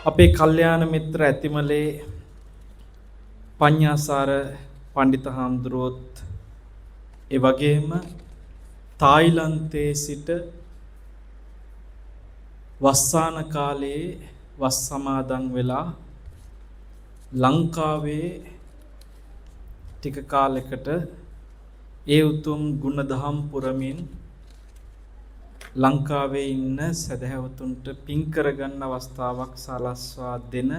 අපේ කල්යාණ මිත්‍ර ඇතිමලේ පඤ්ඤාසාර පණ්ඩිත හාමුදුරුවොත් ඒ වගේම තායිලන්තයේ සිට වස්සාන කාලයේ වස් සමාදන් වෙලා ලංකාවේ ටික කාලයකට ඒ උතුම් ගුණදහම් පුරමින් ලංකාවේ ඉන්න සදහැවතුන්ට පින් කරගන්න අවස්ථාවක් සලස්වා දෙන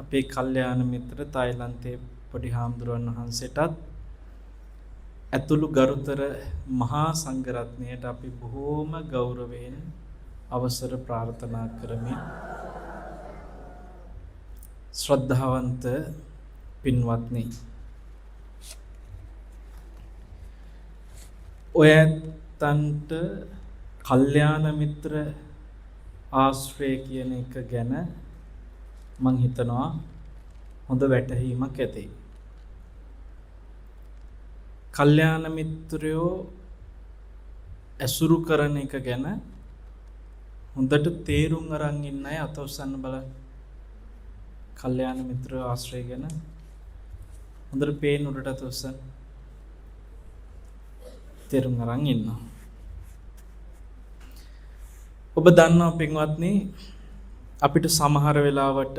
අපේ කල්යාණ මිත්‍ර තායිලන්තයේ පොඩි හාමුදුරුවන් වහන්සේටත් ඇතුළු ගරුතර මහා සංඝරත්නයට අපි බොහෝම ගෞරවයෙන් අවසර ප්‍රාර්ථනා කරමින් ශ්‍රද්ධාවන්ත පින්වත්නි, ඔය ඇත්තන්ට කල්යාණ මිත්‍ර ආශ්‍රය කියන එක ගැන මං හිතනවා හොඳ වැටහීමක් ඇති. කල්යාණ මිත්‍රයෝ ඇසුරු කරන එක ගැන හොඳට තේරුම් අරන් ඉන්න අය අත උස්සන්න බලන්න. කල්යාණ මිත්‍ර ආශ්‍රය ගැන හොඳට පේන උඩට අත උස්සන්න. තේරුම් අරන් ඉන්නවා. ඔබ දන්නවා පින්වත්නි, අපිට සමහර වෙලාවට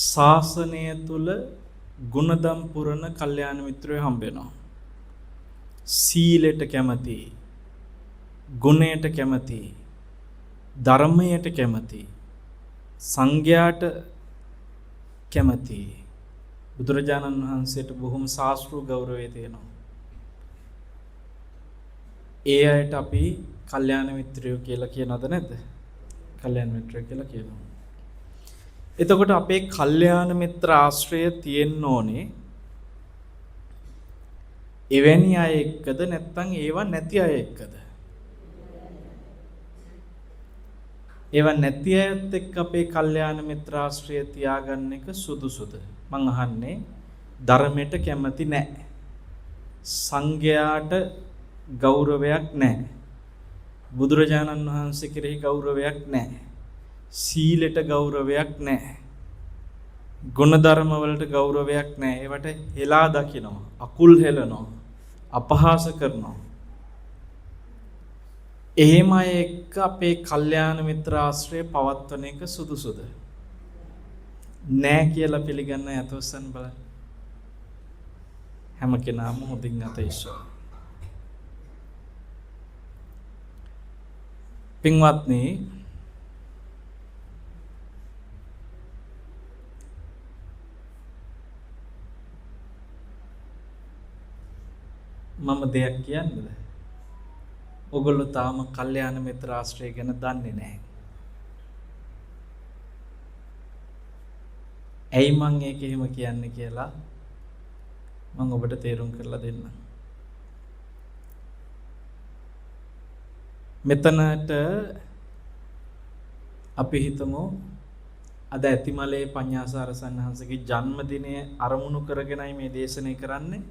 ශාසනය තුල ගුණදම් පුරන කල්යාණ මිත්‍රයෝ හම්බ වෙනවා. සීලයට කැමති, ගුණයට කැමති, ධර්මයට කැමති, සංඝයාට කැමති. බුදුරජාණන් වහන්සේට බොහොම ශාස්ත්‍රීය ගෞරවය තියෙනවා. ඒ අයට අපි කල්යාණ මිත්‍රයෝ කියලා කියනවද නැද්ද? කල්යාණ මිත්‍රයෝ කියලා කියනවා. එතකොට අපේ කල්යාණ මිත්‍ර ආශ්‍රය තියෙන්න ඕනේ එවැනි අය එක්කද නැත්නම් ඒවා නැති අය එක්කද? ඒවා නැති අයත් එක්ක අපේ කල්යාණ මිත්‍ර ආශ්‍රය තියාගන්න එක සුදුසුද? මං අහන්නේ ධර්මයට කැමති නැහැ, සංඝයාට ගෞරවයක් නැහැ, බුදුරජාණන් වහන්සේ කෙරෙහි ගෞරවයක් නැහැ, සීලෙට ගෞරවයක් නැහැ, ගුණධර්ම වලට ගෞරවයක් නැහැ, ඒවට හෙලා දකිනවා, අකුල් හෙලනවා, අපහාස කරනවා. එහෙම අය එක්ක අපේ කල්යාණ මිත්‍ර ආශ්‍රය පවත්වන එක සුදුසුද? නෑ කියලා පිළිගන්න අත උස්සන්න බලන්න. හැම කෙනාම හොඳින් අත ඉස්සුවා. පින්වත්නි, මම දෙයක් කියන්නද? ඔගොල්ලෝ තාම කල්යාණ මිත්‍ර ආශ්‍රය ගැන දන්නේ නැහැ. ඇයි මං ඒක එහෙම කියන්නේ කියලා මං ඔබට තේරුම් කරලා දෙන්නම්. මෙතනට අපි හිතමු අද ඇතිමලේ පඤ්ඤාසාර සන්හන්සේගේ ජන්මදිනය අරමුණු කරගෙනයි මේ දේශනය කරන්නේ.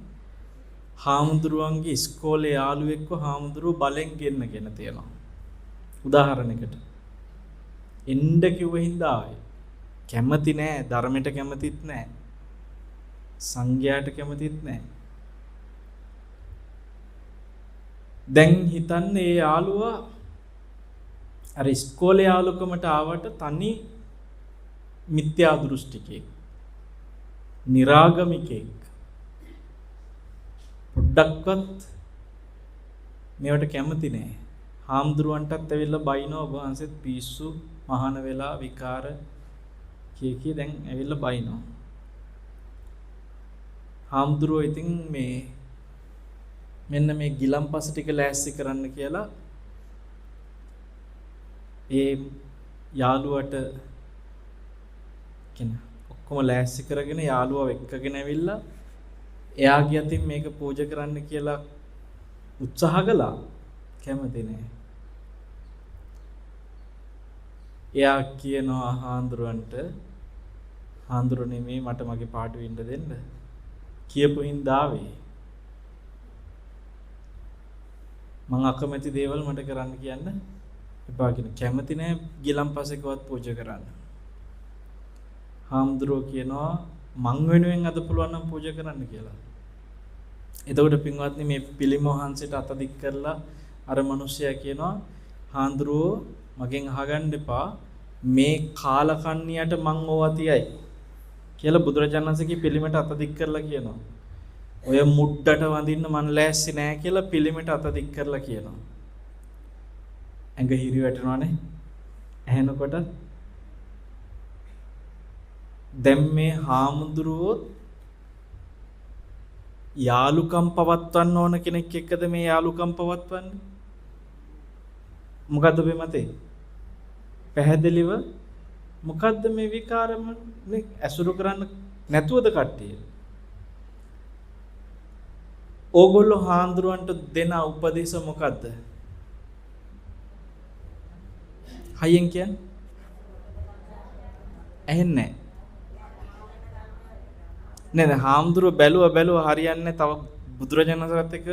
හාමුදුරුවන්ගේ ඉස්කෝලේ යාළුවෙක්ව හාමුදුරුවෝ බලෙන් ගෙන්නගෙන තියෙනවා. උදාහරණයකට එන්න කිව්ව හින්දා ආවේ. කැමති නෑ, ධර්මයට කැමතිත් නෑ, සංඝයාට කැමතිත් නෑ. දැන් හිතන්න ඒ යාළුවා අර ඉස්කෝලේ යාළුකමට ආවට තනි මිත්‍යා දෘෂ්ටිකයෙක්, නිරාගමිකයෙක්, පොඩ්ඩක්වත් මේවට කැමති නෑ. හාමුදුරුවන්ටත් ඇවිල්ලා බයිනවා, ඔබ වහන්සේත් පිස්සු, මහාන වෙලා විකාර කිය කිය දැන් ඇවිල්ලා බයිනවා. හාමුදුරුවෝ ඉතින් මේ මෙන්න මේ ගිලම්පස ටික ලෑස්ති කරන්න කියලා ඒ යාළුවට කියන ඔක්කොම ලෑස්ති කරගෙන යාළුවව එක්කගෙන ඇවිල්ලා එයාගේ අතින් මේක පූජා කරන්න කියලා උත්සාහ කළා. කැමති නෑ. එයා කියනවා හාමුදුරුවන්ට, හාමුදුරනේ මේ මට මගේ පාඩුවේ ඉන්න දෙන්න කියපු හින්දා ආවේ. මං අකමැති දේවල් මට කරන්න කියන්න එපා කියන කැමති නෑ ගිලන්පසෙකවත් පූජා කරන්න. හාමුදුරුවෝ කියනවා මං වෙනුවෙන් අද පුළුවන් නම් පූජා කරන්න කියලා. එතකොට පින්වත්නි මේ පිළිම වහන්සේට අත දික් කරලා අර මිනිස්සයා කියනවා හාමුදුරුවෝ මගෙන් අහගන්න එපා මේ කාලකන්ණියට මං ඕවා තියයි කියලා බුදුරජාණන් වහන්සේගේ පිළිමයට අත දික් කරලා කියනවා. ඔය මුඩ්ඩට වඳින්න මං ලෑස්ති නෑ කියලා පිළිමයට අත දික් කරලා කියනවා. ඇඟ හිරි වැටෙනවනේ ඇහෙනකොට. දැන් මේ හාමුදුරුවෝ යාලුකම් පවත්වන්න ඕන කෙනෙක් එක්කද මේ යාලුකම් පවත්වන්නේ? මොකද්ද ඔබේ මතේ? පැහැදිලිව මොකද්ද මේ විකාරම නේ ඇසුරු කරන්න නැතුවද කට්ටිය? ඕගොල්ලෝ හාමුදුරුවන්ට දෙන උපදේශ මොකද්ද? හයියෙන් කියන්න. ඇහෙන්නේ නෑ. නෑ හාමුදුරුවෝ බැලුවා බැලුවා හරියන්නේ තව බුදුරජාණන් වහන්සේත් එක්ක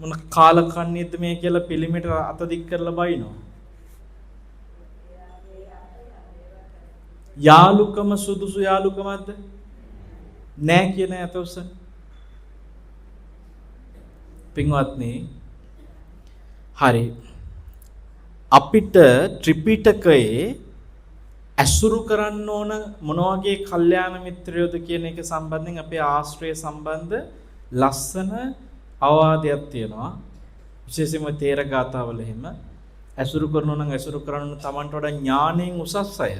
මොන කාලකන්ණියද මේ කියලා පිළිමෙට අත දික් කරලා බයිනවා. යාලුකම සුදුසු යාලුකමක්ද? නෑ කියන අත උස්සන්න. පින්වත්නි, හරි. අපිට ත්‍රිපිටකයේ ඇසුරු කරන්න ඕන මොන වගේ කල්යාණ මිත්‍රයෝද කියන එක සම්බන්ධයෙන් අපේ ආශ්‍රය සම්බන්ධ ලස්සන අවවාදයක් තියෙනවා. විශේෂයෙන්ම තේර ගාථාවල එහෙම ඇසුරු කරනවා නම් ඇසුරු කරන්න ඕන තමන්ට වඩා ඥාණයෙන් උසස් අය.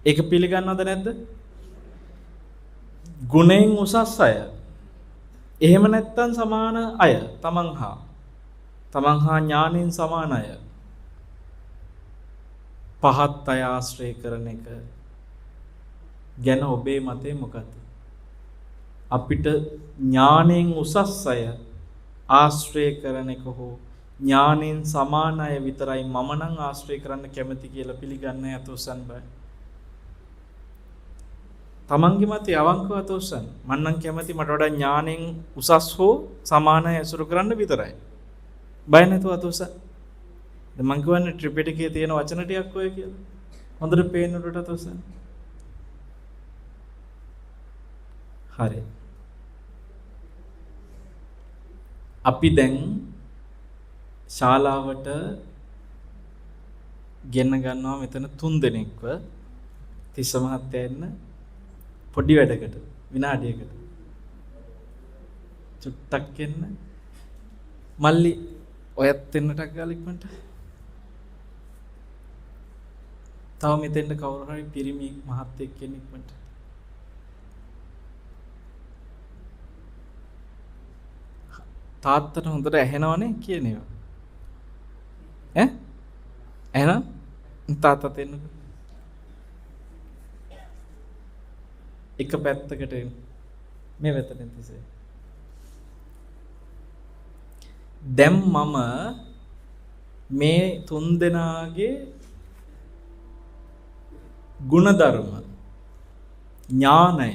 ඒක පිළිගන්නවද නැද්ද? ගුණයෙන් උසස් අය. එහෙම නැත්නම් සමාන අය තමන් හා. තමන් හා ඥාණයෙන් සමාන අය. පහත් අය ආශ්‍රය කරන එක ගැන ඔබේ මතය මොකද්ද? අපිට ඥාණයෙන් උසස් අය ආශ්‍රය කරන එක හෝ ඥාණයෙන් සමාන අය විතරයි මම නම් ආශ්‍රය කරන්න කැමති කියලා පිළිගන්නේ අත උස්සන්න බෑ. තමන්ගේ මතය අවංකව අත උස්සන්න. මං නම් කැමති මට වඩා ඥාණයෙන් උසස් හෝ සමාන අය ඇසුරු කරන්න විතරයි. බය නැතුව අත උස්සන්න. දැන් මං කියන්නේ ත්‍රිපිටකයේ තියෙන වචන ටිකක් ඔය කියලා. හොඳට පේන උඩට අත උස්සන්න. හරි. අපි දැන් ශාලාවට ගෙන ගන්නවා මෙතන තුන් දෙනෙක්ව. තිස්ස මහත්තයා එන්න පොඩි වැඩකට විනාඩියකට චුට්ටක් එන්න. මල්ලි ඔයත් එන්න ටක් ගාලා ඉක්මනට. තව මෙතෙන්ට කවුරු හරි පිරිමි මහත්තයෙක් එන්න ඉක්මනට. තාත්තට හොඳට ඇහෙනවනේ කියන ඒවා. ඈ? ඇහෙනවද? තාත්තත් එන්නකෝ. එක පැත්තකට එන්න. මේ පැත්තට එන්න තිසේ. දැන් මම මේ තුන් දෙනාගේ ගුණධර්ම ඥානය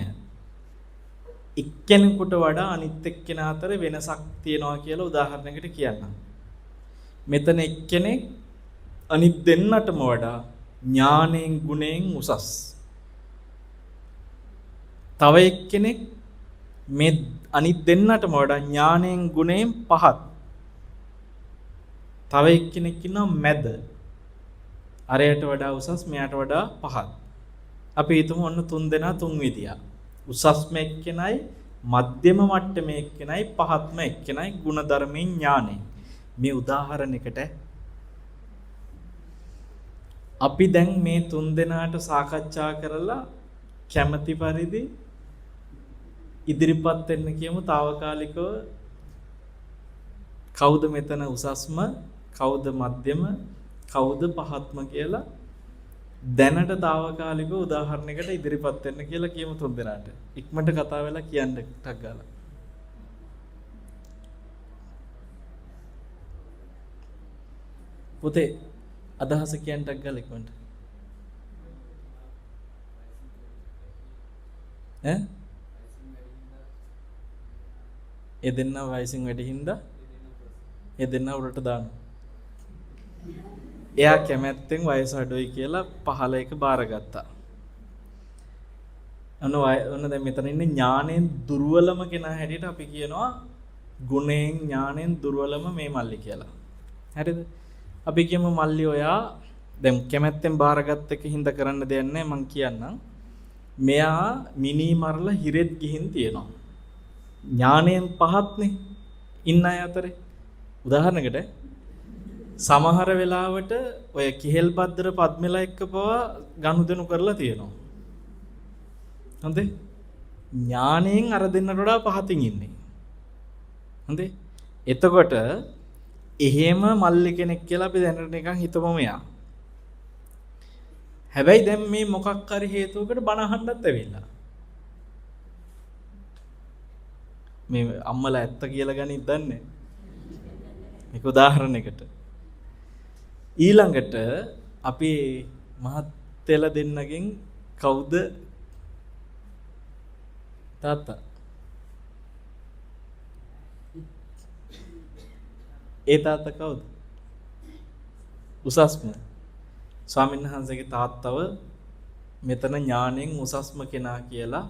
එක්කෙනෙකුට වඩා අනිත් එක්කෙනා අතර වෙනසක් තියෙනවා කියලා උදාහරණයකට කියන්නම්. මෙතන එක්කෙනෙක් අනිත් දෙන්නටම වඩා ඥානයෙන් ගුණයෙන් උසස්. තව එක්කෙනෙක් මේ අනිත් දෙන්නටම වඩා ඥානයෙන් ගුණයෙන් පහත්. තව එක්කෙනෙක් ඉන්නවා මැද. අරයට වඩා උසස් මෙයාට වඩා පහත්. අපි හිතමු ඔන්න තුන් දෙනා තුන් විදියා. උසස්ම එක්කෙනයි මධ්‍යම මට්ටමේ එක්කෙනයි පහත්ම එක්කෙනයි ගුණධර්මයෙන් ඥානෙ. මේ උදාහරණයකට අපි දැන් මේ තුන් දෙනාට සාකච්ඡා කරලා කැමති පරිදි ඉදිරිපත් වෙන්න කියමු తాවකාලිකව. කවුද මෙතන උසස්ම, කවුද මධ්‍යම, කවුද පහත්ම කියලා දැනට తాවකාලිකව උදාහරණයකට ඉදිරිපත් වෙන්න කියලා කියමු තුන් දෙනාට. ඉක්මනට කතා වෙලා කියන්න ටක් ගාලා. පුතේ අදහස කියන්න ටක් ගාලා ඉක්මනට. ඈ? ඒ දෙන්නා වයසින් වැඩි හින්දා ඒ දෙන්නා උඩට දානවා. එයා කැමැත්තෙන් වයස අඩුයි කියලා පහළ එක බාරගත්තා. ඔන්න ඔන්න දැන් මෙතන ඉන්නේ ඥාණයෙන් දුර්වලම කෙනා හැටියට අපි කියනවා ගුණයෙන් ඥාණයෙන් දුර්වලම මේ මල්ලි කියලා. හරිද? අපි කියමු මල්ලි ඔයා දැන් කැමැත්තෙන් බාරගත්ත එක හින්දා කරන්න දෙයක් නැහැ මං කියන්නම්. මෙයා මිනී මරලා හිරෙත් ගිහින් තියෙනවා. ඥාණයෙන් පහත්නේ ඉන්න අය අතරේ. උදාහරණයකට සමහර වෙලාවට ඔය කිහෙල් භද්‍ර පද්මලා එක්ක පවා ගනුදෙනු කරලා තියෙනවා. හොඳේ? ඥාණයෙන් අර දෙන්නට වඩා පහතින් ඉන්නේ. හොඳේ? එතකොට එහෙම මල්ලි කෙනෙක් කියලා අපි දැනට නිකන් හිතමු මෙයා. හැබැයි දැන් මේ මොකක් හරි හේතුවකට බණ අහන්නත් ඇවිල්ලා. මේ අම්මලා ඇත්ත කියලා ගනිත් දන්නේ. මේක උදාහරණයකට. ඊළඟට අපි මහත්තයලා දෙන්නගෙන් කවුද තාත්තා? ඒ තාත්තා කවුද? උසස්ම ස්වාමීන් වහන්සේගේ තාත්තව මෙතන ඥාණයෙන් උසස්ම කෙනා කියලා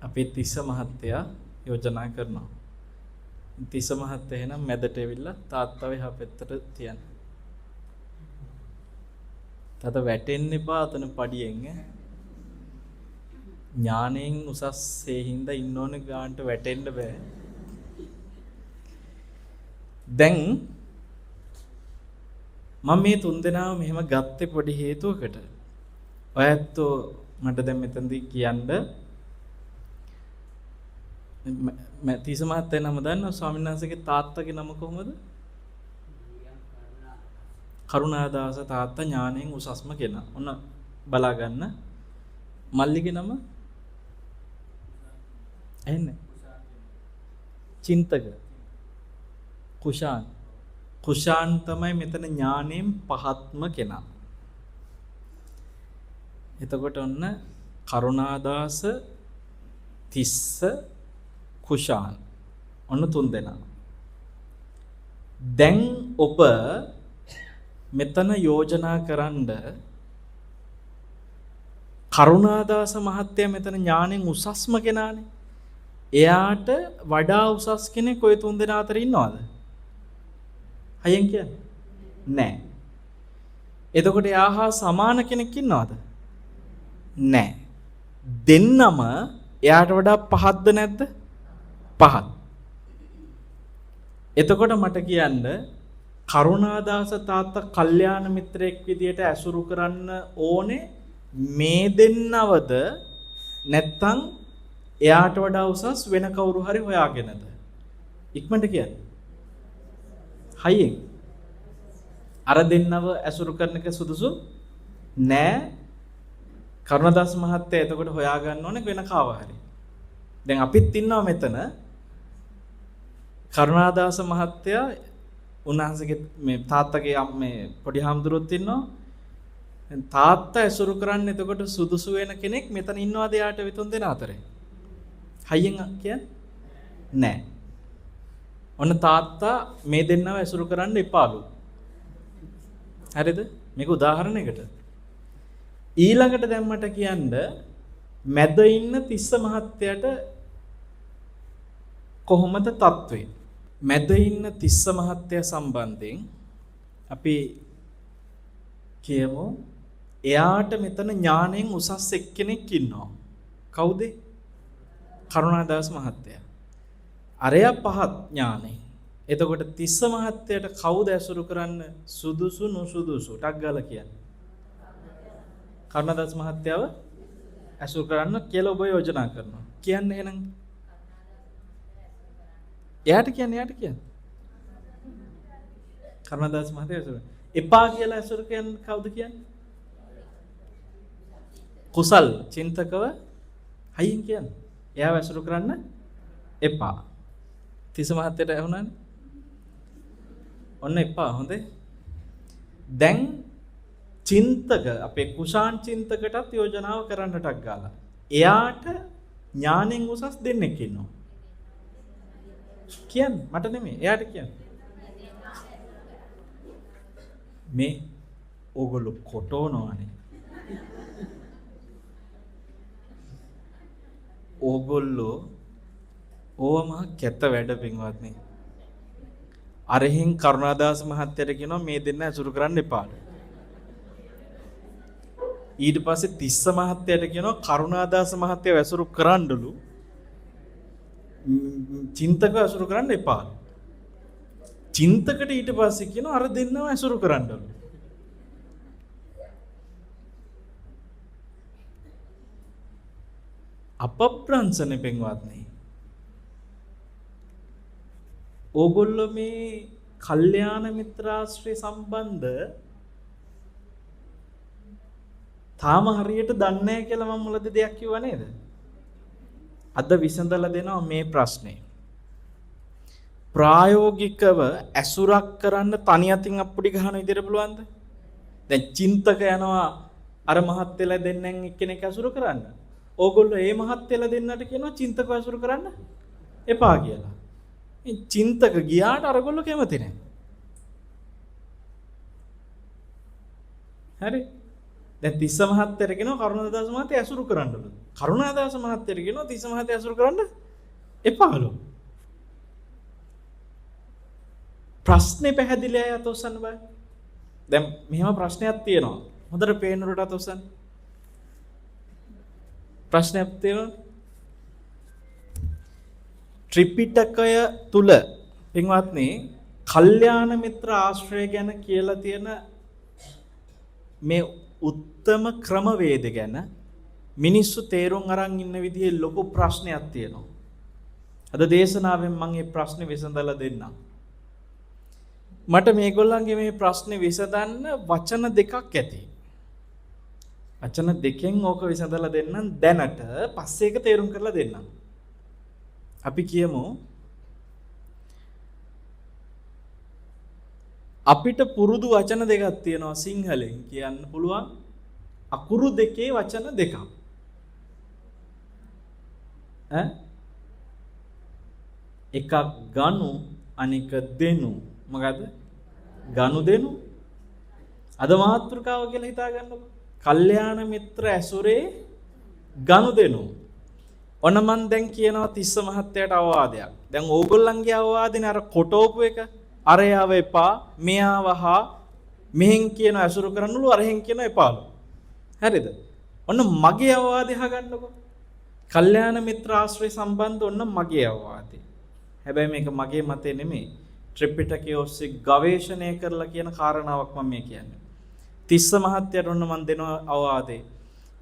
අපේ තිස්ස මහත්තයා යෝජනා කරනවා. තිස්ස මහත්තයා එහෙනම් මැදට ඇවිල්ලා තාත්තව එහා පැත්තට තියන්න. තාත්තා වැටෙන්න එපා අතන පඩියෙන් ඈ. ඥාණයෙන් උසස් ඒ හින්දා ඉන්න ඕනේ ගානට වැටෙන්න බෑ. දැන් මම මේ තුන් දෙනාව මෙහෙම ගත්තේ පොඩි හේතුවකට. ඔය ඇත්තෝ මට දැන් මෙතනදී කියන්න තිස්ස මහත්තයා නම දන්නවා ස්වාමීන් වහන්සේගේ තාත්තගේ නම කොහොමද? කරුණාදාස තාත්තා ඥාණයෙන් උසස්ම කෙනා. ඔන්න බලා ගන්න. මල්ලිගේ නම ඇහෙන්නේ? චින්තක. කුෂාන්. කුෂාන් තමයි මෙතන ඥාණයෙන් පහත්ම කෙනා. එතකොට ඔන්න කරුණාදාස, තිස්ස, කුෂාන් ඔන්න තුන් දෙනා. දැන් ඔබ මෙතන යෝජනා කරන්න කරුණාදාස මහත්තයා මෙතන ඥාණයෙන් උසස්ම කෙනානේ. එයාට වඩා උසස් කෙනෙක් ඔය තුන් දෙනා අතර ඉන්නවද? හයෙන් කියන්නේ නෑ. එතකොට එයා හා සමාන කෙනෙක් ඉන්නවද? නෑ. දෙන්නම එයාට වඩා පහත්ද නැද්ද? පහත්. එතකොට මට කියන්න කරුණාදාස තාත්තා කල්යාණ මිත්‍රයෙක් විදියට ඇසුරු කරන්න ඕනේ මේ දෙන්නවද නැත්නම් එයාට වඩා උසස් වෙන කවුරු හරි හොයාගෙනද? ඉක්මනට කියන්න. හයියෙන්. අර දෙන්නව ඇසුරු කරන එක සුදුසු නෑ. කරුණාදාස මහත්තයා එතකොට හොයාගන්න ඕනේ වෙන කාව හරි. දැන් අපිත් ඉන්නවා මෙතන. කරුණාදාස මහත්තයා උන්වහන්සේගේ මේ තාත්තගේ මේ පොඩි හාමුදුරුවොත් ඉන්නවා. දැන් තාත්තා ඇසුරු කරන්න එතකොට සුදුසු වෙන කෙනෙක් මෙතන ඉන්නවද එයාට විතුන් දෙන අතරේ? හයියෙන් කියන්නේ නෑ. ඔන්න තාත්තා මේ දෙන්නව ඇසුරු කරන්න එපාලු. හරිද? මේක උදාහරණයකට. ඊළඟට දැන් මට කියන්න මැද ඉන්න තිස්ස මහත්තයාට කොහොමද තත්ත්වය? මැද ඉන්න තිස්ස මහත්තයා සම්බන්ධයෙන් අපි කියමු එයාට මෙතන ඥාණයෙන් උසස් එක්කෙනෙක් ඉන්නවා. කවුද? කරුණාදාස මහත්තයා. අරයා පහත් ඥාණයෙන්. එතකොට තිස්ස මහත්තයාට කවුද ඇසුරු කරන්න සුදුසු නුසුදුසු ටක් ගාලා කියන්නේ? කරුණාදාස මහත්තයාව ඇසුරු කරන්න කියලා ඔබ යෝජනා කරනවා. කියන්න එහෙනම්. එයාට කියන්නේ එයාට කියන්නේ. කරුණාදාස මහත්තයා ඇසුරු. එපා කියලා ඇසුරු කියන්නේ කවුද කියන්නේ? කුසල් චින්තකව හයියෙන් කියන්නේ. එයාව ඇසුරු කරන්න එපා. තිස්ස මහත්තයාට ඇහුණානේ. ඔන්න එපා හොඳේ. දැන් චින්තක අපේ කුෂාන් චින්තකටත් යෝජනාව කරන්නටක් ගාලා. එයාට ඥානෙන් උසස් දෙන්නෙක් ඉන්නවා. කියන්න මට නෙමෙයි එයාට කියන්න. මේ ඕගොල්ලෝ කොටෝනවනේ. ඕගොල්ලෝ ඕව මහා කැත වැඩ පින්වත්නි. අරහෙන් කරුණාදාස මහත්තයාට කියනවා මේ දෙන්න ඇසුරු කරන්න එපාලු. ඊට පස්සේ තිස්ස මහත්තයාට කියනවා කරුණාදාස මහත්තයාව ඇසුරු කරන්නලු. චින්තකව ඇසුරු කරන්න එපාලු. චින්තකට ඊට පස්සේ කියනවා අර දෙන්නව ඇසුරු කරන්නලු. අපබ්‍රංශනේ පින්වත්නි. ඕගොල්ලෝ මේ කල්යාණ මිත්‍රාශ්‍රය සම්බන්ධ තාම හරියට දන්නේ නැහැ කියලා මම මුලදී දෙයක් කිව්වා නේද? අද විසඳලා දෙනවා මේ ප්‍රශ්නේ. ප්‍රායෝගිකව ඇසුරක් කරන්න තනි අතින් අප්පුඩි ගහන විදියට පුළුවන්ද? දැන් චින්තක යනවා අර මහත් වෙලා දෙන්නෙන් එක්කෙනෙක් ඇසුරු කරන්න. ඕගොල්ලෝ ඒ මහත් වෙලා දෙන්නට කියනවා චින්තකව ඇසුරු කරන්න එපා කියලා. මේ චින්තක ගියාට අරගොල්ලෝ කැමති නැහැ. හරි? දැන් තිස්ස මහත්තයාට කියනවා කරුණාදාස මහත්තයා ඇසුරු කරන්නලු. කරුණාදාස මහත්තයාට කියනවා තිස්ස මහත්තයා ඇසුරු කරන්න එපාලු. ප්‍රශ්නේ පැහැදිලි අය අත ඔසන්න බෑ. දැන් මෙහෙම ප්‍රශ්නයක් තියෙනවා. හොඳට පේන උඩට අත ඔසන්න. ප්‍රශ්නයක් තියෙනවා. ත්‍රිපිටකය තුල පින්වත්නි කල්යාණ මිත්‍ර ආශ්‍රය ගැන කියලා තියෙන මේ උත්තම ක්‍රමවේද ගැන මිනිස්සු තේරුම් අරන් ඉන්න විදිහේ ලොකු ප්‍රශ්නයක් තියෙනවා. අද දේශනාවෙන් මම මේ ප්‍රශ්නේ විසඳලා දෙන්නම්. මට මේගොල්ලන්ගේ මේ ප්‍රශ්නේ විසඳන්න වචන දෙකක් ඇති. වචන දෙකෙන් ඕක විසඳලා දෙන්නම් දැනට, පස්සේ ඒක තේරුම් කරලා දෙන්නම්. අපි කියමු අපිට පුරුදු වචන දෙකක් තියෙනවා සිංහලෙන් කියන්න පුළුවන් අකුරු දෙකේ වචන දෙකක්. ඈ එකක් ගනු අනික දෙනු. මොකද? ගනු දෙනු. අද මාතෘකාව කියලා හිතා ගන්නකො. කල්යාණ මිත්‍ර ඇසුරේ ගනු දෙනු. ඔන්න මං දැන් කියනවා තිස්ස මහත්තයාට අවවාදයක්. දැන් ඕගොල්ලන්ගේ අවවාදනේ අර කොටෝපු එක. අරයාව එපා, මෙයාව හා මෙහෙන් කියන ඇසුරු කරන්නලු, අරහෙන් කියන එපාලු. හරිද? ඔන්න මගේ අවවාදය අහගන්නකො. කල්යාණ මිත්‍ර ආශ්‍රය සම්බන්ධ ඔන්න මගේ අවවාදය. හැබැයි මේක මගේ මතේ නෙමෙයි. ත්‍රිපිටකය ඔස්සේ ගවේෂණය කරලා කියන කාරණාවක් මම මේ කියන්නේ. තිස්ස මහත්තයාට ඔන්න මං දෙනවා අවවාදේ.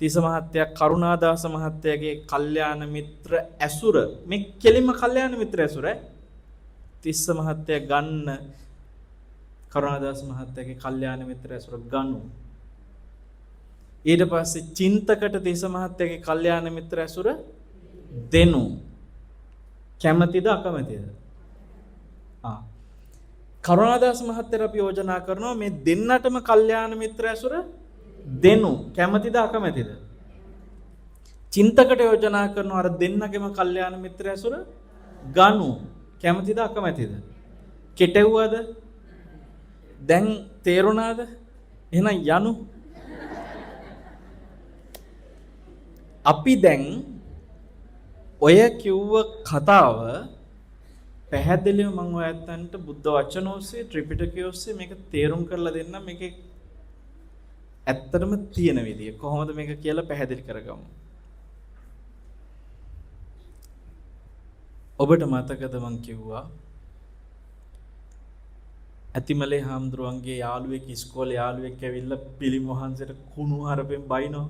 තිස්ස මහත්තයා කරුණාදාස මහත්තයාගේ කල්යාණ මිත්‍ර ඇසුර, මේ කෙලින්ම කල්යාණ මිත්‍ර ඇසුර තිස්ස මහත්තයා ගන්න කරුණාදාස මහත්තයාගේ කල්යාණ මිත්‍ර ඇසුර ගනු. ඊට පස්සේ චින්තකට තිස්ස මහත්තයාගේ කල්යාණ මිත්‍ර ඇසුර දෙනු. කැමතිද අකමැතිද? ආ කරුණාදාස මහත්තයාට අපි යෝජනා කරනවා මේ දෙන්නටම කල්යාණ මිත්‍ර ඇසුර දෙනු. කැමතිද අකමැතිද? චින්තකට යෝජනා කරනවා අර දෙන්නගෙම කල්යාණ මිත්‍ර ඇසුර ගනු. කැමතිද අකමැතිද? කෙටෙව්වද? දැන් තේරුණාද? එහෙනම් යනු. අපි දැන් ඔය කිව්ව කතාව පැහැදිලිව මම ඔය ඇත්තන්ට බුද්ධ වචන ඔස්සේ ත්‍රිපිටකය ඔස්සේ මේක තේරුම් කරලා දෙන්නම්. මේකේ ඇත්තටම තියෙන විදිය කොහොමද මේක කියලා පැහැදිලි කරගමු. ඔබට මතකද මං කිව්වා ඇතිමලේ හාමුදුරුවන්ගේ යාළුවෙක් ඉස්කෝලේ යාළුවෙක් ඇවිල්ලා පිළිම වහන්සේට කුණු හරපෙන් බයිනවා.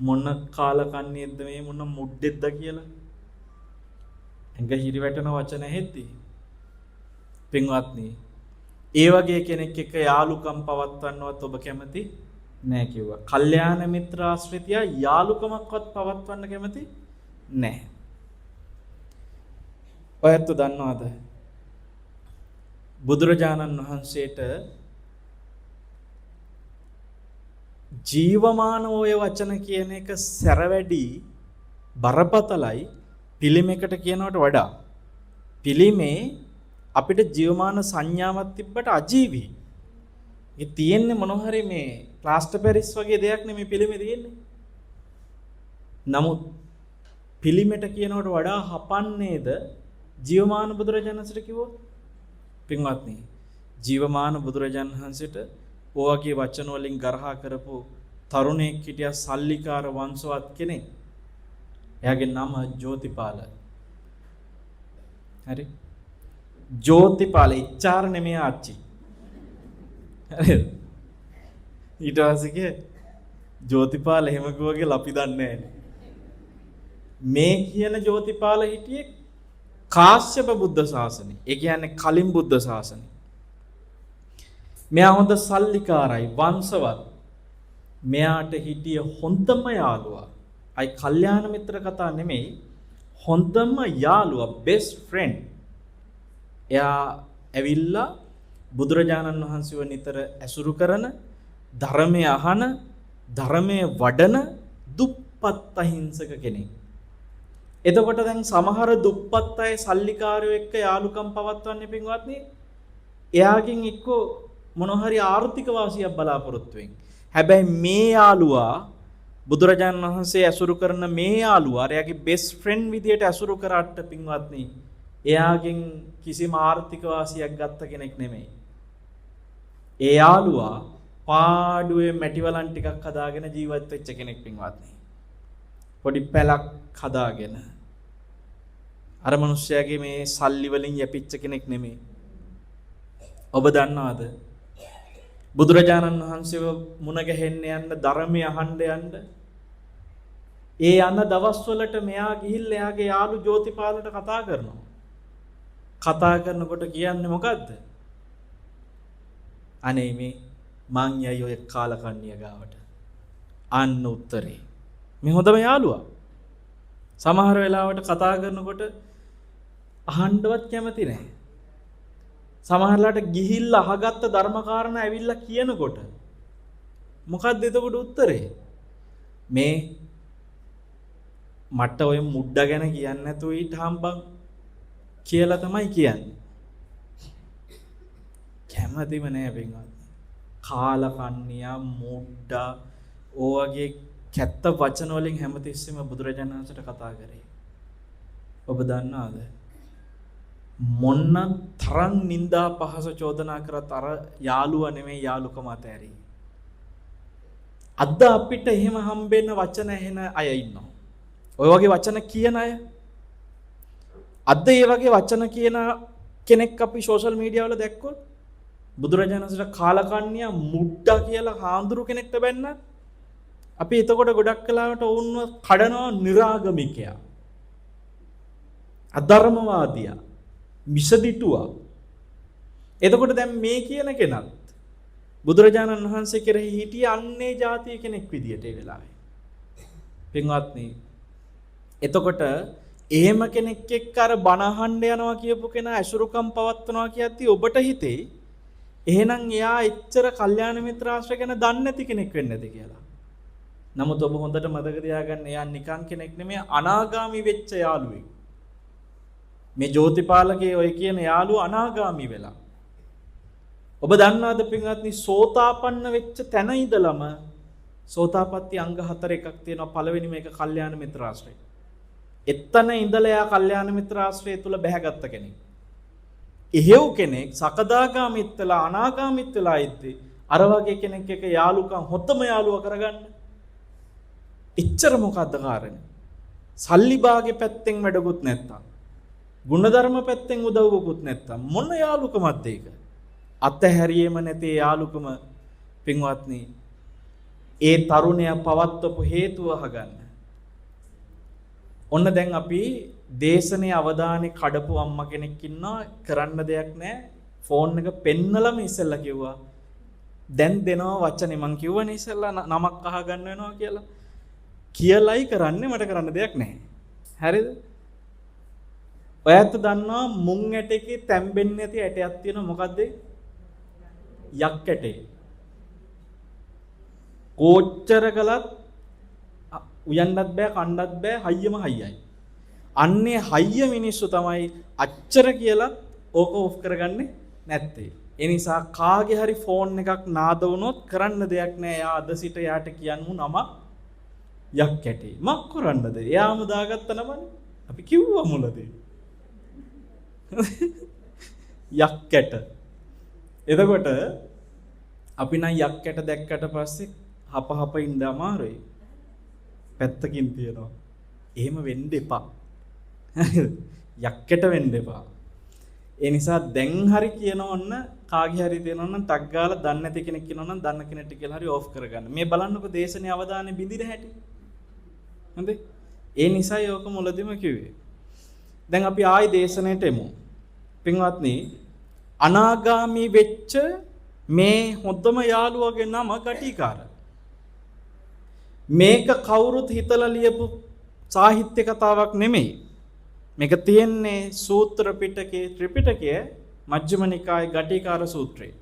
මොන කාලකන්ණියෙක්ද මේ, මොන මුඩ්ඩෙක්ද කියලා. ඇඟ හිරි වැටෙන වචන ඇහෙද්දි. පින්වත්නි, ඒ වගේ කෙනෙක් එක්ක යාළුකම් පවත්වන්නවත් ඔබ කැමති නෑ කිව්වා. කල්යාණ මිත්‍ර ආශ්‍රය තියා යාළුකමක්වත් පවත්වන්න කැමති නෑ. ඔයත් දන්නවද බුදුරජාණන් වහන්සේට ජීවමාන ඔය වචන කියන එක සැර වැඩි බරපතලයි පිළිමයකට කියනවට වඩා. පිළිමේ අපිට ජීවමාන සංඥාවක් තිබ්බට අජීවී. ඒ තියෙන්නේ මොන හරි මේ ප්ලාස්ටර් පැරිස් වගේ දෙයක් නෙමෙයි පිළිමේ තියෙන්නේ. නමුත් පිළිමෙට කියනවට වඩා හපන්නේද ජීවමාන බුදුරජාණන් වහන්සේට කිව්වොත්? පින්වත්නි, ජීවමාන බුදුරජාණන් වහන්සේට ඔයගේ වචන වලින් ගරහා කරපු තරුණයෙක් හිටියා, සල්ලිකාර වංශවත් කෙනෙක්. එයාගේ නම ජෝතිපාල. හරි, ජෝතිපාල ඉච්චාර නෙමෙයි ආච්චි. හරිද? ඊට පස්සේ කිය ජෝතිපාල එහෙම කිව්වා කියලා අපි දන්නේ නැහැ. මේ කියන ජෝතිපාල හිටියේ කාශ්‍යප බුද්ධ ශාසනය. ඒ කියන්නේ කලින් බුද්ධ ශාසනය. මෙයා හොඳ සල්ලිකාරයි, වංශවත්. මෙයාට හිටිය හොඳම යාළුවා. අයි කල්යාණ මිත්‍ර කතා නෙමෙයි, හොඳම යාළුවා, බෙස්ට් ෆ්‍රෙන්ඩ්. එයා ඇවිල්ලා බුදුරජාණන් වහන්සේව නිතර ඇසුරු කරන, ධර්මය අහන, ධර්මය වඩන දුප්පත් අහිංසක කෙනෙක්. එතකොට දැන් සමහර දුප්පත් අය සල්ලිකාරයෝ එක්ක යාළුකම් පවත්වන්නේ පින්වත්නි, එයාගෙන් එක්කෝ මොන හරි ආර්ථික වාසියක් බලාපොරොත්තු වෙන්. හැබැයි මේ යාළුවා, බුදුරජාණන් වහන්සේ ඇසුරු කරන මේ යාළුවා, එයාගේ බෙස්ට් ෆ්‍රෙන්ඩ් විදියට ඇසුරු කරාට පින්වත්නි, එයාගෙන් කිසිම ආර්ථික වාසියක් ගත්ත කෙනෙක් නෙමෙයි. ඒ යාළුවා පාඩුවේ මැටි වලන් ටිකක් හදාගෙන ජීවත් වෙච්ච කෙනෙක් පින්වත්නි. පොඩි පැලක් හදාගෙන. අර මිනිස්සයාගේ මේ සල්ලි වලින් යැපිච්ච කෙනෙක් නෙමෙයි. ඔබ දන්නවද, බුදුරජාණන් වහන්සේව මුණ ගැහෙන්න යන්න, ධර්මය අහන්න යන්න ඒ යන දවස්වලට මෙයා ගිහිල්ලා එයාගේ යාළු ජෝතිපාලට කතා කරනවා. කතා කරනකොට කියන්නේ මොකද්ද? අනේ මේ මං යයි ඔය කාලකන්ණිය ගාවට. අන්න උත්තරේ. මේ හොඳම යාළුවා. සමහර වෙලාවට කතා කරනකොට අහන්නවත් කැමති නෑ. සමහරලාට ගිහිල්ලා අහගත්ත ධර්මකාරණා ඇවිල්ලා කියනකොට මොකද්ද එතකොට උත්තරේ? මේ මට ඔය මුඩ්ඩ ගැන කියන්න නැතුව ඊට හම්බන් කියලා තමයි කියන්නේ. කැමතිම නෑ පින්වත්. කාලකන්නියා, මුඩ්ඩා, ඕ වගේ කැත්ත වචන වලින් හැමතිස්සෙම බුදුරජාණන් වහන්සේට කතා කරේ. ඔබ දන්නවද, මොන්න තරම් නිന്ദා පහස චෝදනා කරත් අර යාළුවා නෙමෙයි යාළුකම අතෑරියේ. අද අපිට එහෙම හම්බෙන්න වචන ඇහෙන අය ඉන්නවා. ඔය වගේ වචන කියන අය. අද ඒ වගේ වචන කියන කෙනෙක් අපි සෝෂල් මීඩියා වල දැක්කොත්, බුදුරජාණන් වහන්සේට කාලකන්ණියා, මුඩ්ඩා කියලා හාමුදුරු කෙනෙක්ට බැන්නත් අපි එතකොට ගොඩක් වෙලාවට ඔවුන්ව කඩනවා නිරාගමිකයා, අධර්මවාදියා, මිසදිටුවා. එතකොට දැන් මේ කියන කෙනත් බුදුරජාණන් වහන්සේ කෙරෙහි හිටිය අන්නේ ජාතිය කෙනෙක් විදියට ඒ වෙලාවේ. පින්වත්නි, එතකොට එහෙම කෙනෙක් එක්ක අර බණ අහන්න යනවා කියපු කෙනා ඇසුරුකම් පවත්වනවා කියද්දි ඔබට හිතෙයි එහෙනම් එයා එච්චර කල්යාණ මිත්‍ර ආශ්‍රය ගැන දන්නේ නැති කෙනෙක් වෙන්න ඇති කියලා. නමුත් ඔබ හොඳට මතක තියාගන්න, එයා නිකන් කෙනෙක් නෙමෙයි, අනාගාමි වෙච්ච යාළුවෙක්. මේ ජෝතිපාලගේ ඔය කියන යාළුවා අනාගාමි වෙලා. ඔබ දන්නවද පින්වත්නි, සෝතාපන්න වෙච්ච තැන ඉඳලම සෝතාපට්ටි අංග හතර එකක් තියෙනවා. පළවෙනිම එක කල්යාණ මිත්‍ර ආශ්‍රය. එතන ඉඳලා එයා කල්යාණ මිත්‍ර ආශ්‍රය තුල බැහැගත්ත කෙනෙක්. එහෙව් කෙනෙක් සකදාගාමිත් වෙලා අනාගාමිත් වෙලා ඉද්දි අර වගේ කෙනෙක් එක්ක යාළුකම්, හොතම යාළුවා කරගන්න. එච්චර මොකද්ද කාරණේ? සල්ලි බාගේ පැත්තෙන් වැඩකුත් නැත්තම්, ගුණධර්ම පැත්තෙන් උදව්වකුත් නැත්තම් මොන යාළුකමක්ද ඒක? අතහැරියෙම නැtei යාළුකම පින්වත්නි, ඒ තරුණයා පවත්වපු හේතුව අහගන්න. ඔන්න දැන් අපි දේශනේ අවධානය කඩපු අම්මා කෙනෙක් ඉන්නවා, කරන්න දෙයක් නැහැ. ෆෝන් එක පෙන්නලම ඉස්සෙල්ලා කිව්වා. දැන් දෙනවා වචනේ, මං කිව්වනේ ඉස්සෙල්ලා නමක් අහගන්න වෙනවා කියලා. කියලයි කරන්නේ, මට කරන්න දෙයක් නැහැ. හරිද? ඔයත් දන්නවා මුං ඇටේකේ තැම්බෙන්නේ නැති ඇටයක් තියෙනවා. මොකද්ද? යක් ඇටේ. කොච්චර කළත් උයන්නත් බෑ, කන්නත් බෑ, හයියම හයියයි. අන්නේ හයිය මිනිස්සු තමයි අච්චර කියලා ඕක ඔෆ් කරගන්නේ නැත්තේ. ඒ නිසා කාගේ හරි ෆෝන් එකක් නාද වුණොත් කරන්න දෙයක් නෑ. එයා අද සිට එයාට කියන්නු නමක් යක් කැටේ. මක් කරන්නද? එයාම දාගත්ත නමනේ. අපි කිව්වා මුලදී. යක් කැට. එතකොට අපි නම් යක් කැට දැක්කට පස්සේ හප හප ඉන්න අමාරුයි. පැත්තකින් තියනවා. එහෙම වෙන්න එපා. යක් කැට වෙන්න එපා. ඒ නිසා දැන් හරි කියනවා ඔන්න කාගේ හරි තියෙනවා නම් ටක් ගාලා දන්නේ නැති කෙනෙක් කියනවා නම් දන්න කෙනෙක්ට කියලා හරි ඕෆ් කරගන්න. මේ බලන්නකෝ දේශනේ අවධානය බිඳින හැටි. හොඳේ? ඒ නිසායි ඕක මුලදිම කිව්වේ. දැන් අපි ආයි දේශනයට එමු. පින්වත්නි, අනාගාමී වෙච්ච මේ හොඳම යාළුවගේ නම ගටිකාර. මේක කවුරුත් හිතලා ලියපු සාහිත්‍ය කතාවක් නෙමෙයි. මේක තියෙන්නේ සූත්‍ර පිටකයේ ත්‍රිපිටකයේ මජ්ක්‍ධිම නිකායේ ගටිකාර සූත්‍රයේ.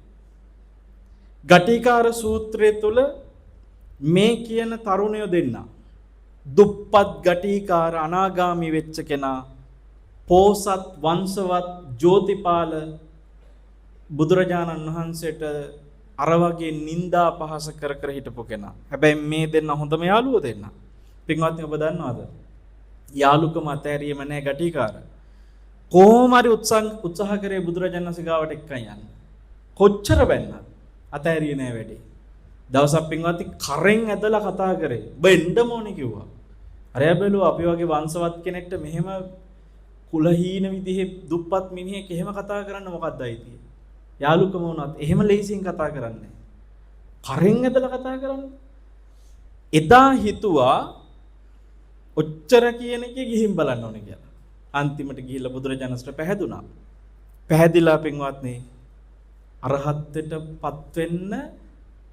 ගටිකාර සූත්‍රය තුල මේ කියන තරුණයෝ දෙන්න දුප්පත් ගටිකාර අනාගාමී වෙච්ච කෙනා පෝසත් වංශවත් ජෝතිපාල බුදුරජාණන් වහන්සේට අර වගේ නිന്ദා අපහාස කර කර හිටපු කෙනා. හැබැයි මේ දෙන්න හොඳම යාළුවෝ දෙන්න. පින්වත්නි ඔබ දන්නවද? යාළුකම අතෑරියෙම නෑ ගටිකාර. කොහොම හරි උත්සාහ කරේ බුදුරජාණන් වහන්සේ ගාවට එක්කන් යන්න. කොච්චර බැන්නත් අතෑරියේ නෑ වැඩේ. දවසක් පින්වත්නි කරෙන් ඇදලා කතා කරේ. ඔබ එන්න ඕනේ කිව්වා. අරයා බැලුවා අපි වගේ වංශවත් කෙනෙක්ට මෙහෙම කුලහීන විදිහේ දුප්පත් මිනිහෙක් එහෙම කතා කරන්න මොකක්ද අයිතිය? යාළුකම වුණත් එහෙම ලේසියෙන් කතා කරන්නේ. කරෙන් ඇදලා කතා කරන්නේ. එදා හිතුවා ඔච්චර කියන එකේ ගිහින් බලන්න ඕනේ කියලා. අන්තිමට ගිහිල්ලා බුදුරජාණන් වහන්සේට පැහැදුනා. පැහැදිලා පින්වත්නි අරහත්ත්වයට පත් වෙන්න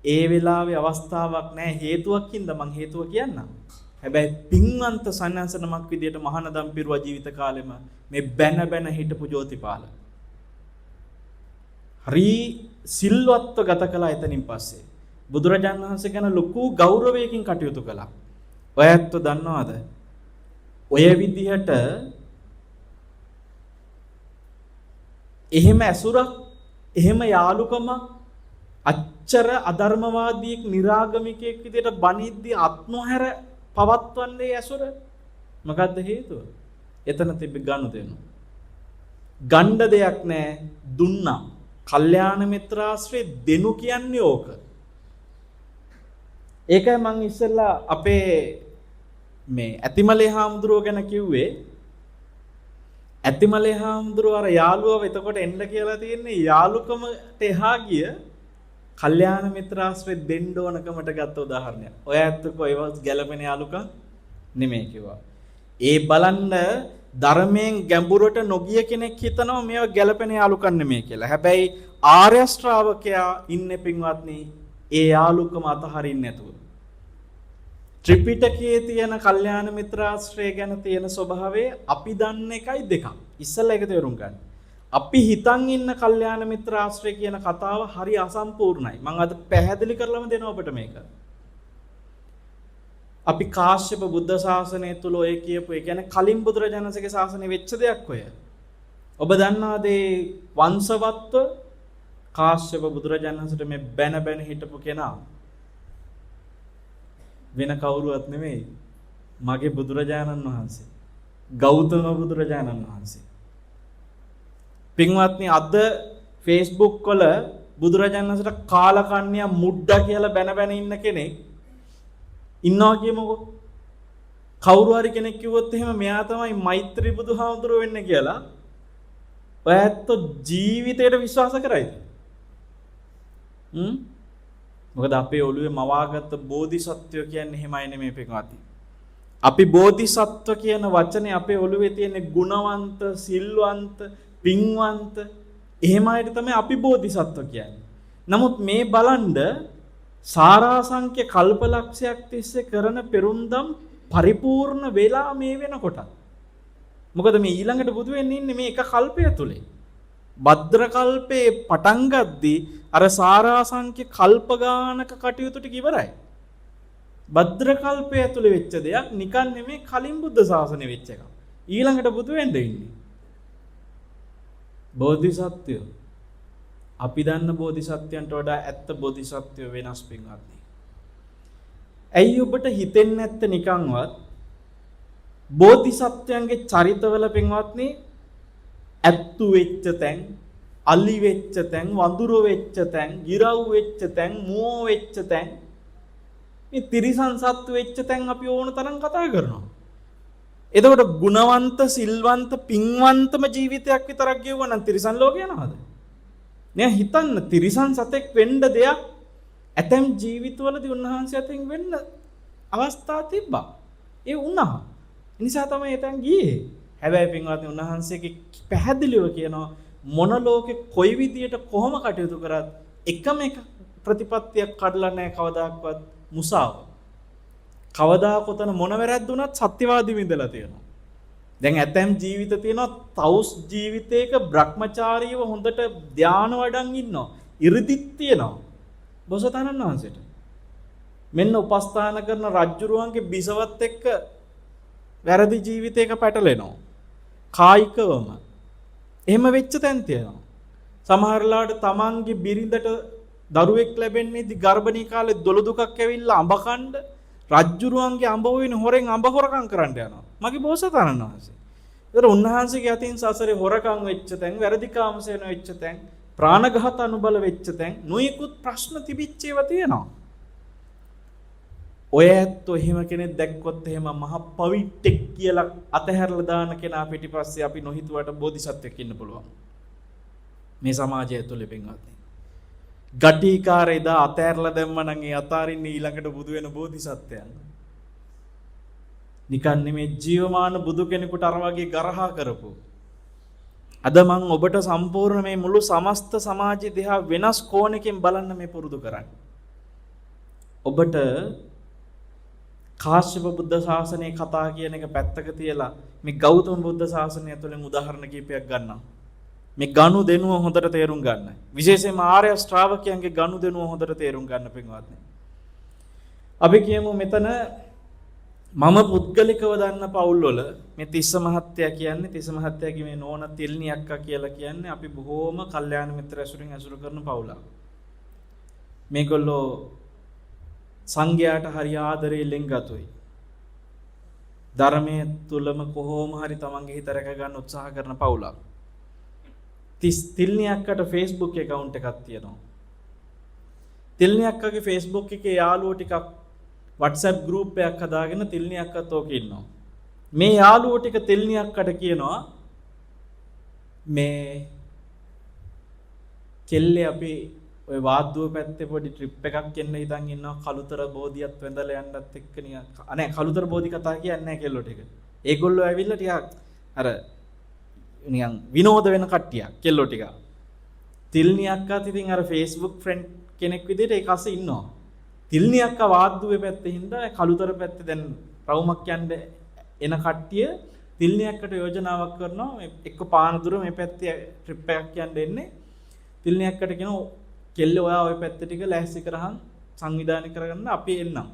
ඒ වෙලාවේ අවස්ථාවක් නැහැ, හේතුවක් හින්දා මං හේතුව කියන්නම්. හැබැයි පින්වන්ත සන්‍යාස නමක් විදියට මහානදම් පිරුවා ජීවිත කාලෙම මේ බැන බැන හිටපු ජෝතිපාල. හරි සිල්වත්ව ගත කළා. එතනින් පස්සේ බුදුරජාණන් වහන්සේ ගැන ලොකු ගෞරවයකින් කටයුතු කළා. ඔය ඇත්ත දන්නවද? ඔය විදිහට එහෙම ඇසුරක්, එහෙම යාළුකමක්, අච්චර අධර්මවාදියෙක් නිරාගමිකයෙක් විදිහට බණිද්දී අත්නොහැර පවත්වන්නේ ඇසුර මොකද්ද හේතුව? එතන තිබ්බ ගනුදෙනු. ගණ්ඩ දෙයක් නෑ, දුන්නා. කල්යාණ මිත්‍රාශ්‍රය දෙනු කියන්නේ ඕක. ඒකයි මං ඉස්සෙල්ලා අපේ මේ ඇතිමලේ හාමුදුරුවෝ ගැන කිව්වේ. ඇතිමලේ හාමුදුරුවෝ අර යාළුවව එතකොට එන්න කියලා තියෙන්නේ යාළුකමට එහා ගිය කල්යාණ මිත්‍රාශ්‍රය දෙන්න ඕනකමට ගත්ත උදාහරණයක්. ඔය ඇත්තකෝ ඒව ගැළපෙන යාළුකම් නෙමෙයි කිව්වා. ඒ බලන්න ධර්මයෙන් ගැඹුරට නොගිය කෙනෙක් හිතනවා මේවා ගැළපෙන යාළුකම් නෙමෙයි කියලා. හැබැයි ආර්ය ශ්‍රාවකයා ඉන්නේ පින්වත්නි ඒ යාළුකම අතහරින්න නැතුව. ත්‍රිපිටකයේ තියෙන කල්යාණ මිත්‍රාශ්‍රය ගැන තියෙන ස්වභාවය අපි දන්න එකයි දෙකක්. ඉස්සෙල්ලා ඒක තේරුම් ගන්න. අපි හිතන් ඉන්න කල්යාණ මිත්‍රාශ්‍රය කියන කතාව හරි අසම්පූර්ණයි. මම අද පැහැදිලි කරලම දෙනවා ඔබට මේක. අපි කාශ්‍යප බුද්ධ ශාසනය තුල ඔය කියපු, ඒ කියන්නේ කලින් බුදුරජාණන් වහන්සේගේ ශාසනය වෙච්ච දෙයක් ඔය. ඔබ දන්නවද ඒ වංශවත්ව කාශ්‍යප බුදුරජාණන් වහන්සේට මේ බැන බැන හිටපු කෙනා වෙන කවුරුවත් නෙමෙයි, මගේ බුදුරජාණන් වහන්සේ, ගෞතම බුදුරජාණන් වහන්සේ. පින්වත්නි අද Facebook වල බුදුරජාණන් වහන්සේට කාලකන්‍යා මුඩ්ඩා කියලා බැන බැන ඉන්න කෙනෙක් ඉන්නවා කියමුකෝ. කවුරු හරි කෙනෙක් කිව්වොත් එහෙම මෙයා තමයි මෛත්‍රී බුදුහාමුදුරුවෝ වෙන්නේ කියලා, ඔය ඇත්තෝ ජීවිතේට විශ්වාස කරයිද? මොකද අපේ ඔළුවේ මවාගත්ත බෝධිසත්වය කියන්නේ එහෙමයි නෙමෙයි පින්වත්නි. අපි බෝධිසත්ව කියන වචනේ අපේ ඔළුවේ තියෙන ගුණවන්ත, සිල්වන්ත, පින්වන්ත එහෙම අයට තමයි අපි බෝධිසත්ව කියන්නේ. නමුත් මේ බලන්ඩ සාරාංශක කල්පලක්ෂයක් තිස්සේ කරන පෙරුම්දම් පරිපූර්ණ වෙලා මේ වෙනකොට. මොකද මේ ඊළඟට බුදු වෙන්න ඉන්නේ මේ එක කල්පය තුලේ. භද්‍ර කල්පේ පටන් ගද්දී අර සාරාංශක කල්ප ගානක කටයුතු ටික ඉවරයි. භද්‍ර කල්පය ඇතුලේ වෙච්ච දෙයක් නිකන් නෙමෙයි, කලින් බුද්ධ ශාසනය වෙච්ච එකක්. ඊළඟට බුදු වෙන්න ඉන්නේ. බෝධිසත්වයෝ අපි දන්න බෝධිසත්වයන්ට වඩා ඇත්ත බෝධිසත්වයෝ වෙනස් පින්වත්නි. ඇයි ඔබට හිතෙන්නේ නැත්තේ නිකන්වත් බෝධිසත්වයන්ගේ චරිතවල පින්වත්නි ඇත්තු වෙච්ච තැන්, අලි වෙච්ච තැන්, වඳුරු වෙච්ච තැන්, ගිරව් වෙච්ච තැන්, මුවෝ වෙච්ච තැන්, මේ තිරිසන් සත්තු වෙච්ච තැන් අපි ඕන තරම් කතා කරනවා. එතකොට ගුණවන්ත, සිල්වන්ත, පින්වන්තම ජීවිතයක් විතරක් ගෙවුවා නම් තිරිසන් ලෝකේ යනවද? නෑ, හිතන්න තිරිසන් සතෙක් වෙන්න දෙයක් ඇතැම් ජීවිතවලදී උන්වහන්සේ අතින් වෙන්න අවස්ථා තිබ්බා. ඒ වුණා. ඒ නිසා තමයි එතෙන් ගියේ. හැබැයි පින්වත්නි, උන්වහන්සේගේ පැහැදිලිව කියනවා මොන ලෝකෙ කොයි විදියට කොහොම කටයුතු කරත් එකම එක ප්‍රතිපත්තියක් කඩලා නැහැ කවදාක්වත් මුසාව. කවදා කොතන මොන වැරැද්ද වුණත් සත්‍යවාදී විඳලා තියෙනවා. දැන් ඇතැම් ජීවිත තියෙනවා තවුස් ජීවිතයක බ්‍රහ්මචාරීව හොඳට ධාන වඩන් ඉන්නවා. ඉරිදිත් තියෙනවා. බෝසතාණන් වහන්සේට. මෙන්න උපස්ථාන කරන රජ්ජුරුවන්ගේ බිසවත් එක්ක වැරදි ජීවිතයක පැටලෙනවා. කායිකවම. එහෙම වෙච්ච තැන් තියෙනවා. සමහර ලාට තමන්ගේ බිරිඳට දරුවෙක් ලැබෙන්නේදී ගර්භණී කාලේ දොළ දුකක් ඇවිල්ලා අඹ කණ්ඩ රජ්ජුරුවන්ගේ අඹ වෙන හොරෙන් අඹ හොරකම් කරන්න යනවා. මගේ බෝසතාණන් වහන්සේ. ඒතර උන්වහන්සේගේ අතින් සසරේ හොරකම් වෙච්ච තැන්, වැරදි කාමසේන වෙච්ච තැන්, ප්‍රාණඝාත අනුබල වෙච්ච තැන්, නොයෙකුත් ප්‍රශ්න තිබිච්ච ඒවා තියෙනවා. ඔය ඇත්තෝ එහෙම කෙනෙක් දැක්කොත් එහෙම මහ පවිට්ටෙක් කියලා අතහැරලා දාන කෙනා පිටිපස්සේ අපි නොහිතුවට බෝධිසත්වෙක් ඉන්න පුළුවන්. මේ සමාජය තුළ පින්වත්නි. ගටීකාර එදා අතහැරලා දැම්ම නම් ඒ අතාරින්නේ ඊළඟට බුදු වෙන බෝධිසත්වයන්. නිකන් නෙමේ ජීවමාන බුදු කෙනෙකුට අර වගේ ගරහා කරපු. අද මං ඔබට සම්පූර්ණ මේ මුළු සමස්ත සමාජය දිහා වෙනස් කෝණයකින් බලන්න මේ පුරුදු කරන්නේ. ඔබට කාශ්‍යප බුද්ධ ශාසනයේ කතා කියන එක පැත්තක තියලා මේ ගෞතම බුද්ධ ශාසනය තුළින් උදාහරණ කීපයක් ගන්නම්. මේ ගනු දෙනුව හොඳට තේරුම් ගන්න. විශේෂයෙන්ම ආර්ය ශ්‍රාවකයන්ගේ ගනු දෙනුව හොඳට තේරුම් ගන්න පින්වත්නි. අපි කියමු මෙතන මම පුද්ගලිකව දන්න පවුල්වල මේ තිස්ස මහත්තයා කියන්නේ, තිස්ස මහත්තයාගේ මේ නෝනා තිල්නි අක්කා කියලා කියන්නේ අපි බොහෝම කල්යාණ මිත්‍ර ඇසුරින් ඇසුරු කරන පවුලක්. මේගොල්ලෝ සංඝයාට හරි ආදරේ ලෙන්ගතුයි. ධර්මයේ තුලම කොහොම හරි තමන්ගේ හිත රැක ගන්න උත්සාහ කරන පවුලක්. තිල්නි අක්කට Facebook account එකක් තියෙනවා. තිල්නි අක්කගේ Facebook එකේ යාළුවෝ ටිකක් WhatsApp group එකක් හදාගෙන තිල්නි අක්කත් ඕකේ ඉන්නවා. මේ යාළුවෝ ටික තිල්නි අක්කට කියනවා මේ කෙල්ලේ අපි ඔය වාද්දුව පැත්තේ පොඩි ට්‍රිප් එකක් එන්න හිතන් ඉන්නවා, කළුතර බෝධියත් වැඳලා යන්නත් එක්ක නිකන්. අනේ කළුතර බෝධි කතා කියන්නේ නැහැ කෙල්ලෝ ටික. ඒගොල්ලෝ ඇවිල්ලා ටිකක් අර නිකන් විනෝද වෙන කට්ටියක් කෙල්ලෝ ටික. තිල්නි අක්කාත් ඉතින් අර Facebook friend කෙනෙක් විදිහට ඒක අස්සේ ඉන්නවා. තිල්නි අක්කා වාද්දුවේ පැත්තේ හින්දා කළුතර පැත්තේ දැන් රවුමක් යන්න එන කට්ටිය තිල්නි අක්කට යෝජනාවක් කරනවා මේ එක්ක පානදුර මේ පැත්තේ ට්‍රිප් එකක් යන්න එන්නේ. තිල්නි අක්කට කියනවා කෙල්ලේ ඔයා ওই පැත්ත ටික ලෑස්ති කරහන් සංවිධානය කරගන්න අපි එන්නම්.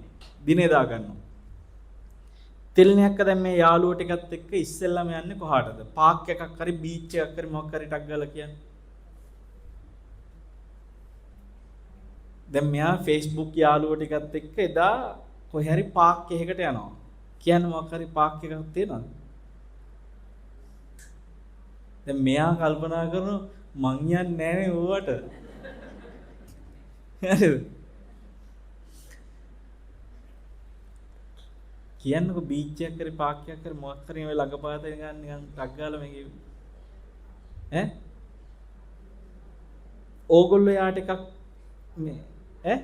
දිනේ දාගන්නවා. තිල්නි අක්කා දැන් මේ යාළුවෝ ටිකත් එක්ක ඉස්සෙල්ලාම යන්නේ කොහාටද? පාක් එකක් හරි බීච් එකක් හරි මොකක් හරි ටක් ගාලා කියන්නේ. දැන් මෙයා Facebook යාළුවෝ ටිකත් එක්ක එදා කොහේ හරි පාක් එකකට යනවා. කියන්නේ මොකක් හරි පාක් එකක් තියෙනවද? දැන් මෙයා කල්පනා කරනවා මං යන්නේ නෑනේ ඕවට. හරිද? කියන්නකෝ බීච් එකක් හරි පාක් එකක් හරි මොකක් හරි ඔය ළඟපාත නිකන් නිකන් ටක් ගාලා මේකේ ඈ ඕගොල්ලෝ යාට එකක් මේ ඈ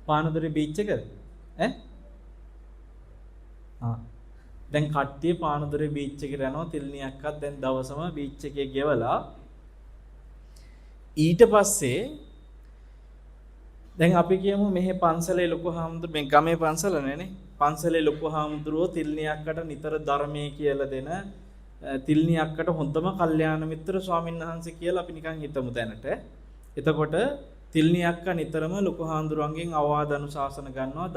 පානදුරේ බීච් එක ඈ ආ දැන් කට්ටිය පානදුරේ බීච් එකට යනවා. තිල්නි අක්කත් දැන් දවසම බීච් එකේ ගෙවලා ඊට පස්සේ දැන් අපි කියමු මෙහෙ පන්සලේ ලොකු හාමුදුරු, මේ ගමේ පන්සල නෑනේ, පන්සලේ ලොකු හාමුදුරුවෝ තිල්නි අක්කට නිතර ධර්මයේ කියලා දෙන තිල්නි අක්කට හොඳම කල්යාණ මිත්‍ර ස්වාමීන් වහන්සේ කියලා අපි නිකන් හිතමු දැනට. එතකොට තිල්නි අක්කා නිතරම ලොකු හාමුදුරුවන්ගෙන් අවවාද අනුශාසන ගන්නවා,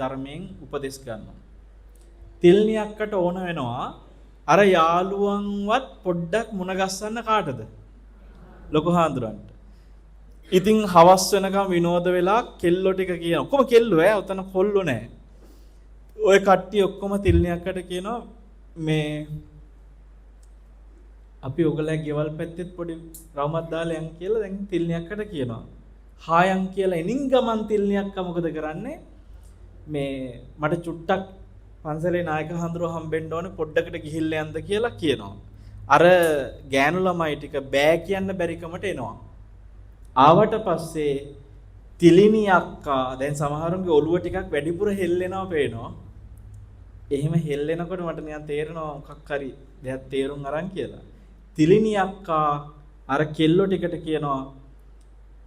ධර්මයෙන් උපදෙස් ගන්නවා. තිල්නි අක්කට ඕන වෙනවා අර යාළුවන්වත් පොඩ්ඩක් මුණ ගස්සන්න කාටද? ලොකු හාමුදුරුවන්ට. ඉතින් හවස් වෙනකම් විනෝද වෙලා කෙල්ලෝ ටික කියන ඔක්කොම කෙල්ලෝ ඈ, ඔතන කොල්ලෝ නෑ. ඔය කට්ටිය ඔක්කොම තිල්නියක්කට කියනවා මේ අපි ඔයගොල්ලෝ ගෙවල් පැත්තෙත් පොඩි රවුමක් දාලා යන් කියලා දැන් තිල්නියක්කට කියනවා. හායන් කියලා එනින් ගමන් තිල්නියක්ක මොකද කරන්නේ? මේ මට චුට්ටක් පන්සලේ නායක හඳුරෝ හම්බෙන්න ඕනේ පොඩ්ඩකට ගිහිල්ලා යන්ද කියලා කියනවා. අර ගෑනු ළමයි ටික බෑ කියන්න බැරිකමට එනවා. ආවට පස්සේ තිලිනි අක්කා දැන් සමහරුන්ගේ ඔළුව ටිකක් වැඩිපුර හෙල්ලෙනවා පේනවා. එහෙම හෙල්ලෙනකොට මට නිකන් තේරෙනවා මොකක් හරි දෙයක් තේරුම් අරන් කියලා. තිලිනි අක්කා අර කෙල්ලෝ ටිකට කියනවා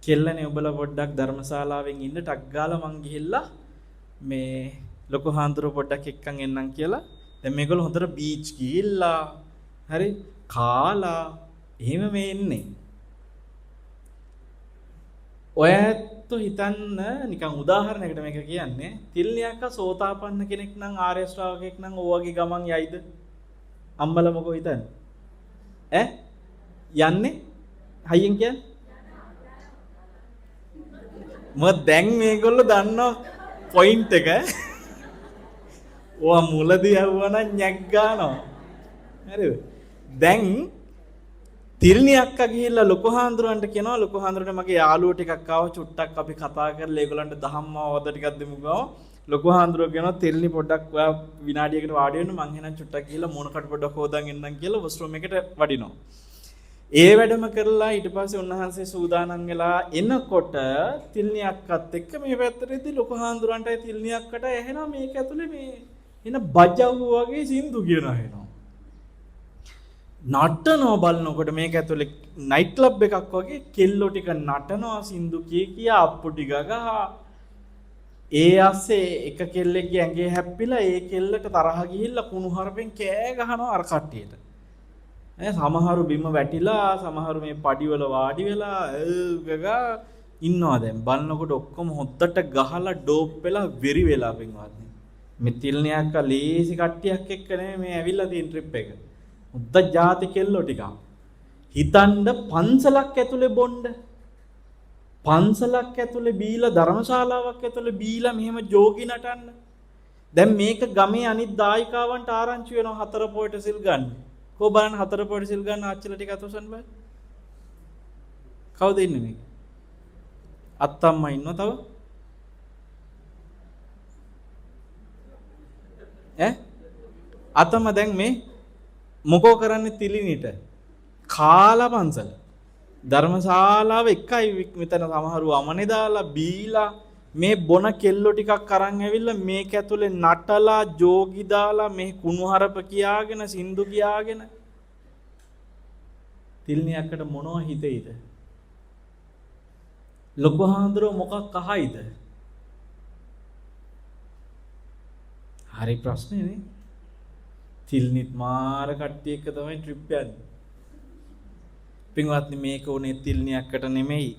කෙල්ලනේ ඔබලා පොඩ්ඩක් ධර්මශාලාවෙන් ඉන්න ටක් ගාලා මං ගිහිල්ලා මේ ලොකු හාමුදුරුවෝ පොඩ්ඩක් එක්කන් එන්නම් කියලා. දැන් මේගොල්ලෝ හොඳට බීච් ගිහිල්ලා හරි කාලා එහෙම මේ එන්නේ. ඔය ඇත්තෝ හිතන්න නිකන් උදාහරණයකට මේක කියන්නේ, තිල්නි අක්කා සෝතාපන්න කෙනෙක් නම් ආර්ය ශ්‍රාවකෙක් නම් ඔය වගේ ගමන් යයිද? අම්මලා මොකෝ හිතන්නේ? ඈ යන්නේ? හයියෙන් කියන්නේ? මොකද දැන් මේගොල්ලෝ දන්නවා පොයින්ට් එක. ඔයා මුලදී ඇහුවා නම් ഞැක් ගන්නවා. හරිද? දැන් තිල්නි අක්කා ගිහිල්ලා ලොකු හාමුදුරන්ට කියනවා, ලොකු හාමුදුරනේ මගේ යාළුවෝ ටිකක් ආව චුට්ටක් අපි කතා කරලා ඒගොල්ලන්ට දහම් අවවාද ටිකක් දෙමු ගාව. ලොකු හාමුදුරුවෝ කියනවා තිල්නි පොඩ්ඩක් ඔයා විනාඩියකට වාඩි වෙන්න මං එහෙනම් චුට්ටක් ගිහිල්ලා මූණ කට පොඩ්ඩක් හොදන් එන්නම් කියලා වොෂ්රූම් එකට වඩිනවා. ඒ වැඩම කරලා ඊට පස්සේ උන්වහන්සේ සූදානම් වෙලා එනකොට තිල්නි අක්කත් එක්ක මේ පැත්තට එද්දි ලොකු හාමුදුරන්ටයි තිල්නි අක්කට ඇහෙනවා මේක ඇතුලේ මේ එන බජව් වගේ සින්දු කියනවා ඇහෙනවා. නටනවා බලනකොට මේක ඇතුලේ නයිට් ක්ලබ් එකක් වගේ කෙල්ලෝ ටික නටනවා සින්දු කිය කියා අප්පු ටික ගහ. ඒ අස්සේ එක කෙල්ලෙක්ගේ ඇඟේ හැප්පිලා ඒ කෙල්ලට තරහ ගිහිල්ලා කුණු හරපෙන් කෑ ගහනවා අර කට්ටියට. ඈ සමහරු බිම වැටිලා සමහරු මේ පඩිවල වාඩි වෙලා ගගා ඉන්නවා. දැන් බලනකොට ඔක්කොම හොද්දට ගහලා ඩෝප් වෙලා වෙරි වෙලා පින්වත්නි. මේ තිල්නි අක්කා ලේසි කට්ටියක් එක්ක නෙමෙයි මේ ඇවිල්ලා තියෙන ට්‍රිප් එක. හොද්ද ජාති කෙල්ලෝ ටිකක්. හිතන්න පන්සලක් ඇතුලේ බොණ්ඩ, පන්සලක් ඇතුලේ බීලා, ධර්මශාලාවක් ඇතුලේ බීලා මෙහෙම ජෝගි නටන්න. දැන් මේක ගමේ අනිත් දායිකාවන්ට ආරංචි වෙනවා හතර පොයට සිල් ගන්න. කෝ බලන්න හතර පොයට සිල් ගන්න ආච්චිලා ටික අත උස්සන්න බෑ. කවුද ඉන්නේ මේක? අත්තම්මා ඉන්නවා තව? ඈ? අතම දැන් මේ මොකෝ කරන්නේ තිලිනිට? කාලා පන්සල. ධර්මශාලාව එකයි මෙතන සමහරු අමනේ දාලා බීලා මේ බොන කෙල්ලෝ ටිකක් අරන් ඇවිල්ලා මේක ඇතුලේ නටලා ජෝගි දාලා මේ කුණු හරප කියාගෙන සින්දු කියාගෙන තිල්නි අක්කට මොනව හිතෙයිද? ලොකු හාමුදුරුවෝ මොකක් අහයිද? හරි ප්‍රශ්නේ නේ. තිල්නිත් මාර කට්ටිය එක්ක තමයි ට්‍රිප් යන්නේ. පින්වත්නි මේක උනේ තිල්නි අක්කට නෙමෙයි.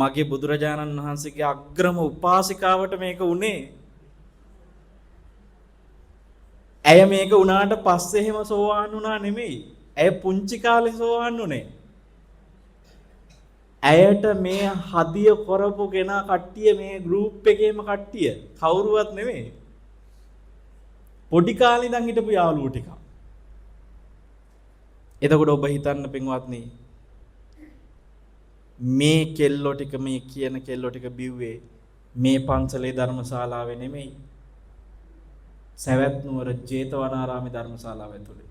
මගේ බුදුරජාණන් වහන්සේගේ අග්‍රම උපාසිකාවට මේක උනේ. ඇය මේක උනාට පස්සේ එහෙම සෝවාන් වුණා නෙමෙයි. ඇය පුංචි කාලේ සෝවාන් වුණේ. ඇයට මේ හදිය කරපු කෙනා කට්ටිය මේ ගෲප් එකේම කට්ටිය කවුරුවත් නෙමෙයි. පොඩි කාලේ ඉඳන් හිටපු යාළුවෝ ටික. එතකොට ඔබ හිතන්න පින්වත්නි මේ කෙල්ලෝ ටික මේ කියන කෙල්ලෝ ටික බිව්වේ මේ පන්සලේ ධර්මශාලාවේ නෙමෙයි. සවැත් නුවර ජේතවනාරාමේ ධර්මශාලාව ඇතුලේ.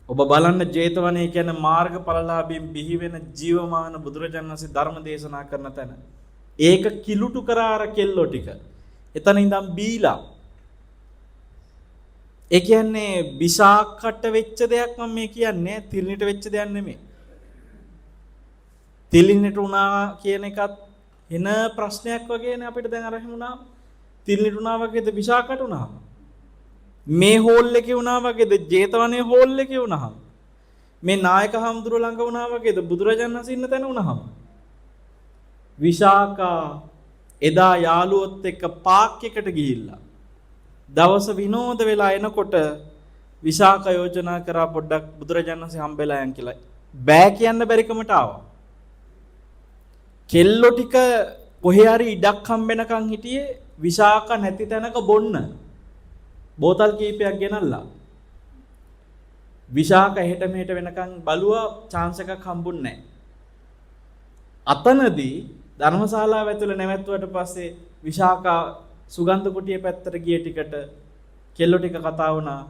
ඔබ බලන්න ජේතවනයේ කියන්නේ මාර්ගඵලලාභයෙන් බිහි වෙන ජීවමාන බුදුරජාණන් වහන්සේ ධර්ම දේශනා කරන තැන. ඒක කිලුටු කරා අර කෙල්ලෝ ටික. එතන ඉඳන් බීලා. ඒ කියන්නේ විශාඛට වෙච්ච දෙයක් මම මේ කියන්නේ, තිලිනිට වෙච්ච දෙයක් නෙමෙයි. තිලිනිට වුණා කියන එකත් එන ප්‍රශ්නයක් වගේනේ අපිට දැන් අර එහෙම වුණාම. තිලිනිට වුණා වගේද විශාඛට වුණාම? මේ හෝල් එකේ වුණා වගේද ජේතවනයේ හෝල් එකේ වුණාම? මේ නායක හාමුදුරුවෝ ළඟ වුණා වගේද බුදුරජාණන් වහන්සේ ඉන්න තැන වුණාම? විශාඛා එදා යාළුවොත් එක්ක පාක් එකට ගිහිල්ලා දවස විනෝද වෙලා එනකොට විශාඛ යෝජනා කරා පොඩ්ඩක් බුදුරජාණන් වහන්සේ හම්බෙලා යන් කියලා. බෑ කියන්න බැරිකමට ආවා. කෙල්ලෝ ටික කොහේ හරි ඉඩක් හම්බෙනකන් හිටියේ විශාඛ නැති තැනක බොන්න. බෝතල් කීපයක් ගෙනල්ලා. විශාඛ එහෙට මෙහෙට වෙනකන් බලුවා, චාන්ස් එකක් හම්බුන්නේ නැහැ. අතනදී ධර්මශාලාව ඇතුළේ නැවැත්තුවට පස්සේ විශාඛා සුගන්ධ කුටිය පැත්තට ගිය ටිකට කෙල්ලෝ ටික කතා වුණා.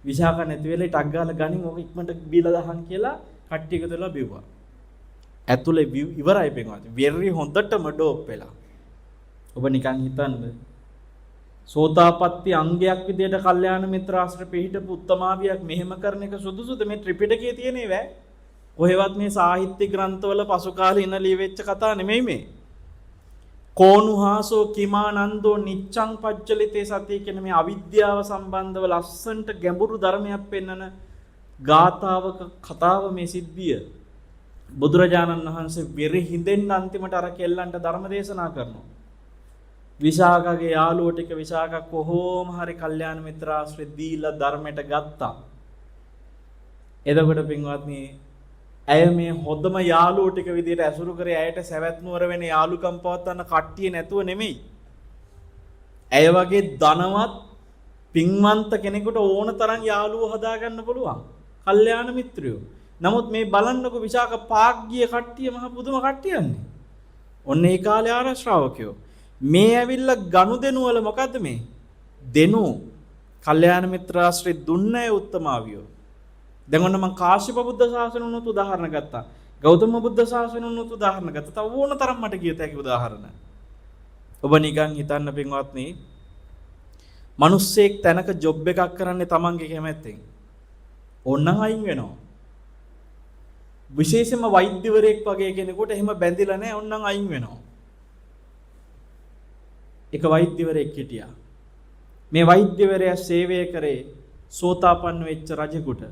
විශාඛ නැති වෙලේ ටක් ගාලා ගනින් ඔක ඉක්මනට බීලා දහන් කියලා කට්ටිය එකතු වෙලා බිව්වා. ඇතුලේ ඉවරයි පින්වත්. වෙරි හොඳටම ඩෝප් වෙලා. ඔබ නිකන් හිතන්න, සෝතාපට්ටි අංගයක් විදියට කල්යාණ මිත්‍ර ආශ්‍රය පිහිටපු උත්තමාවියක් මෙහෙම කරන එක සුදුසුද? මේ ත්‍රිපිටකයේ තියෙන ඒවා කොහෙවත් මේ සාහිත්‍ය ග්‍රන්ථවල පසු කාලීන ලියවෙච්ච කතා නෙමෙයි මේ. කෝනුහාසෝ කිමානන්දෝ නිච්ඡං පජ්ජලිතේ සතිය කියන මේ අවිද්‍යාව සම්බන්ධව ලස්සන්ට ගැඹුරු ධර්මයක් පෙන්වන ගාථාවක කතාව මේ සිද්ධිය. බුදුරජාණන් වහන්සේ වෙරි හිඳෙන්න අන්තිමට අර කෙල්ලන්ට ධර්ම දේශනා කරනවා. විශාඛගේ යාළුවෝ ටික විශාඛ කොහොම හරි කල්යාණ මිත්‍ර ආශ්‍රය දීලා ධර්මයට ගත්තා. එතකොට පින්වත්නි, ඇය මේ හොඳම යාළුවෝ ටික විදියට ඇසුරු කරේ ඇයට සැවැත් නුවර වෙන යාළුකම් පවත්වන්න කට්ටිය නැතුව නෙමෙයි. ඇය වගේ ධනවත් පින්වන්ත කෙනෙකුට ඕන තරම් යාළුවෝ හදාගන්න පුළුවන්. කල්යාණ මිත්‍රයෝ. නමුත් මේ බලන්නකො විශාඛ පාක් ගිය කට්ටිය මහ පුදුම කට්ටියන්නේ. ඔන්න ඒ කාලේ ආර්ය ශ්‍රාවකයෝ. මේ ඇවිල්ලා ගනුදෙනු වල මොකද්ද මේ? දෙනු කල්යාණ මිත්‍රාශ්‍රය දුන්න අය උත්තමාවියෝ. දැන් ඔන්න මං කාශ්‍යප බුද්ධ ශාසන උනොත් උදාහරණ ගත්තා. ගෞතම බුද්ධ ශාසන උනොත් උදාහරණ ගත්තා. තව ඕන තරම් මට කියත හැකි උදාහරණ. ඔබ නිකන් හිතන්න පින්වත්නි, මිනිස්සෙක් තැනක ජොබ් එකක් කරන්නේ තමන්ගේ කැමැත්තෙන්. ඕනනම් අයින් වෙනවා. විශේෂයෙන්ම වෛද්‍යවරයෙක් වගේ කෙනෙකුට එහෙම බැඳිලා නැහැ, ඕනනම් අයින් වෙනවා. එක වෛද්‍යවරයෙක් හිටියා. මේ වෛද්‍යවරයා සේවය කරේ සෝතාපන්න වෙච්ච රජෙකුට.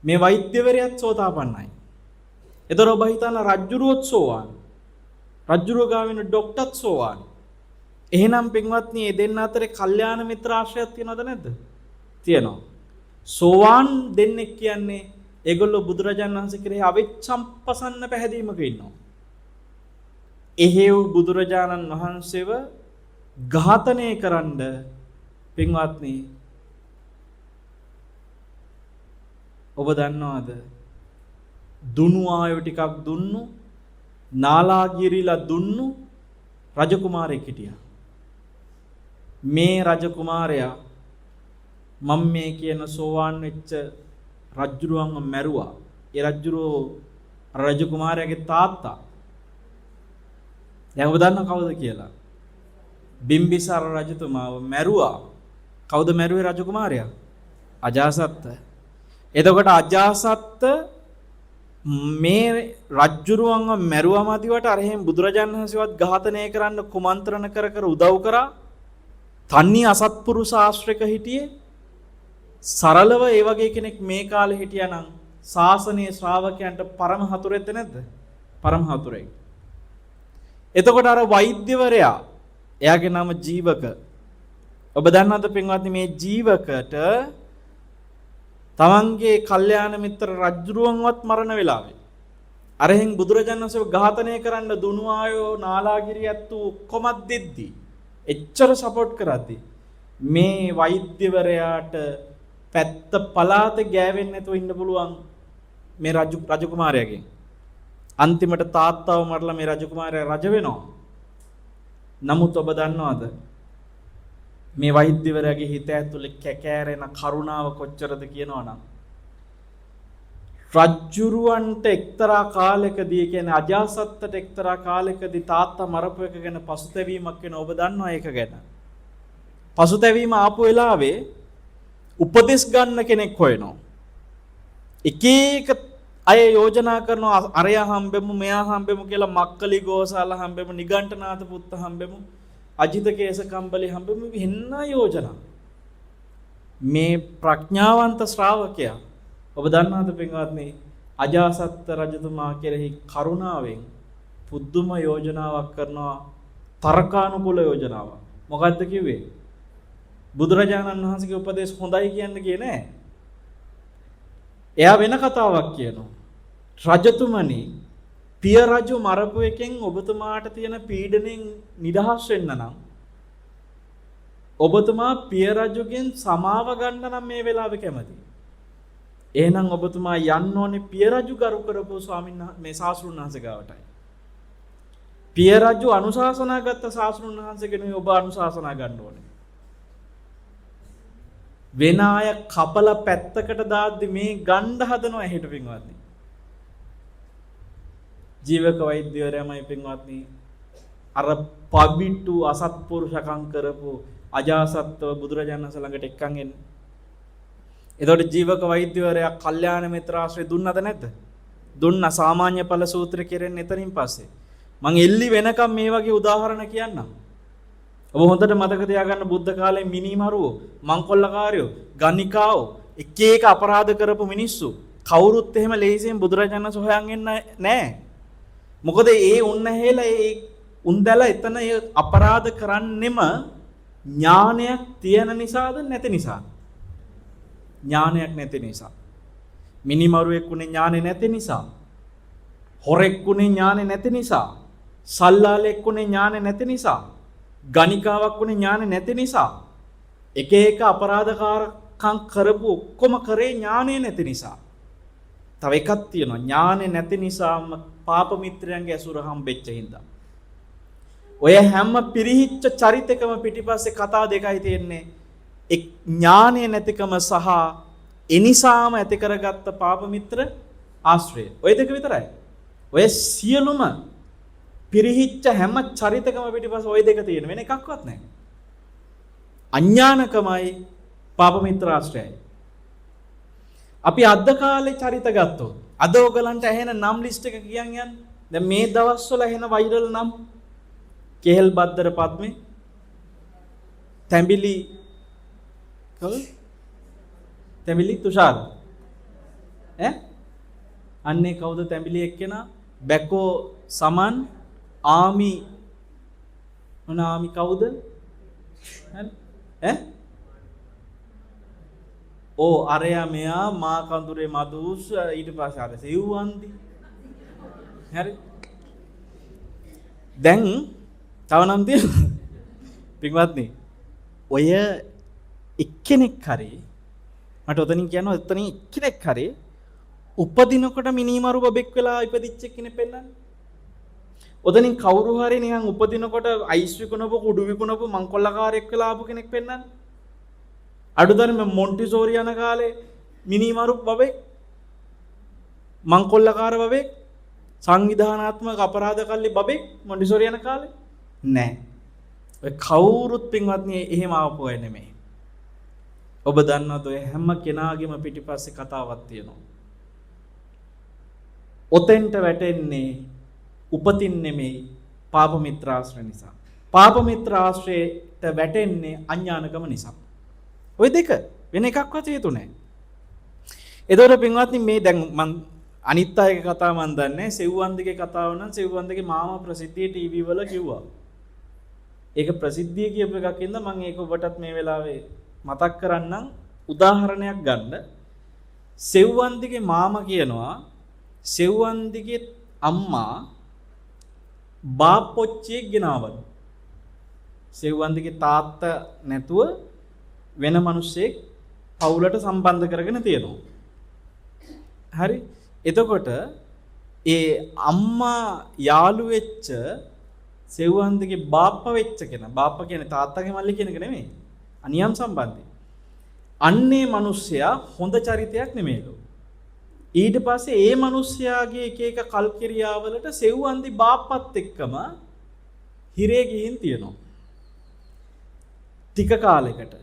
මේ වෛද්‍යවරයාත් සෝතාපන්නයි. එතකොට ඔබ හිතන්න රජ්ජුරුවොත් සෝවාන්. රජ්ජුරුව ගාව ඉන්න ඩොක්ටර්ත් සෝවාන්. එහෙනම් පින්වත්නි, මේ දෙන්න අතරේ කල්යාණ මිත්‍ර ආශ්‍රයයක් තියෙනවද නැද්ද? තියෙනවා. සෝවාන් දෙන්නෙක් කියන්නේ ඒගොල්ලෝ බුදුරජාණන් වහන්සේ කෙරෙහි අවිච්ඡම්පසන්න පැහැදීමක ඉන්නවා. එහෙව් බුදුරජාණන් වහන්සේව ඝාතනය කරන්න පින්වත්නි, ඔබ දන්නවද දුනු ආයෝ ටිකක් දුන්නු නාලාගිරිලා දුන්නු රජකුමාරයෙක් හිටියා. මේ රජකුමාරයා මම මේ කියන සෝවාන් වෙච්ච රජුරුවන්ව මැරුවා. ඒ රජුරුව රජකුමාරයාගේ තාත්තා. දැන් ඔබ දන්නව කවුද කියලා? බිම්බිසාර රජතුමාව මැරුවා. කවුද මැරුවේ රජකුමාරයා? අජාසත්ත. එතකොට අජාසත්ත මේ රජුරුවන්ව මැරුවම අදිවට අර එහෙම බුදුරජාණන් වහන්සේවත් ඝාතනය කරන්න කුමන්ත්‍රණ කර කර උදව් කරා. තනි අසත්පුරුෂ ආශ්‍රයක හිටියේ. සරලව ඒ වගේ කෙනෙක් මේ කාලේ හිටියා නම් ශාසනීය ශ්‍රාවකයන්ට පරම හතුරෙක්ද නැද්ද? පරම හතුරෙක්. එතකොට අර වෛද්‍යවරයා, එයාගේ නම ජීවක. ඔබ දන්නවද පින්වත්නි, මේ ජීවකට තමන්ගේ කල්යාණ මිත්‍ර රජුරුවන්වත් මරණ වෙලාවේ අරහෙන් බුදුරජාණන් වහන්සේව ඝාතනය කරන්න දුනු ආයෝ නාලාගිරි ඇත්තු ඔක්කොමත් දෙද්දි එච්චර සපෝට් කරද්දි මේ වෛද්‍යවරයාට පැත්ත පලාත ගෑවෙන්නේ නැතුව ඉන්න පුළුවන් මේ රජකුමාරයාගෙන්. අන්තිමට තාත්තව මරලා මේ රජකුමාරයා රජ වෙනවා. නමුත් ඔබ දන්නවද මේ වෛද්‍යවරයාගේ හිත ඇතුලේ කැකෑරෙන කරුණාව කොච්චරද කියනවනම්, රජ්ජුරුවන්ට එක්තරා කාලයකදී, කියන්නේ අජාසත්තට එක්තරා කාලයකදී තාත්තා මරපු එක ගැන පසුතැවීමක් වෙන. ඔබ දන්නවා ඒක ගැන. පසුතැවීම ආපු වෙලාවේ උපදෙස් ගන්න කෙනෙක් හොයනවා. එක එක අය යෝජනා කරනවා, අරයා හම්බෙමු මෙයා හම්බෙමු කියලා. මක්කලි ගෝසාල හම්බෙමු, නිගණ්ඨනාථ පුත්ත හම්බෙමු, අජිත කේස කම්බලි හම්බෙමු, වෙන්න යෝජනා. මේ ප්‍රඥාවන්ත ශ්‍රාවකයා ඔබ දන්නවද පින්වත්නි, අජාසත්ත රජතුමා කෙරෙහි කරුණාවෙන් පුදුම යෝජනාවක් කරනවා, තර්කානුකූල යෝජනාවක්. මොකද්ද කිව්වේ? බුදුරජාණන් වහන්සේගේ උපදේශ හොඳයි කියන්න ගියේ නෑ. එයා වෙන කතාවක් කියනවා. රජතුමනි, පිය රජු මරපු එකෙන් ඔබතුමාට තියෙන පීඩණයෙන් නිදහස් වෙන්න නම්, ඔබතුමා පිය රජුගෙන් සමාව ගන්න නම් මේ වෙලාවේ කැමති. එහෙනම් ඔබතුමා යන්න ඕනේ පිය රජු ගරු කරපු ස්වාමීන් මේ ශාස්ත්‍රුන් වහන්සේ ගාවටයි. පිය රජු අනුශාසනා ගත්ත ශාස්ත්‍රුන් වහන්සේගෙනුයි ඔබ අනුශාසනා ගන්න ඕනේ. වෙන අය කපල පැත්තකට දාද්දි මේ ගණ්ඩ හදනවා ඇහෙට පින්වත්නි. ජීවක වෛද්‍යවරයාමයි පින්වත්නි අර පවිටු අසත්පුරුෂකම් කරපු අජාසත්ව බුදුරජාණන් වහන්සේ ළඟට එක්කන් එන්නේ. එතකොට ජීවක වෛද්‍යවරයා කල්යාණ මිත්‍රාශ්‍රය දුන්නද නැද්ද? දුන්නා. සාමාන්‍ය ඵල සූත්‍ර කෙරෙන්නේ එතනින් පස්සේ. මං එල්ලි වෙනකම් මේ වගේ උදාහරණ කියන්නම්. ඔබ හොඳට මතක තියාගන්න, බුද්ධ කාලේ මිනිමරුවෝ, මංකොල්ලකාරයෝ, ගණිකාවෝ, එක එක අපරාධ කරපු මිනිස්සු කවුරුත් එහෙම ලේසියෙන් බුදුරජාණන් වහන්සේ හොයන් එන්නේ නෑ. මොකද ඒ උන්න හේලා ඒ උන්දැලා එතන ඒ අපරාධ කරන්නෙම ඥානයක් තියෙන නිසාද නැති නිසාද? ඥානයක් නැති නිසා. මිනිමරුවෙක් උනේ ඥානෙ නැති නිසා. හොරෙක් උනේ ඥානෙ නැති නිසා. සල්ලාලෙක් උනේ ඥානෙ නැති නිසා. ගණිකාවක් උනේ ඥානෙ නැති නිසා. එක එක අපරාධකාරකම් කරපු ඔක්කොම කරේ ඥානෙ නැති නිසා. තව එකක් තියෙනවා, ඥානෙ නැති නිසාම පාප මිත්‍රයන්ගේ ඇසුර හම්බෙච්ච හින්දා. ඔය හැම පිරිහිච්ච චරිතකම පිටිපස්සේ කතා දෙකයි තියෙන්නේ. එක් ඥානය නැතිකම සහ එනිසාම ඇති කරගත්ත පාප මිත්‍ර ආශ්‍රය. ඔය දෙක විතරයි. ඔය සියලුම පිරිහිච්ච හැම චරිතකම පිටිපස්සේ ඔය දෙක තියෙන, වෙන එකක්වත් නැහැ. අඥානකමයි පාප මිත්‍ර ආශ්‍රයයි. අපි අද කාලේ චරිත ගත්තොත්, අද ඔයගලන්ට ඇහෙන නම් ලිස්ට් එක කියන් යන්න. දැන් මේ දවස්වල ඇහෙන වෛරල් නම් කෙහෙල් බද්දර පද්මේ, තැඹිලි කවුද? තැඹිලි තුෂාර. ඈ? අන්නේ කවුද තැඹිලි එක්කෙනා? බැකෝ සමන්, ආමි මොන ආමි කවුද? හරි? ඈ? ඕ අරයා මෙයා මා කඳුරේ මදුස්, ඊට පස්සේ අර සෙව්වන්දි. හරි? දැන් තව නම් තියෙනවා. පින්වත්නි, ඔය එක්කෙනෙක් හරි මට ඔතනින් කියනවා, ඔතනින් එක්කෙනෙක් හරි උපදිනකොට මිනීමරු බබෙක් වෙලා ඉපදිච්ච කෙනෙක් පෙන්නන්න. ඔතනින් කවුරු හරි නිකන් උපදිනකොට අයිස් විකුණපු, කුඩු විකුණපු මංකොල්ලකාරයෙක් වෙලා ආපු කෙනෙක් පෙන්නන්න. අඩුතරමේ මොන්ටිසෝරි යන කාලේ මිනීමරු බබෙක්, මංකොල්ලකාර බබෙක්, සංවිධානාත්මක අපරාධ කල්ලි බබෙක් මොන්ටිසෝරි යන කාලේ නෑ. ඔය කවුරුත් පින්වත්නි එහෙම ආපු අය නෙමෙයි. ඔබ දන්නවද, ඔය හැම කෙනාගේම පිටිපස්සේ කතාවක් තියෙනවා. ඔතෙන්ට වැටෙන්නේ උපතින් නෙමෙයි, පාප මිත්‍රාශ්‍රය නිසා. පාප මිත්‍රාශ්‍රයට වැටෙන්නේ අඥානකම නිසා. ඔය දෙක, වෙන එකක්වත් හේතු නැහැ. එතකොට පින්වත්නි, මේ දැන් මං අනිත් අයගේ කතාව මං දන්නේ, සෙව්වන්දගේ කතාව නම් සෙව්වන්දගේ මාමා ප්‍රසිද්ධියේ ටීවී වල කිව්වා. ඒක ප්‍රසිද්ධිය කියපු එකක් හින්දා මං ඒක ඔබටත් මේ වෙලාවේ මතක් කරන්නම්, උදාහරණයක් ගන්න. සෙව්වන්දිගේ මාමා කියනවා සෙව්වන්දිගේ අම්මා බාප්පොච්චියෙක් ගෙනාවලු. සෙව්වන්දිගේ තාත්තා නැතුව වෙන මිනිස්සෙක් පවුලට සම්බන්ධ කරගෙන තියෙනවා. හරි. එතකොට ඒ අම්මා යාළු වෙච්ච සෙව්වන්දිගේ බාප්පා වෙච්ච කෙනා, බාප්පා කියන්නේ තාත්තගේ මල්ලි කියන එක නෙමෙයි. අනියම් සම්බන්ධයි. අන්නේ මිනිස්සයා හොඳ චරිතයක් නෙමෙයිලු. ඊට පස්සේ ඒ මිනිස්සයාගේ එක එක කල්කිරියාවලට සෙව්වන්දි බාප්පත් එක්කම හිරේ ගිහින් තියෙනවා. ටික කාලෙකට.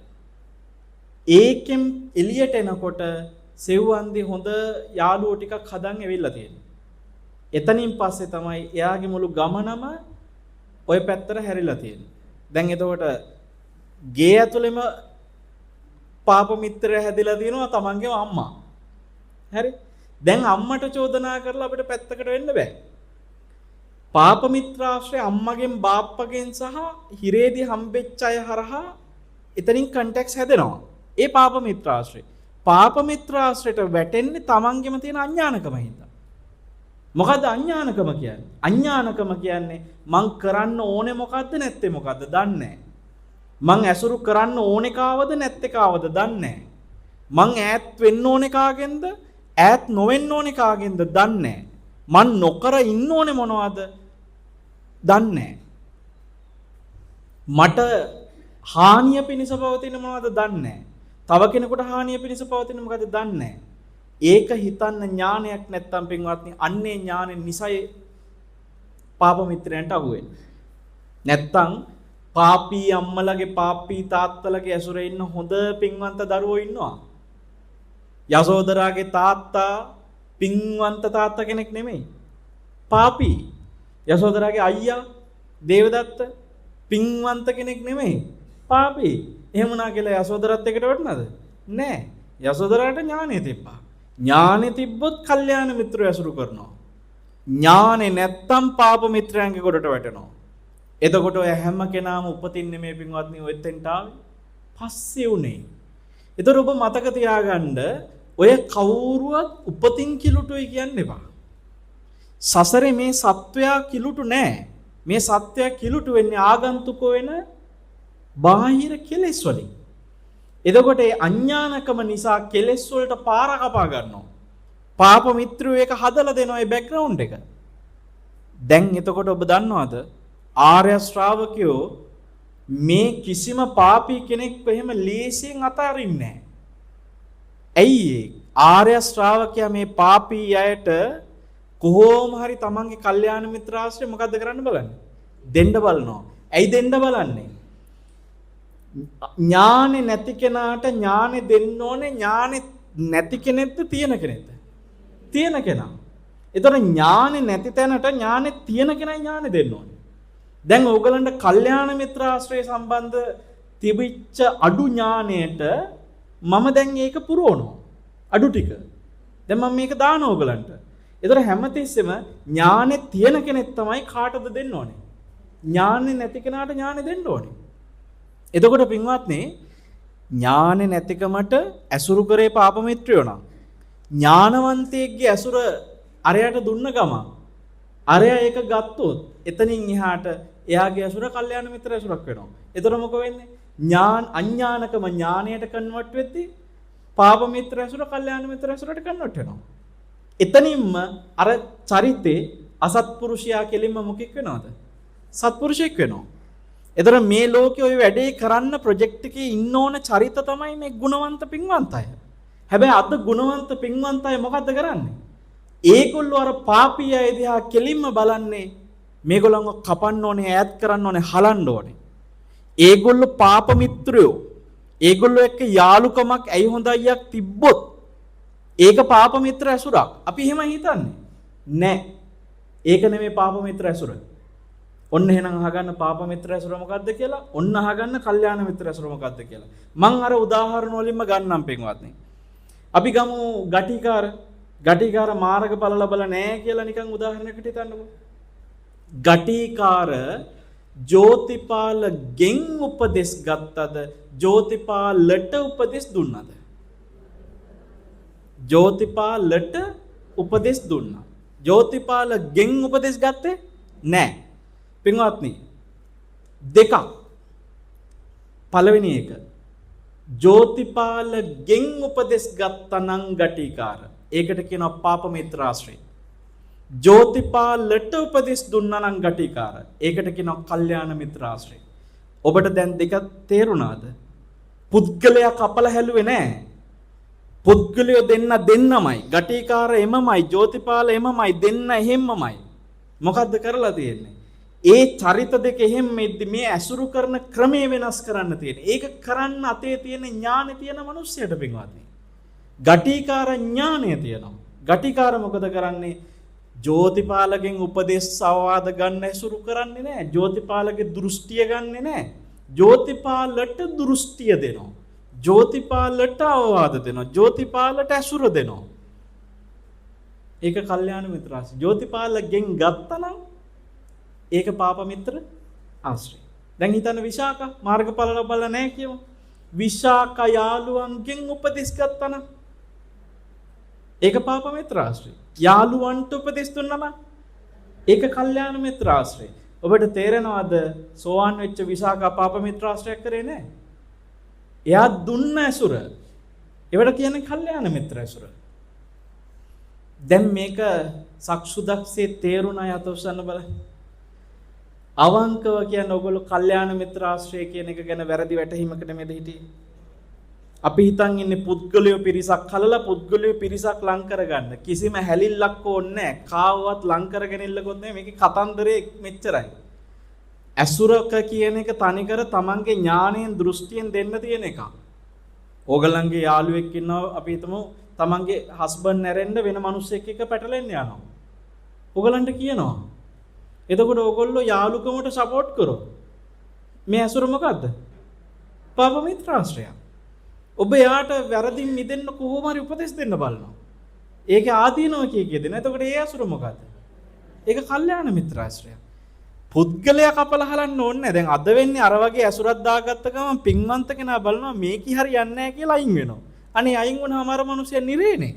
ඒකෙන් එළියට එනකොට සෙව්වන්දි හොඳ යාළුවෝ ටිකක් හදන් ඇවිල්ලා තියෙනවා. එතනින් පස්සේ තමයි එයාගේ මුළු ගමනම ඔය පැත්තට හැරිලා තියෙන්නේ. දැන් එතකොට ගේ ඇතුළෙම පාප මිත්‍රය හැදිලා තියෙනවා, තමන්ගේම අම්මා. හරි? දැන් අම්මට චෝදනා කරලා අපිට පැත්තකට වෙන්න බෑ. පාප මිත්‍රාශ්‍රය අම්මගෙන්, බාප්පගෙන් සහ හිරේදී හම්බෙච්ච අය හරහා එතනින් කන්ටැක්ට්ස් හැදෙනවා. ඒ පාප මිත්‍රාශ්‍රය. පාප මිත්‍රාශ්‍රයට වැටෙන්නේ තමන්ගෙම තියෙන අඥානකම හින්දා. මොකද්ද අඥානකම කියන්නේ? අඥානකම කියන්නේ මං කරන්න ඕනේ මොකද්ද නැත්තේ මොකද්ද දන්නේ නැහැ. මං ඇසුරු කරන්න ඕනේ කාවද නැත්තේ කාවද දන්නේ නැහැ. මං ඈත් වෙන්න ඕනේ කාගෙන්ද ඈත් නොවෙන්න ඕනේ කාගෙන්ද දන්නේ නැහැ. මං නොකර ඉන්න ඕනේ මොනවද දන්නේ නැහැ. මට හානිය පිණිස පවතින මොනවද දන්නේ නැහැ. තව කෙනෙකුට හානිය පිණිස පවතින මොකද්ද දන්නේ නැහැ. ඒක හිතන්න ඥානයක් නැත්තම් පින්වත්නි, අන්නේ ඥානෙ නිසයි පාප මිත්‍රයන්ට අහු වෙන්නේ. නැත්තම් පාපී අම්මලගේ පාපී තාත්තලගේ ඇසුරේ ඉන්න හොඳ පින්වන්ත දරුවෝ ඉන්නවා. යසෝදරාගේ තාත්තා පින්වන්ත තාත්තා කෙනෙක් නෙමෙයි. පාපී. යසෝදරාගේ අයියා දේවදත්ත පින්වන්ත කෙනෙක් නෙමෙයි. පාපී. එහෙම වුණා කියලා යසෝදරත් එකට වැටුණාද? නෑ. යසෝදරාට ඥානෙ තිබ්බා. ඥානෙ තිබ්බොත් කල්යාණ මිත්‍රයෝ ඇසුරු කරනවා. ඥානෙ නැත්තම් පාප මිත්‍රයන්ගේ ගොඩට වැටෙනවා. එතකොට ඔය හැම කෙනාම උපතින් නෙමෙයි පින්වත්නි ඔය එතෙන්ට ආවේ. පස්සේ උනේ. එතකොට ඔබ මතක තියාගන්න ඔය කවුරුවත් උපතින් කිලුටුයි කියන්න එපා. සසරේ මේ සත්වයා කිලුටු නෑ. මේ සත්වයා කිලුටු වෙන්නේ ආගන්තුක වෙන බාහිර කෙලෙස් වලින්. එතකොට ඒ අඥානකම නිසා කෙලෙස් වලට පාර කපා ගන්නවා. පාප මිත්‍රයෝ ඒක හදලා දෙනවා ඒ බෑග්ග්‍රවුන්ඩ් එක. දැන් එතකොට ඔබ දන්නවද ආර්ය ශ්‍රාවකයෝ මේ කිසිම පාපී කෙනෙක්ව එහෙම ලේසියෙන් අතාරින්නේ නැහැ. ඇයි ඒ? ආර්ය ශ්‍රාවකයා මේ පාපී අයට කොහොම හරි තමන්ගේ කල්යාණ මිත්‍ර ආශ්‍රය මොකද්ද කරන්න බලන්නේ? දෙන්න බලනවා. ඇයි දෙන්න බලන්නේ? ඥානෙ නැති කෙනාට ඥානෙ දෙන්න ඕනේ. ඥානෙ නැති කෙනෙක්ද තියෙන කෙනෙක්ද? තියෙන කෙනා. ඒතර ඥානෙ නැති තැනට ඥානෙ තියෙන කෙනයි ඥානෙ දෙන්න ඕනේ. දැන් ඕගලන්ට කල්යාණ මිත්‍ර ආශ්‍රය සම්බන්ධ තිබිච්ච අඩු ඥාණයට මම දැන් ඒක පුරවනවා. අඩු ටික. දැන් මම මේක දානවා ඕගලන්ට. ඒතර හැමතිස්සෙම ඥානෙ තියෙන කෙනෙක් තමයි කාටද දෙන්න ඕනේ? ඥානෙ නැති කෙනාට ඥානෙ දෙන්න ඕනේ. එතකොට පින්වත්නි, ඥානෙ නැතිකමට ඇසුරු කරේ පාප මිත්‍රයෝ නම් ඥානවන්තයෙක්ගේ ඇසුර අරයට දුන්න ගමන් අරයා ඒක ගත්තොත් එතනින් එහාට එයාගේ ඇසුර කල්යාණ මිත්‍ර ඇසුරක් වෙනවා. එතකොට මොක වෙන්නේ? ඥාන අඥානකම ඥානයට කන්වර්ට් වෙද්දී පාප මිත්‍ර ඇසුර කල්යාණ මිත්‍ර ඇසුරට කන්වර්ට් වෙනවා. එතනින්ම අර චරිතේ අසත්පුරුෂයා කෙලින්ම මොකෙක් වෙනවද? සත්පුරුෂයෙක් වෙනවා. එතන මේ ලෝකේ ඔය වැඩේ කරන්න ප්‍රොජෙක්ට් එකේ ඉන්න ඕන චරිත තමයි මේ ගුණවන්ත පින්වන්ත අය. හැබැයි අද ගුණවන්ත පින්වන්ත අය මොකද්ද කරන්නේ? ඒගොල්ලෝ අර පාපී අය දිහා කෙලින්ම බලන්නේ මේගොල්ලන්ව කපන්න ඕනේ, ඈත් කරන්න ඕනේ, හලන්න ඕනේ. ඒගොල්ලෝ පාප මිත්‍රයෝ. ඒගොල්ලෝ එක්ක යාළුකමක් ඇයි හොඳයියක් තිබ්බොත් ඒක පාප මිත්‍ර ඇසුරක්. අපි එහෙම හිතන්නේ නෑ. ඒක නෙමෙයි පාප මිත්‍ර ඇසුර. ඔන්න එහෙනම් අහගන්න පාප මිත්‍ර ඇසුර මොකද්ද කියලා. ඔන්න අහගන්න කල්යාණ මිත්‍ර ඇසුර මොකද්ද කියලා. මං අර උදාහරණ වලින්ම ගන්නම් පින්වත්නි. අපි ගමු ගටිකාර. ගටිකාර මාර්ගඵල ලැබලා නෑ කියලා නිකන් උදාහරණයකට හිතන්නකෝ. ගටිකාර ජෝතිපාලගෙන් උපදෙස් ගත්තද ජෝතිපාලට උපදෙස් දුන්නද? ජෝතිපාලට උපදෙස් දුන්නා. ජෝතිපාලගෙන් උපදෙස් ගත්තේ නෑ. පින්වත්නි, දෙකක්. පළවෙනි එක, ජෝතිපාලගෙන් උපදෙස් ගත්තනම් ගටිකාර, ඒකට කියනවා පාප මිත්‍රාශ්‍රය. ජෝතිපාලට උපදෙස් දුන්නා නම් ගටිකාර, ඒකට කියනවා කල්යාණ මිත්‍රාශ්‍රය. ඔබට දැන් දෙක තේරුණාද? පුද්ගලයා කපලා හැලුවේ නෑ. පුද්ගලයෝ දෙන්න දෙන්නමයි. ගටිකාර එමමයි, ජෝතිපාල එමමයි, දෙන්න එහෙම්මමයි. මොකද්ද කරලා තියෙන්නේ? ඒ චරිත දෙක එහෙම ඉද්දි මේ ඇසුරු කරන ක්‍රමය වෙනස් කරන්න තියෙන්නේ. ඒක කරන්න අතේ තියෙන ඥානෙ තියෙන මිනිස්සයාට පින්වත්නි. ගටිකාර ඥානය තියෙනවා. ගටිකාර මොකද කරන්නේ? ජෝතිපාලගෙන් උපදේශ අවවාද ගන්න ඇසුරු කරන්නේ නැහැ. ජෝතිපාලගේ දෘෂ්ටිය ගන්නෙ නැහැ. ජෝතිපාලට දෘෂ්ටිය දෙනවා. ජෝතිපාලට අවවාද දෙනවා. ජෝතිපාලට ඇසුර දෙනවා. ඒක කල්යාණ මිත්‍රාශ්‍රය. ජෝතිපාලගෙන් ගත්තනම් ඒක පාප මිත්‍ර ආශ්‍රය. දැන් හිතන්න විශාඛා මාර්ගඵල ලබලා නැහැ කියමු. විශාඛා යාළුවන්ගෙන් උපදෙස් ගත්තනම් ඒක පාප මිත්‍රාශ්‍රය. යාළුවන්ට උපදෙස් දුන්නා නම් ඒක කල්යාණ මිත්‍රාශ්‍රය. ඔබට තේරෙනවද සෝවාන් වෙච්ච විශාඛා පාප මිත්‍රාශ්‍රයක් කරේ නෑ. එයා දුන්න ඇසුර. ඒවට කියන්නේ කල්යාණ මිත්‍ර ඇසුර. දැන් මේක සක්සුදක්සේ තේරුණ අය අත උස්සන්න බලන්න. අවංකව කියන්නේ ඔයගොල්ලෝ කල්යාණ මිත්‍රාශ්‍රය කියන එක ගැන වැරදි වැටහීමකට නේද හිටියේ? අපි හිතන් ඉන්නේ පුද්ගලයෝ පිරිසක් කලලා පුද්ගලයෝ පිරිසක් ලං කරගන්න. කිසිම හැලිල්ලක් ඕනේ නැහැ. කාවවත් ලං කරගෙන ඉල්ලකොත් නෑ. මේකේ කතන්දරේ මෙච්චරයි. ඇසුරක කියන එක තනිකර තමන්ගේ ඥාණයෙන් දෘෂ්ටියෙන් දෙන්න තියෙන එකක්. ඕගොල්ලන්ගේ යාළුවෙක් ඉන්නවා අපි හිතමු තමන්ගේ හස්බන්ඩ් නැරෙන්න වෙන මිනිස්සෙක් එක්ක පැටලෙන්න යනවා. ඕගොල්ලන්ට කියනවා. එතකොට ඕගොල්ලෝ යාළුකමට සපෝට් කරොත් මේ ඇසුර මොකද්ද? පාප මිත්‍රාශ්‍රය. ඔබ එයාට වැරදින් මිදෙන්න කොහොම හරි උපදෙස් දෙන්න බලනවා. ඒක ආදීනව කිය කිය දෙන. එතකොට ඒ ඇසුර මොකද්ද? ඒක කල්යාණ මිත්‍රාශ්‍රය. පුද්ගලයා කපලා හලන්න ඕනේ නැහැ. දැන් අද වෙන්නේ අර වගේ ඇසුරක් දාගත්ත ගමන් පින්වන්ත කෙනා බලනවා මේකි හරි යන්නේ නැහැ කියලා අයින් වෙනවා. අනේ අයින් වුණාම අර මිනිස්සයා නිරේනේ.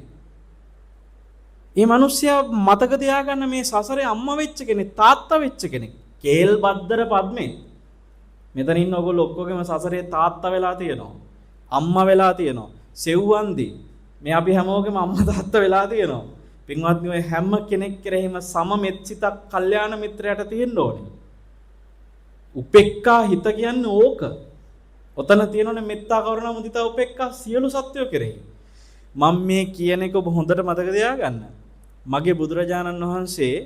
මේ මිනිස්සයා මතක තියාගන්න මේ සසරේ අම්මා වෙච්ච කෙනෙක්, තාත්තා වෙච්ච කෙනෙක්. කේල් බද්දර පද්මේ. මෙතන ඉන්න ඔයගොල්ලෝ ඔක්කොගෙම සසරේ තාත්තා වෙලා තියෙනවා. අම්මා වෙලා තියෙනවා. සෙව්වන්දි. මේ අපි හැමෝගෙම අම්මා තාත්තා වෙලා තියෙනවා. පින්වත්නි, ඔය හැම කෙනෙක් කෙරෙහිම සම මෙත් සිතක් කල්යාණ මිත්‍රයාට තියෙන්න ඕනේ. උපේක්ඛා හිත කියන්නේ ඕක. ඔතන තියෙනවනේ මෙත්තා, කරුණා, මුදිතා, උපේක්ඛා සියලු සත්වයෝ කෙරෙහි. මම මේ කියන එක ඔබ හොඳට මතක තියාගන්න. මගේ බුදුරජාණන් වහන්සේ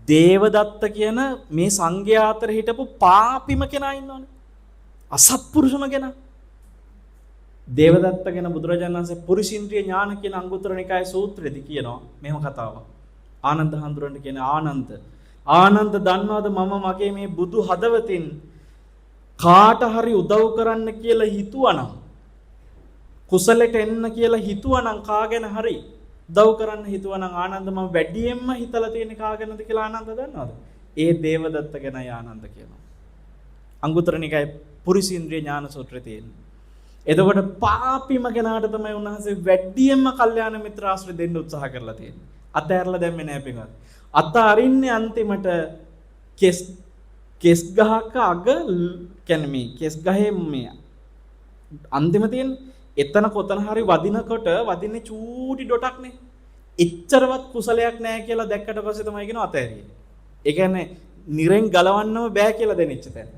දේවදත්ත කියන මේ සංඝයා අතර හිටපු පාපිම කෙනා ඉන්නවනේ. අසත්පුරුෂම කෙනා. දේවදත්ත ගැන බුදුරජාණන් වහන්සේ පුරිසින්ද්‍රිය ඥාන කියන අංගුත්තර නිකායේ සූත්‍රයේදී කියනවා මෙහෙම කතාවක්. ආනන්ද හඳුරන්න කියන ආනන්ද, ආනන්ද දන්නවද මම මගේ මේ බුදු හදවතින් කාට හරි උදව් කරන්න කියලා හිතුවනම්, කුසලයට එන්න කියලා හිතුවනම්, කාගෙන හරි උදව් කරන්න හිතුවනම් ආනන්ද මම වැඩියෙන්ම හිතලා තියෙන කාගෙනද කියලා ආනන්ද දන්නවද? ඒ දේවදත්ත ගැනයි ආනන්ද කියනවා. අංගුත්තර නිකායේ පුරිසින්ද්‍රිය ඥාන සූත්‍රයේ තියෙනවා. එතකොට පාපිම කෙනාට තමයි උන්වහන්සේ වැඩියෙන්ම කල්යාණ මිත්‍ර ආශ්‍රය දෙන්න උත්සාහ කරලා තියෙන්නේ. අතෑරලා දැම්මේ නෑ පින්වත්. අත අරින්නේ අන්තිමට කෙස් කෙස් ගහක අග, කියන්නේ මේ කෙස් ගහේ මේ අන්තිම තියෙන එතන කොතන හරි වදිනකොට වදින්නේ චූටි ඩොටක් නේ. එච්චරවත් කුසලයක් නෑ කියලා දැක්කට පස්සේ තමයි කියනවා අතෑරියේ. ඒ කියන්නේ නිරෙන් ගලවන්නම බෑ කියලා දැනෙච්ච තැන.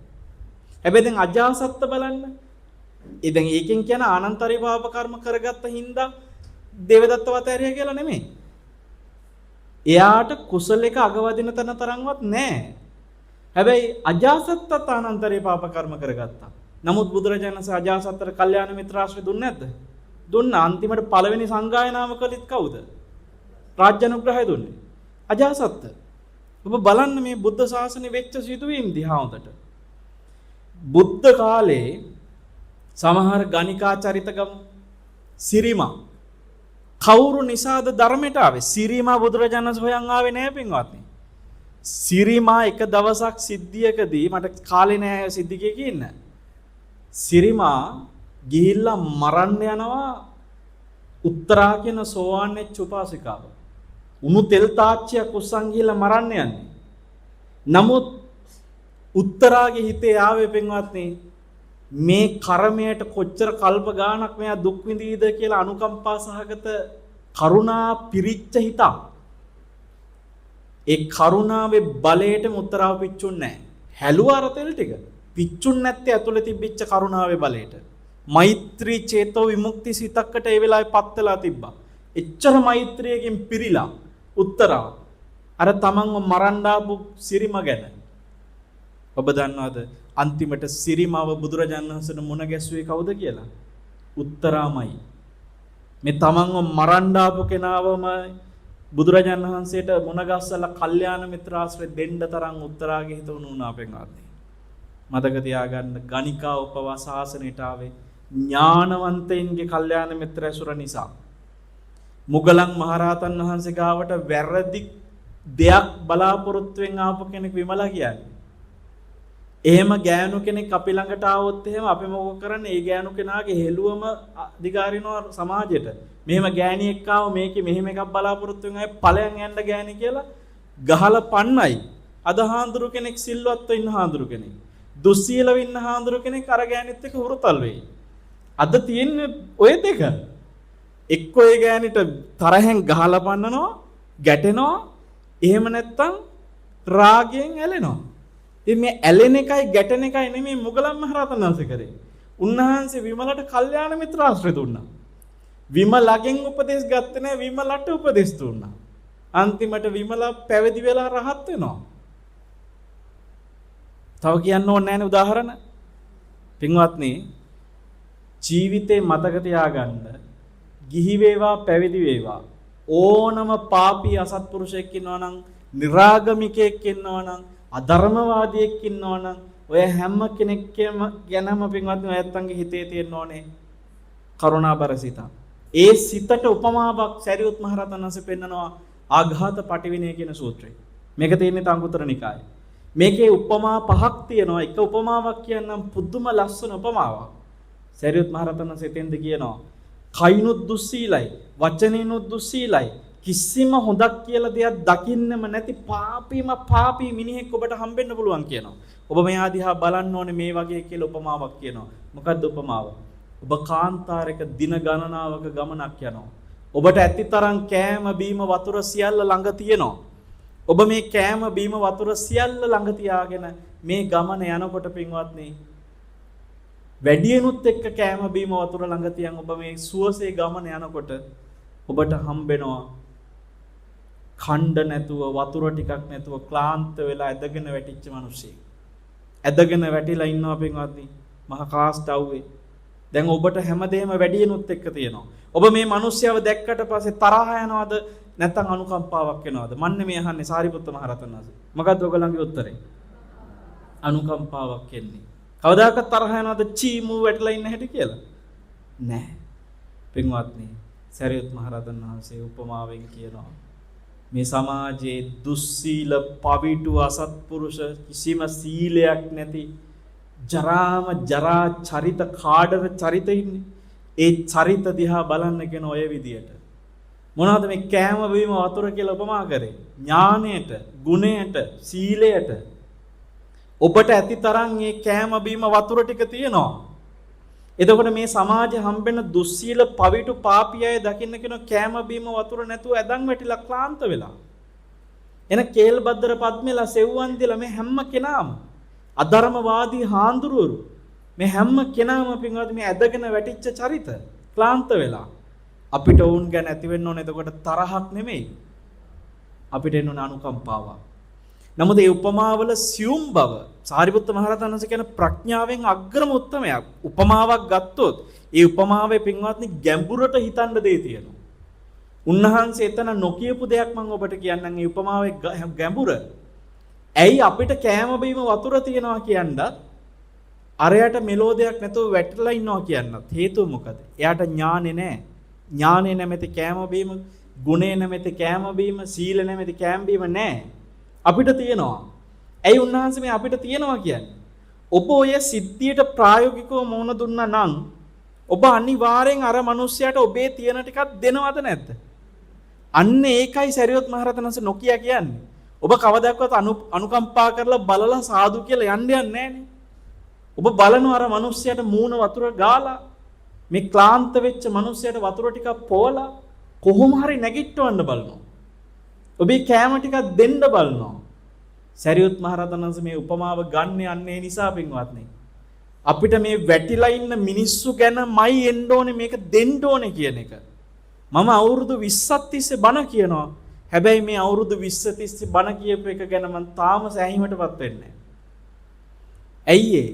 හැබැයි දැන් අජාසත්ත බලන්න. ඒ දැන් ඒකෙන් කියන ආනන්තරී පාප කර්ම කරගත්ත හින්දා දේවදත්තව අතෑරියා කියලා නෙමෙයි. එයාට කුසල එක අගවදින තැන තරම්වත් නෑ. හැබැයි අජාසත්තත් ආනන්තරී පාප කර්ම කරගත්තා. නමුත් බුදුරජාණන් වහන්සේ අජාසත්තට කල්යාණ මිත්‍රාශ්‍රය දුන්නේ නැද්ද? දුන්නා. අන්තිමට පළවෙනි සංගායනාව කළෙත් කවුද? රාජ්‍ය අනුග්‍රහය දුන්නේ. අජාසත්ත. ඔබ බලන්න මේ බුද්ධ ශාසනය වෙච්ච සිදුවීම් දිහා හොඳට. බුද්ධ කාලේ සමහර ගණිකා චරිත ගමු. සිරිමා කවුරු නිසාද ධර්මයට ආවේ? සිරිමා බුදුරජාණන් වහන්සේ හොයන් ආවේ නෑ පින්වත්නි. සිරිමා එක දවසක් සිද්ධියකදී, මට කාලේ නෑ සිද්ධිය කියන්න. සිරිමා ගිහිල්ලා මරන්න යනවා උත්තරා කියන සෝවාන් වෙච්ච උපාසිකාව. උණු තෙල් තාච්චියක් උස්සන් ගිහිල්ලා මරන්න යන්නේ. නමුත් උත්තරාගේ හිතේ ආවේ පින්වත්නි මේ කර්මයට කොච්චර කල්ප ගාණක් මෙයා දුක් විඳීද කියලා අනුකම්පා සහගත කරුණා පිරිච්ච හිතක්. ඒ කරුණාවේ බලයටම උත්තරාව පිච්චුන්නේ නැහැ. හැලුවා අර තෙල් ටික. පිච්චුන් නැත්තේ ඇතුලේ තිබිච්ච කරුණාවේ බලයට. මෛත්‍රී චේතෝ විමුක්ති සිතක්කට ඒ වෙලාවේ පත් වෙලා තිබ්බා. එච්චර මෛත්‍රියකින් පිරීලා උත්තරාව අර තමන්ව මරන්න ආපු සිරිම ගැන. ඔබ දන්නවද අන්තිමට සිරිමාව බුදුරජාණන් වහන්සේට මුණ ගැසුවේ කවුද කියලා? උත්තරාමයි. මේ තමන්ව මරන්න ආපු කෙනාවම බුදුරජාණන් වහන්සේට මුණ ගැස්සලා කල්යාණ මිත්‍රාශ්‍රය දෙන්න තරම් උත්තරාගේ හිත උණු වුණා පින්වත්නි. මතක තියාගන්න, ගණිකාව පවා ශාසනයට ආවේ ඥානවන්තයින්ගේ කල්යාණ මිත්‍ර ඇසුර නිසා. මුගලන් මහරහතන් වහන්සේ ගාවට වැරදි දෙයක් බලාපොරොත්තුවෙන් ආපු කෙනෙක් විමලා කියන්නේ. එහෙම ගෑනු කෙනෙක් අපි ළඟට ආවොත් එහෙම අපි මොකෝ කරන්නේ? ඒ ගෑනු කෙනාගේ හෙළුවම දිගාරිනවා සමාජෙට. මෙහෙම ගෑණියෙක් ආව මේකේ මෙහෙම එකක් බලාපොරොත්තු වෙන අය ඵලයන් යන්න ගෑණි කියලා ගහලා පන්නයි. අද හාන්දුරු කෙනෙක් සිල්වත්ව ඉන්න හාන්දුරු කෙනෙක්, දුස්සීලව ඉන්න හාන්දුරු කෙනෙක් අර ගෑණිත් එක්ක හුරුතල් වෙයි. අද තියෙන්නේ ඔය දෙක. එක්ක ඔය ගෑණිට තරහෙන් ගහලා පන්නනවා, ගැටෙනවා, එහෙම නැත්තම් රාගයෙන් ඇලෙනවා. ඉතින් මේ ඇලෙන එකයි ගැටෙන එකයි නෙමෙයි මුගලන් මහරහතන් වහන්සේ කරේ. උන්වහන්සේ විමලට කල්යාණ මිත්‍ර ආශ්‍රය දුන්නා. විමලගෙන් උපදෙස් ගත්තේ නෑ, විමලට උපදෙස් දුන්නා. අන්තිමට විමලා පැවිදි වෙලා රහත් වෙනවා. තව කියන්න ඕනේ නෑනේ උදාහරණ. පින්වත්නි, ජීවිතේ මතක තියාගන්න, ගිහි වේවා පැවිදි වේවා, ඕනම පාපී අසත්පුරුෂයෙක් ඉන්නවා නම්, නිරාගමිකයෙක් ඉන්නවා නම්, අධර්මවාදියෙක් ඉන්නවා නම්, ඔය හැම කෙනෙක්ගේම ගැනම පින්වත්නි ඔය ඇත්තන්ගේ හිතේ තියෙන්න ඕනේ කරුණාබර සිත. ඒ සිතට උපමාවක් සරියුත් මහ රහතන් වහන්සේ පෙන්නනවා ආඝාත පටිවිනය කියන සූත්‍රය. මේක තියෙන්නේ අංගුත්තර නිකායේ. මේකේ උපමා පහක් තියෙනවා. එක උපමාවක් කියන්නම්, පුදුම ලස්සන උපමාවක්. සරියුත් මහ රහතන් වහන්සේ එතෙන්ද කියනවා කයිනුත් දුස්සීලයි, වචනිනුත් දුස්සීලයි, කිසිම හොඳක් කියලා දෙයක් දකින්නෙම නැති පාපීම පාපී මිනිහෙක් ඔබට හම්බෙන්න පුළුවන් කියනවා. ඔබ මෙහා දිහා බලන්න ඕනේ මේ වගේ කියලා උපමාවක් කියනවා. මොකද්ද උපමාව? ඔබ කාන්තාරයක දින ගණනාවක ගමනක් යනවා. ඔබට ඇතිතරම් කෑම බීම වතුර සියල්ල ළඟ තියෙනවා. ඔබ මේ කෑම බීම වතුර සියල්ල ළඟ තියාගෙන මේ ගමන යනකොට පින්වත්නි, වැඩියනුත් එක්ක කෑම බීම වතුර ළඟ තියන් ඔබ මේ සුවසේ ගමන යනකොට ඔබට හම්බෙනවා කණ්ඩ නැතුව වතුර ටිකක් නැතුව ක්ලාන්ත වෙලා ඇදගෙන වැටිච්ච මිනිස්සෙක්. ඇදගෙන වැටිලා ඉන්නවා පින්වත්නි, මහ කාස්ට අවුවේ. දැන් ඔබට හැමදේම වැඩියනුත් එක්ක තියෙනවා. ඔබ මේ මිනිස්සයව දැක්කට පස්සේ තරහ යනවද නැත්නම් අනුකම්පාවක් එනවද? මන්නේ මේ අහන්නේ සාරිපුත්ත මහ රහතන් වහන්සේ. මොකද්ද ඔයගොල්ලන්ගේ උත්තරේ? අනුකම්පාවක් එන්නේ. කවදාකවත් තරහ යනවද චී මූ වැටලා ඉන්න හැටි කියලා? නෑ. පින්වත්නි, සරියුත් මහ රහතන් වහන්සේ උපමාවෙන් කියනවා මේ සමාජයේ දුස්සීල පවිටු අසත්පුරුෂ කිසිම සීලයක් නැති ජරාම ජරා චරිත කාඩර චරිත ඉන්නේ. ඒ චරිත දිහා බලන්න කියන ඔය විදියට. මොනවද මේ කෑම බීම වතුර කියලා උපමා කරේ? ඥානයට, ගුණයට, සීලයට. ඔබට ඇති තරම් මේ කෑම බීම වතුර ටික තියෙනවා. එතකොට මේ සමාජෙ හම්බෙන දුස්සීල පවිටු පාපී අය දකින්න කියන කෑම බීම වතුර නැතුව ඇදන් වැටිලා ක්ලාන්ත වෙලා. එන කේල් බද්දර පද්මෙලා සෙව්වන්දිලා මේ හැම කෙනාම අධර්මවාදී හාන්දුරුවරු මේ හැම කෙනාම පින්වත් මේ ඇදගෙන වැටිච්ච චරිත ක්ලාන්ත වෙලා. අපිට ඔවුන් ගැන ඇති වෙන්න ඕනේ එතකොට තරහක් නෙමෙයි. අපිට එන්න ඕන අනුකම්පාවක්. නමුත් ඒ උපමාවල සියුම් බව සාරිපුත්ත මහරහතන් වහන්සේ කියන ප්‍රඥාවෙන් අග්‍රම උත්තමයා. උපමාවක් ගත්තොත් ඒ උපමාවේ පින්වත්නි ගැඹුරට හිතන්න දෙය තියෙනවා. උන්වහන්සේ එතන නොකියපු දෙයක් මම ඔබට කියන්නම්. ඒ උපමාවේ ගැඹුර. ඇයි අපිට කෑම බීම වතුර තියනවා කියන්නත් අරයට මෙලෝ දෙයක් නැතුව වැටලා ඉන්නවා කියන්නත් හේතුව මොකද? එයාට ඥානෙ නෑ. ඥානෙ නැමැති කෑම බීම, ගුණය නැමැති කෑම බීම, සීල නැමැති කෑම බීම නෑ. අපිට තියෙනවා. ඇයි උන්වහන්සේ මේ අපිට තියෙනවා කියන්නේ? ඔබ ඔය සිද්ධියට ප්‍රායෝගිකව මුහුණ දුන්නා නම් ඔබ අනිවාර්යෙන් අර මිනිස්සයාට ඔබේ තියෙන ටිකක් දෙනවද නැද්ද? අන්න ඒකයි සරියොත් මහරහතන් වහන්සේ නොකිය කියන්නේ. ඔබ කවදාවත් අනුකම්පා කරලා බලලා සාදු කියලා යන්න යන්නේ නෑනේ. ඔබ බලනවා අර මිනිස්සයාට මූණ වතුර ගාලා මේ ක්ලාන්ත වෙච්ච මිනිස්සයාට වතුර ටිකක් පොවලා කොහොම හරි නැගිටවන්න බලනවා. ඔබේ කෑම ටිකක් දෙන්න බලනවා. සරියුත් මහරහතන් වහන්සේ මේ උපමාව ගන්න යන්නේ නිසා පින්වත්නි. අපිට මේ වැටිලා ඉන්න මිනිස්සු ගැනමයි එන්න ඕනේ, මේක දෙන්න ඕනේ කියන එක. මම අවුරුදු 20ක් තිස්සේ බණ කියනවා. හැබැයි මේ අවුරුදු 20 තිස්සේ බණ කියපු එක ගැන මං තාම සෑහීමටපත් වෙන්නේ නැහැ. ඇයි ඒ?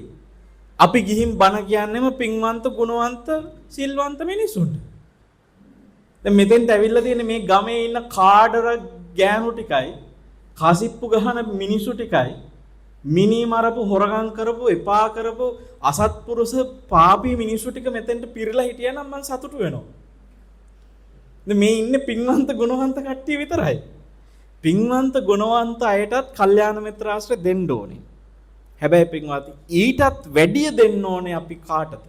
අපි ගිහින් බණ කියන්නේම පින්වන්ත, ගුණවන්ත, සිල්වන්ත මිනිස්සුන්ට. දැන් මෙතෙන්ට ඇවිල්ලා තියෙන මේ ගමේ ඉන්න කාඩර ගෑනු ටිකයි, කසිප්පු ගහන මිනිස්සු ටිකයි, මිනී මරපු, හොරගම් කරපු, එපා කරපු අසත්පුරුෂ පාපී මිනිස්සු ටික මෙතෙන්ට පිරලා හිටියා නම් මං සතුටු වෙනවා. දැන් මේ ඉන්නේ පින්වන්ත ගුණවන්ත කට්ටිය විතරයි. පින්වන්ත ගුණවන්ත අයටත් කල්යාණ මිත්‍ර ආශ්‍රය දෙන්න ඕනේ. හැබැයි පින්වත්, ඊටත් වැඩිය දෙන්න ඕනේ අපි කාටද?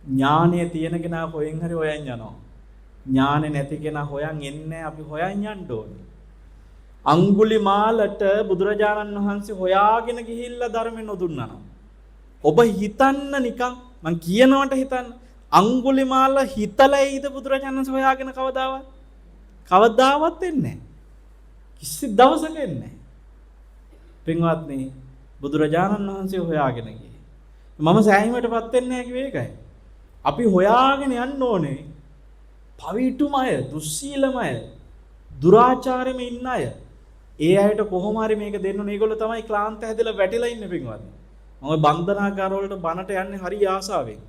ඥානය තියෙන කෙනා කොහෙන් හරි හොයන් යනවා. ඥානෙ නැති කෙනා හොයන් එන්නේ, අපි හොයන් යන්න ඕනේ. අඟුලිමාලට බුදුරජාණන් වහන්සේ හොයාගෙන ගිහිල්ලා ධර්මෙ නොදුන්නා නම්, ඔබ හිතන්න නිකන් මං කියනවට හිතන්න, අඟුලිමාල හිතලා එයිද බුදුරජාණන් වහන්සේ හොයාගෙන? කවදාවත් කවදාවත් එන්නේ නැහැ. කිසි දවසක එන්නේ නැහැ. පින්වත්නි, බුදුරජාණන් වහන්සේ හොයාගෙන ගියේ. මම සෑහීමටපත් වෙන්නේ නැහැ කිව්වේ ඒකයි. අපි හොයාගෙන යන්න ඕනේ. පවිටුම අය, දුස්සීලම අය, දුරාචාරෙම ඉන්න අය. ඒ අයට කොහොම හරි මේක දෙන්න ඕනේ. ඒගොල්ලෝ තමයි ක්ලාන්ත හැදලා වැටිලා ඉන්නේ පින්වත්නි. මම බන්ධනාගාර වලට බණට යන්නේ හරි ආසාවෙන්.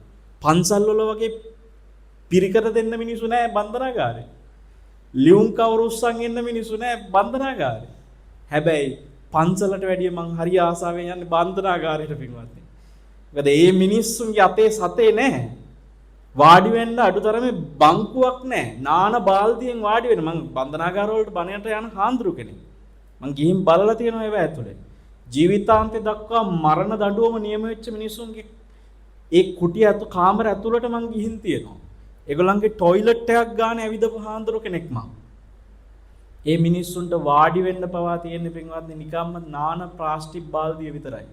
පන්සල් වල වගේ පිරිකර දෙන්න මිනිස්සු නෑ බන්ධනාගාරේ. ලියුම් කවර උස්සන් එන්න මිනිස්සු නෑ බන්ධනාගාරේ. හැබැයි පන්සලට වැඩිය මං හරි ආසාවෙන් යන්නේ බන්ධනාගාරයට පින්වත්නි. මොකද මේ මිනිස්සුන්ගේ අතේ සතේ නෑ. වාඩි වෙන්න අඩුතරමේ බංකුවක් නෑ. නාන බාල්දියෙන් වාඩි වෙන මං බන්ධනාගාර වලට බණයට යන හාන්දුරු කෙනෙක්. මං ගිහින් බලලා තියෙනවා ඒවා ඇතුලේ. ජීවිතාන්තය දක්වා මරණ දඬුවම නියම වෙච්ච මිනිස්සුන්ගේ ඒ කුටිය ඇතු කාමර ඇතුළට මං ගිහින් තියෙනවා. ඒගොල්ලන්ගේ ටොයිලට් එකක් ගාන ඇවිදපු හාන්දුරු කෙනෙක් මං. ඒ මිනිස්සුන්ට වාඩි වෙන්න පවා තියෙන පින්වත්නි නිකම්ම නාන ප්ලාස්ටික් බාල්දිය විතරයි.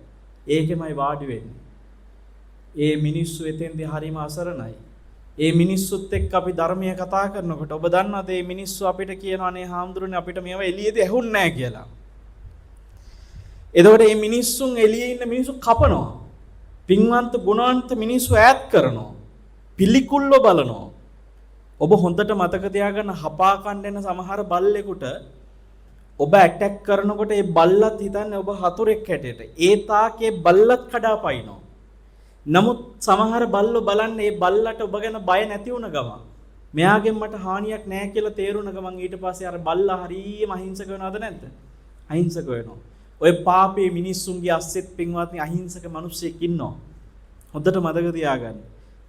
ඒකෙමයි වාඩි වෙන්නේ. ඒ මිනිස්සු එතෙන්දී හරිම අසරණයි. ඒ මිනිස්සුත් එක්ක අපි ධර්මය කතා කරනකොට ඔබ දන්නවද මේ මිනිස්සු අපිට කියනවා, අනේ හාමුදුරනේ, අපිට මේවා එළියේදී ඇහුන්නේ නැහැ කියලා. එතකොට මේ මිනිස්සුන්, එළියේ ඉන්න මිනිස්සු කපනවා. පින්වන්ත ගුණවන්ත මිනිස්සු ඈත් කරනවා. පිළිකුල්ව බලනවා. ඔබ හොඳට මතක තියාගන්න, හපා කන්න එන සමහර බල්ලෙකුට ඔබ ඇටැක් කරනකොට ඒ බල්ලත් හිතන්නේ ඔබ හතුරෙක් හැටියට. ඒ තාක් ඒ බල්ලත් කඩා පයින්නවා. නමුත් සමහර බල්ලෝ බලන්න, ඒ බල්ලට ඔබ ගැන බය නැති වුණ ගමන්, මෙයාගෙන් මට හානියක් නෑ කියලා තේරුණ ගමන්, ඊට පස්සේ අර බල්ලා හරියම අහිංසක වෙනවද නැද්ද? අහිංසක වෙනවා. ඔය පාපේ මිනිස්සුන්ගේ අස්සෙත් පින්වත්නි අහිංසක මිනිස්සෙක් ඉන්නවා. හොඳට මතක තියාගන්න.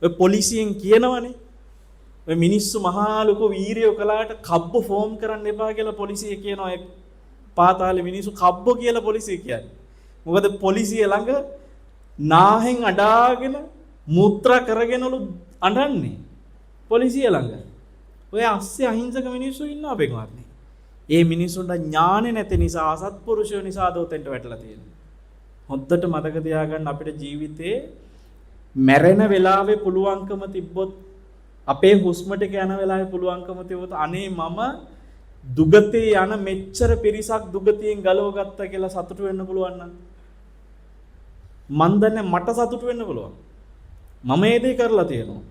ඔය පොලිසියෙන් කියනවනේ, ඔය මිනිස්සු මහා ලොකු වීරියෝ කළාට කබ්බ ෆෝම් කරන්න එපා කියලා පොලිසිය කියනවා. ඒ පාතාලේ මිනිස්සු කබ්බෝ කියලා පොලිසිය කියන්නේ. මොකද පොලිසිය ළඟ නාහෙන් අඩාගෙන මූත්‍රා කරගෙනලු අඬන්නේ පොලිසිය ළඟ. ඔය අස්සේ අහිංසක මිනිස්සු ඉන්නවා පින්වත්නි. ඒ මිනිස්සුන්ට ඥානෙ නැති නිසා, අසත්පුරුෂයෝ නිසා අද ඔතෙන්ට වැටලා තියෙන්නේ. හොඳට මතක තියාගන්න, අපිට ජීවිතේ මැරෙන වෙලාවේ පුළුවන්කම තිබ්බොත්, අපේ හුස්ම ටික යන වෙලාවේ පුළුවන්කම තිබ්බොත්, අනේ මම දුගතියේ යන මෙච්චර පිරිසක් දුගතියෙන් ගලව ගත්තා කියලා සතුටු වෙන්න පුළුවන් නම්, මන් දන්නේ මට සතුටු වෙන්න පුළුවන්. මම මේ දේ කරලා තියෙනවා.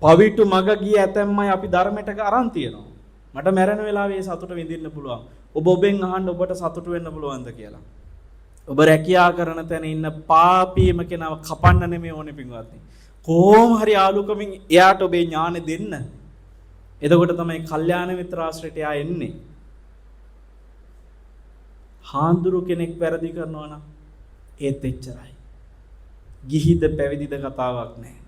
පවිටු මග ගිය ඇතැම් අය අපි ධර්මයට අරන් තියෙනවා. මට මැරෙන වෙලාවේ ඒ සතුට විඳින්න පුළුවන්. ඔබ ඔබෙන් අහන්න, ඔබට සතුටු වෙන්න පුළුවන්ද කියලා. ඔබ රැකියා කරන තැන ඉන්න පාපීම කෙනාව කපන්න නෙමෙයි ඕනේ පින්වත්නි. කොහොම හරි ආලුකමින් එයාට ඔබේ ඥානෙ දෙන්න. එතකොට තමයි කල්යාණ මිත්‍ර ආශ්‍රයට එයා එන්නේ. හාන්දුරු කෙනෙක් වැරදි කරනවා නම් ඒත් එච්චරයි. ගිහිද පැවිදිද කතාවක් නෑ.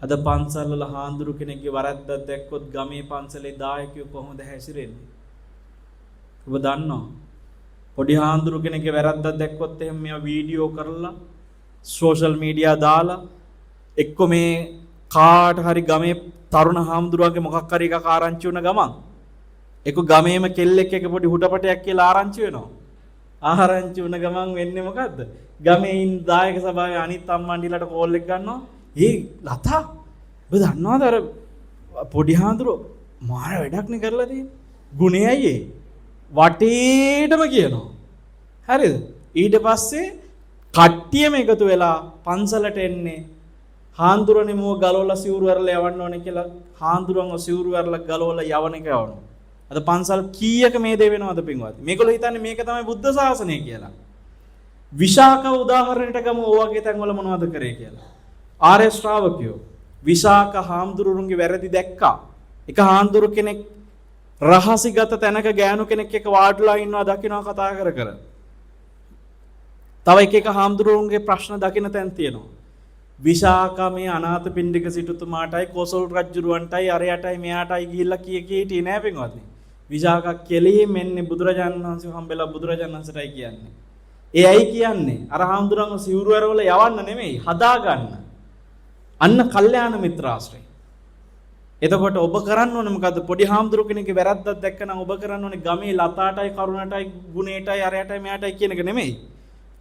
අද පන්සල් වල හාන්දුරු කෙනෙක්ගේ වරද්දක් දැක්කොත් ගමේ පන්සලේ දායකයෝ කොහොමද හැසිරෙන්නේ? ඔබ දන්නවා. පොඩි හාන්දුරු කෙනෙක්ගේ වැරද්දක් දැක්කොත් එහෙම මේවා වීඩියෝ කරලා සෝෂල් මීඩියා දාලා, එක්ක මේ කාට හරි ගමේ තරුණ හාමුදුරුවන්ගේ මොකක් හරි එකක් ආරංචි වුණ ගමන්, එක්ක ගමේම කෙල්ලෙක් එක පොඩි හුටපටයක් කියලා ආරංචි වෙනවා. ආරංචි වුණ ගමන් වෙන්නේ මොකද්ද? ගමේ ඉන්න දායක සභාවේ අනිත් අම්මන්ඩිලාට කෝල් එක ගන්නවා. "ඒ ලතා, ඔබ දන්නවද අර පොඩි හාමුදුරුවෝ මාර වැඩක් නේ කරලා තියෙන්නේ. ගුණේ අයියේ." වටේටම කියනවා. හරිද? ඊට පස්සේ කට්ටියම එකතු වෙලා පන්සලට එන්නේ, හාන්දුරනේ මුව ගලවලා සිවුරු ඇරලා යවන්න ඕනේ කියලා. හාන්දුරන්ව සිවුරු ඇරලා ගලවලා යවන එක යවනවා. අද පන්සල් කීයක මේ දේ වෙනවද පින්වත්? මේගොල්ලෝ හිතන්නේ මේක තමයි බුද්ධ ශාසනය කියලා. විශාඛ උදාහරණයට ගමු, ඔය වගේ තැන්වල මොනවද කරේ කියලා. ආර්ය ශ්‍රාවකයෝ විශාඛ හාමුදුරුවන්ගේ වැරදි දැක්කා. එක හාමුදුරු කෙනෙක් රහසිගත තැනක ගෑනු කෙනෙක් එක්ක වාඩිලා ඉන්නවා දකින්නවා කතා කර කර. තව එක එක හාමුදුරුවන්ගේ ප්‍රශ්න දකින්න තැන් තියෙනවා. විශාඛා මේ අනාථපිණ්ඩික සිටුතුමාටයි කොසල් රජුරුවන්ටයි අරයටයි මෙයාටයි ගිහිල්ලා කිය කිය හිටියේ නෑ පින්වත්නි. විශාඛා කෙලින්ම එන්නේ බුදුරජාණන් වහන්සේ හම්බෙලා බුදුරජාණන් වහන්සේටයි කියන්නේ. ඒ ඇයි කියන්නේ? අර හාමුදුරන්ව සිවුරු ඇරවල යවන්න නෙමෙයි, හදාගන්න. අන්න කල්යාණ මිත්‍රාශ්‍රය. එතකොට ඔබ කරන්න ඕනේ මොකද්ද? පොඩි හාමුදුරු කෙනෙක්ගේ වැරද්දක් දැක්කනම් ඔබ කරන්න ඕනේ ගමේ ලතාටයි කරුණටයි ගුණේටයි අරයටයි මෙයාටයි කියන එක නෙමෙයි.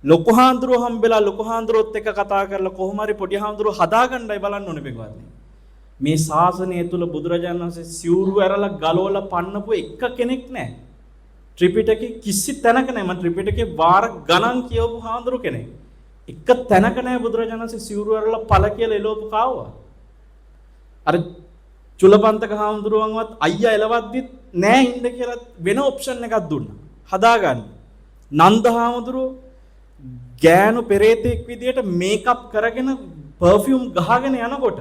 ලොකු හාමුදුරුවෝ හම්බෙලා ලොකු හාමුදුරුවොත් එක්ක කතා කරලා කොහොම හරි පොඩි හාමුදුරුවෝ හදාගන්නයි බලන්න ඕනේ පින්වත්නි. මේ ශාසනය තුල බුදුරජාණන් වහන්සේ සිවුරු ඇරලා ගලවලා පන්නපු එක කෙනෙක් නෑ. ත්‍රිපිටකේ කිසි තැනක නෑ. මම ත්‍රිපිටකේ වාර ගණන් කියවපු හාමුදුරු කෙනෙක්. එක තැනක නෑ බුදුරජාණන් වහන්සේ සිවුරු ඇරලා ඵල කියලා එලවපු කාවවා. අර චුලපන්තක හාමුදුරුවන්වත් අයියා එලවද්දිත් නෑ ඉන්න කියලා වෙන ඔප්ෂන් එකක් දුන්නා. හදාගන්න. නන්ද හාමුදුරුවෝ ගෑනු පෙරේතෙක් විදියට මේකප් කරගෙන පර්ෆියුම් ගහගෙන යනකොට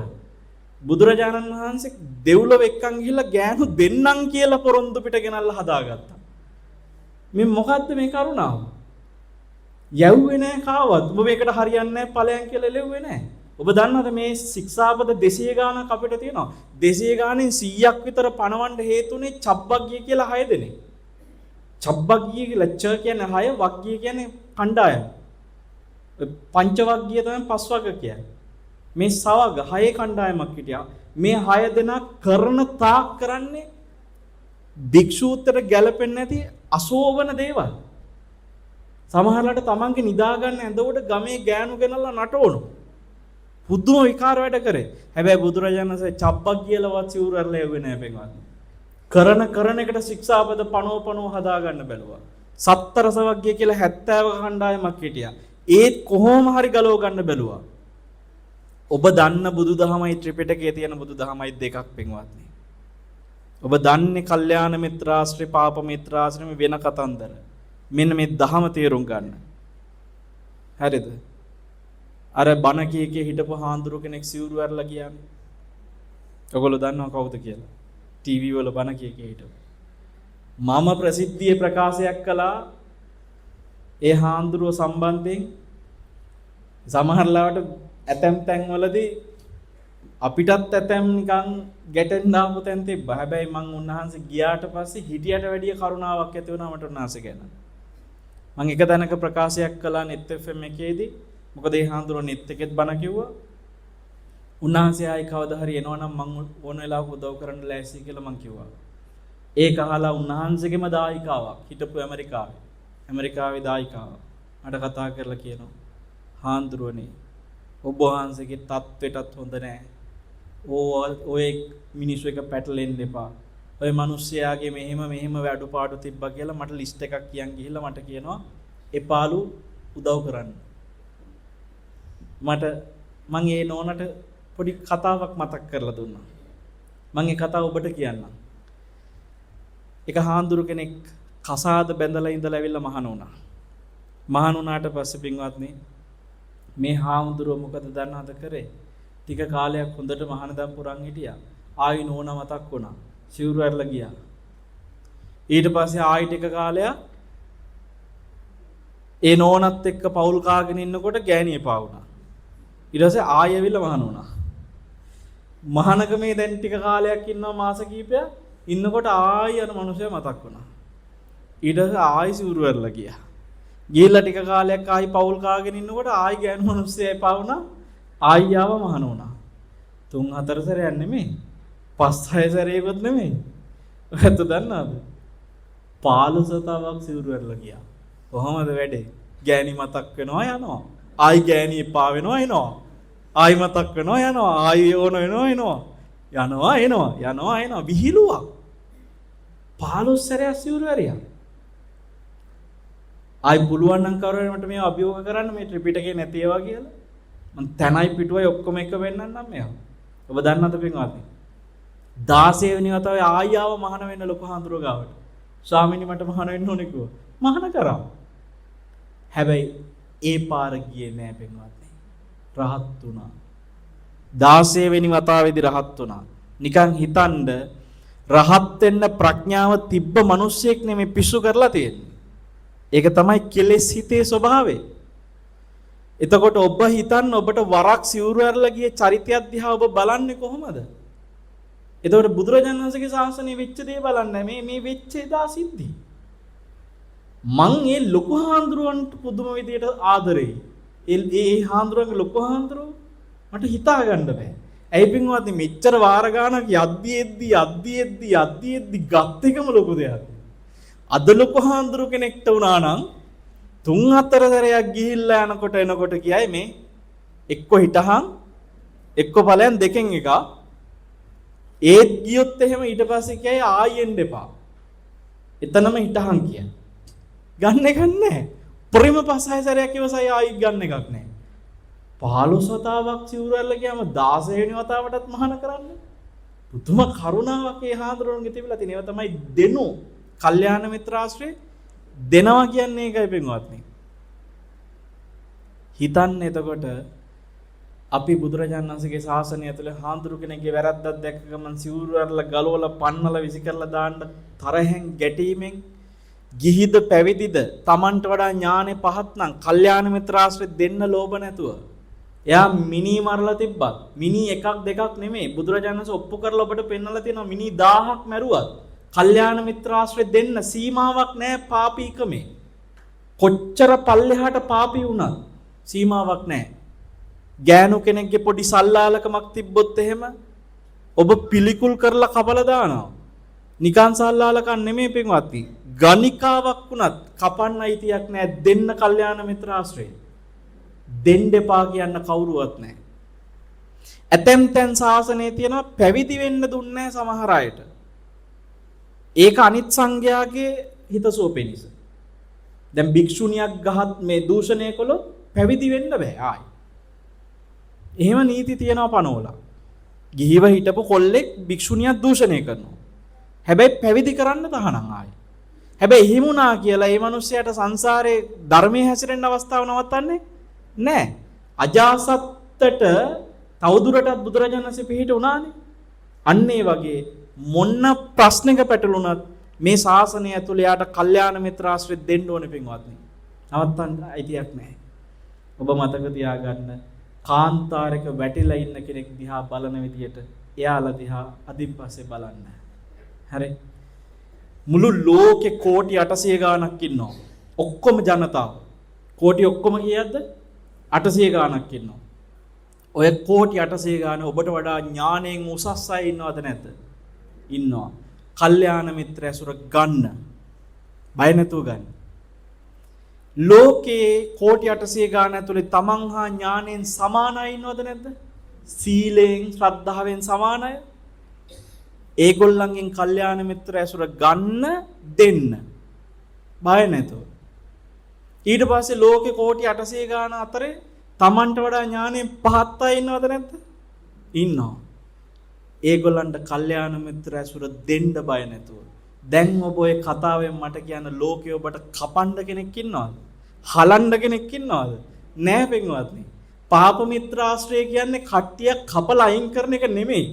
බුදුරජාණන් වහන්සේ දෙව්ලොව එක්කන් ගිහිල්ලා ගෑනු දෙන්නම් කියලා පොරොන්දු පිට ගෙනල්ලා හදාගත්තා. මේ මොකද්ද මේ කරුණාව? යැව්වේ නෑ කාවත්. ඔබ මේකට හරියන්නේ නෑ ඵලයන් කියලා එළෙව්වේ නෑ. ඔබ දන්නවද මේ ශික්ෂාපද 200 ගාණක් අපිට තියෙනවා. 200 ගාණෙන් 100ක් විතර පණවන්න හේතුනේ චබ්බග්ගිය කියලා 6 දෙනෙක්. චබ්බග්ගිය කියලා ච කියන්නේ 6, වග්ගිය කියන්නේ කණ්ඩායම. පංචවග්ගිය තමයි පස් වග්ග කියන්නේ. මේ සවග 6 කණ්ඩායමක් හිටියා. මේ 6 දෙනා කරන තාක් කරන්නේ භික්ෂූත්වයට ගැලපෙන්නේ නැති අසෝවන දේවල්. සමහරලාට තමන්ගේ නිදා ගන්න ඇඳ උඩ ගමේ ගෑනු ගෙනල්ලා නටවනවා. පුදුම විකාර වැඩ කරේ. හැබැයි බුදුරජාණන් වහන්සේ චබ්බක් කියලාවත් සිවුරු ඇරලා යවුවේ නෑ පින්වත්නි. කරන කරන එකට ශික්ෂාපද පනව පනව හදා ගන්න බැලුවා. සත්තර සවග්ගය කියලා 70 කණ්ඩායමක් හිටියා. ඒත් කොහොම හරි ගලව ගන්න බැලුවා. ඔබ දන්න බුදුදහමයි ත්‍රිපිටකයේ තියෙන බුදුදහමයි දෙකක් පින්වත්නි. ඔබ දන්නේ කල්යාණ මිත්‍රාශ්‍රය පාප මිත්‍රාශ්‍රය වෙන කතන්දර. මෙන්න මේ දහම තේරුම් ගන්න. හරිද? අර බණ කිය කිය හිටපු හාමුදුරු කෙනෙක් සිවුරු ඇරලා ගියානේ. ඔයගොල්ලෝ දන්නවා කවුද කියලා? ටීවී වල බණ කිය කිය හිටපු. මම ප්‍රසිද්ධියේ ප්‍රකාශයක් කළා ඒ හාමුදුරුව සම්බන්ධයෙන්. සමහර ලාවට ඇතැම් තැන්වලදී අපිටත් ඇතැම් නිකන් ගැටෙන්න ආපු තැන් තිබ්බා. හැබැයි මං උන්වහන්සේ ගියාට පස්සේ හිටියට වැඩිය කරුණාවක් ඇති වුණා මට උන්වහන්සේ ගැන. මං එක තැනක ප්‍රකාශයක් කළා නෙත් FM එකේදී. මොකද ඒ හාමුදුරුවෝ නෙත් එකෙත් බණ කිව්වා. උන්වහන්සේ ආයි කවදා හරි එනවා නම් මං ඕන වෙලාවක උදව් කරන්න ලෑස්ති කියලා මං කිව්වා. ඒක අහලා උන්වහන්සේගේම දායිකාවක් හිටපු ඇමරිකාවේ. ඇමරිකාවේ දායිකාවක් මට කතා කරලා කියනවා, හාමුදුරුවනේ ඔබ වහන්සේගේ තත්ත්වයටත් හොඳ නෑ. ඔය මිනිස්සු එක පැටලෙන්න එපා. ඔය මිනිස්සයාගේ මෙහෙම මෙහෙම වැඩපාඩු තිබ්බා කියලා මට ලිස්ට් එකක් කියන් ගිහිල්ලා මට කියනවා එපාලු උදව් කරන්න. මට මං ඒ නෝනට පොඩි කතාවක් මතක් කරලා දුන්නා. මං ඒ කතාව ඔබට කියන්නම්. එක හාමුදුරු කෙනෙක් කසාද බැඳලා ඉඳලා ඇවිල්ලා මහාන වුණා. මහාන වුණාට පස්සේ පින්වත්නි මේ හාමුදුරුව මොකද දන්නවද කරේ? ටික කාලයක් හොඳට මහානදම් පුරන් හිටියා. ආයි නෝනා මතක් වුණා. සිවුරු ඇරලා ගියා. ඊට පස්සේ ආයි ටික කාලයක් ඒ නෝනත් එක්ක පවුල් කාගෙන ඉන්නකොට ගෑණි එපා වුණා. ඊට පස්සේ ආයි ඇවිල්ලා මහාන වුණා. මහානකමේ දැන් ටික කාලයක් ඉන්නවා, මාස කීපයක් ඉන්නකොට ආයි අර මනුස්සයා මතක් වුණා. ඊට පස්සේ ආයි සිවුරු ඇරලා ගියා. ගිහිල්ලා ටික කාලයක් ආයි පවුල් කාගෙන ඉන්නකොට ආයි ගෑනු මනුස්සයා එපා වුණා. ආයි ආව මහාන වුණා. 3-4 සැරයක් නෙමෙයි. 5-6 සැරේකුත් නෙමෙයි. ඔයත් දන්නවද? 15 වතාවක් සිවුරු ඇරලා ගියා. කොහොමද වැඩේ? ගෑණි මතක් වෙනවා යනවා. ආයි ගෑණි එපා වෙනවා එනවා. ආයි මතක් වෙනවා යනවා. ආයි ඕන වෙනවා එනවා. යනවා එනවා යනවා එනවා විහිළුවක්. 15 සැරයක් සිවුරු ඇරියා. ආයි පුළුවන් නම් කවුරු හරි මට මේව අභියෝග කරන්න මේ ත්‍රිපිටකේ නැති ඒවා කියලා. මං තැනයි පිටුවයි ඔක්කොම එක වෙන්නන්නම් මේවා. ඔබ දන්නවද පින්වත්නි? 16 වෙනි වතාවේ ආයි ආව මහාන වෙන්න ලොකු හාමුදුරුවෝ ගාවට. ස්වාමීනි මට මහාන වෙන්න ඕනේ කිව්වා. මහාන කරා. හැබැයි ඒ පාර ගියේ නෑ පින්වත්නි. රහත් වුණා. 16 වෙනි වතාවේදී රහත් වුණා. නිකන් හිතන්ඩ රහත් වෙන්න ප්‍රඥාව තිබ්බ මිනිස්සෙක් නෙමෙයි පිස්සු කරලා තියෙන්නේ. ඒක තමයි කෙලෙස් හිතේ ස්වභාවය. එතකොට ඔබ හිතන්න ඔබට වරක් සිවුරු ඇරලා ගිය චරිතයක් දිහා ඔබ බලන්නේ කොහොමද? එතකොට බුදුරජාණන් වහන්සේගේ ශාසනය වෙච්ච දේ බලන්න මේ මේ වෙච්ච එදා සිද්ධි. මං ඒ ලොකු හාමුදුරුවන්ට පුදුම විදියට ආදරෙයි. ඒ ඒ හාමුදුරුවන්ගේ ලොකු හාමුදුරුවෝ මට හිතා ගන්න බෑ. ඇයි පින්වත්නි මෙච්චර වාර ගාණක් යද්දි එද්දි යද්දි එද්දි යද්දි එද්දි ගත් එකම ලොකු දෙයක්. අද ලොකු හාමුදුරු කෙනෙක්ට වුණා නම් තුන් හතර සැරයක් ගිහිල්ලා යනකොට එනකොට කියයි මේ එක්ක හිටහන් එක්ක ඵලයන් දෙකෙන් එකක්. ඒත් ගියොත් එහෙම ඊට පස්සේ කියයි ආයි එන්න එපා. එතනම හිටහන් කියයි. ගන්න එකක් නැහැ. පරිම පස් හය සැරයක් ඉවසයි ආයිත් ගන්න එකක් නැහැ. 15 වතාවක් සිවුරු ඇරලා ගියාම 16 වෙනි වතාවටත් මහාන කරන්න. පුදුම කරුණාවක් ඒ හාමුදුරුවන්ගේ තිබිලා තියෙන. ඒවා තමයි දෙනු. කල්යාණ මිත්‍රාශ්‍රය දෙනවා කියන්නේ ඒකයි පින්වත්නි. හිතන්න එතකොට අපි බුදුරජාණන් වහන්සේගේ ශාසනය ඇතුලේ හාමුදුරු කෙනෙක්ගේ වැරද්දක් දැක්ක ගමන් සිවුරු ඇරලා ගලවලා පන්නලා විසි කරලා දාන්න තරහෙන් ගැටීමෙන් ගිහිද පැවිදිද Tamanට වඩා ඥානෙ පහත් නම් කල්යාණ මිත්‍රාශ්‍රය දෙන්න ලෝභ නැතුව එයා මිනී මරලා තිබ්බත් මිනී එකක් දෙකක් නෙමෙයි බුදුරජාණන් වහන්සේ ඔප්පු කරලා ඔබට පෙන්වලා තියෙනවා මිනී 1000ක් මැරුවත් කල්යාණ මිත්‍රාශ්‍රය දෙන්න සීමාවක් නෑ පාපීකමේ. කොච්චර පල්ලෙහාට පාපී වුණත් සීමාවක් නෑ. ගෑනු කෙනෙක්ගේ පොඩි සල්ලාලකමක් තිබ්බොත් එහෙම ඔබ පිළිකුල් කරලා කපලා දානවා. නිකන් සල්ලාලකම් නෙමෙයි පින්වත්නි. ගණිකාවක් වුණත් කපන්න අයිතියක් නෑ දෙන්න කල්යාණ මිත්‍රාශ්‍රය. දෙන්න එපා කියන්න කවුරුවත් නෑ. ඇතැම් තැන් ශාසනයේ තියෙනවා පැවිදි වෙන්න දුන්නේ නෑ සමහර අයට. ඒක අනිත් සංඝයාගේ හිතසුව පිණිස. දැන් භික්ෂුණියක් ගහත් මේ දූෂණය කළොත් පැවිදි වෙන්න බෑ ආයි. එහෙම නීති තියෙනවා පනවලා. ගිහිව හිටපු කොල්ලෙක් භික්ෂුණියක් දූෂණය කරනවා. හැබැයි පැවිදි කරන්න තහනම් ආයි. හැබැයි එහෙම වුණා කියලා ඒ මිනිස්සයාට සංසාරේ ධර්මයේ හැසිරෙන්න අවස්ථාව නවත්තන්නේ නෑ. අජාසත්තට තවදුරටත් බුදුරජාණන් වහන්සේ පිහිට වුණානේ. අන්න ඒ වගේ මොන ප්‍රශ්නක පැටලුණත් මේ ශාසනය ඇතුළේ යාට කල්යාණ මිත්‍රාශ්‍රය දෙන්න ඕනේ පින්වත්නි. නවත්තන්න අයිතියක් නෑ. ඔබ මතක තියාගන්න කාන්තාරයක වැටිලා ඉන්න කෙනෙක් දිහා බලන විදියට එයාලා දිහා අදින් පස්සේ බලන්න. හරි. මුළු ලෝකෙ කෝටි 800 ගාණක් ඉන්නවා. ඔක්කොම ජනතාව. කෝටි ඔක්කොම කීයක්ද? 800 ගාණක් ඉන්නවා. ඔය කෝටි 800 ගාණ ඔබට වඩා ඥාණයෙන් උසස් අය ඉන්නවද නැද්ද? ඉන්නවා. කල්යාණ මිත්‍ර ඇසුර ගන්න. බය නැතුව ගන්න. ලෝකේ කෝටි 800 ගාණ ඇතුලේ තමන් හා ඥාණයෙන් සමාන අය ඉන්නවද නැද්ද? සීලයෙන් ශ්‍රද්ධාවෙන් සමාන අය. ඒගොල්ලන්ගෙන් කල්යාණ මිත්‍ර ඇසුර ගන්න දෙන්න. බය නැතුව. ඊට පස්සේ ලෝකේ කෝටි 800 ගාණ අතරේ තමන්ට වඩා ඥාණයෙන් පහත් අය ඉන්නවද නැද්ද? ඉන්නවා. ඒගොල්ලන්ට කල්යාණ මිත්‍ර ඇසුර දෙන්න බය නැතුව. දැන් ඔබ ඔය කතාවෙන් මට කියන්න ලෝකේ ඔබට කපන්න කෙනෙක් ඉන්නවද? හලන්න කෙනෙක් ඉන්නවද? නෑ පින්වත්නි. පාප මිත්‍රාශ්‍රය කියන්නේ කට්ටියක් කපලා අයින් කරන එක නෙමෙයි.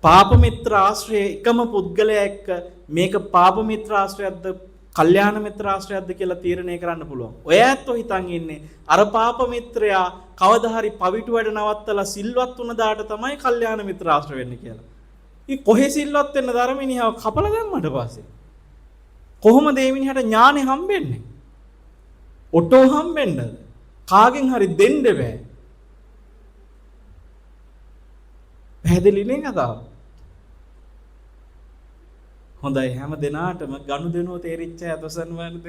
පාප මිත්‍රාශ්‍රය එකම පුද්ගලයා එක්ක මේක පාප මිත්‍රාශ්‍රයක්ද කල්යාණ මිත්‍රාශ්‍රයක්ද කියලා තීරණය කරන්න පුළුවන්. ඔය ඇත්තෝ හිතන් ඉන්නේ අර පාප මිත්‍රයා කවදා හරි පවිටු වැඩ නවත්තලා සිල්වත් වුණ දාට තමයි කල්යාණ මිත්‍රාශ්‍රය වෙන්නේ කියලා. ඉතින් කොහේ සිල්වත් වෙන්න දර මිනිහව කපලා දැම්මට පස්සේ කොහොමද මේ මිනිහට ඥානෙ හම්බෙන්නේ? ඔටෝ හම්බෙන්නද? කාගෙන් හරි දෙන්න බෑ. පැහැදිලි නේ කතාව? හොඳයි හැම දෙනාටම ගනුදෙනුව තේරිච්ච අය අතොසන් වන්නද?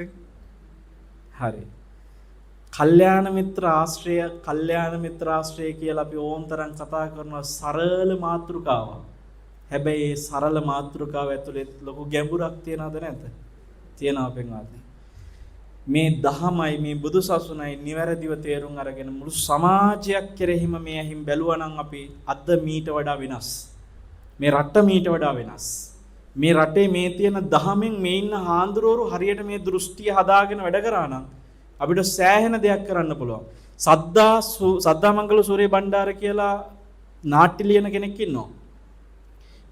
හරි. කල්යාණ මිත්‍ර ආශ්‍රය කල්යාණ මිත්‍ර ආශ්‍රය කියලා අපි ඕන් තරම් කතා කරනවා සරල මාතෘකාවක්. හැබැයි ඒ සරල මාතෘකාව ඇතුලේ ලොකු ගැඹුරක් තියනවද නැද්ද? තියෙනවා පින්වත්නි. මේ දහමයි මේ බුදු සසුනයි නිවැරදිව තේරුම් අරගෙන මුළු සමාජයක් කෙරෙහිම මේ ඇහිම් බැලුවා නම් අපි අද මීට වඩා වෙනස්. මේ රට මීට වඩා වෙනස්. මේ රටේ මේ තියෙන දහමෙන් මේ ඉන්න හාන්දුරුවරු හරියට මේ දෘෂ්ටිය හදාගෙන වැඩ කරා නම් අපිට සෑහෙන දෙයක් කරන්න පුළුවන්. සද්දා මංගල සූරිය බණ්ඩාර කියලා නාට්‍ය ලියන කෙනෙක් ඉන්නවා.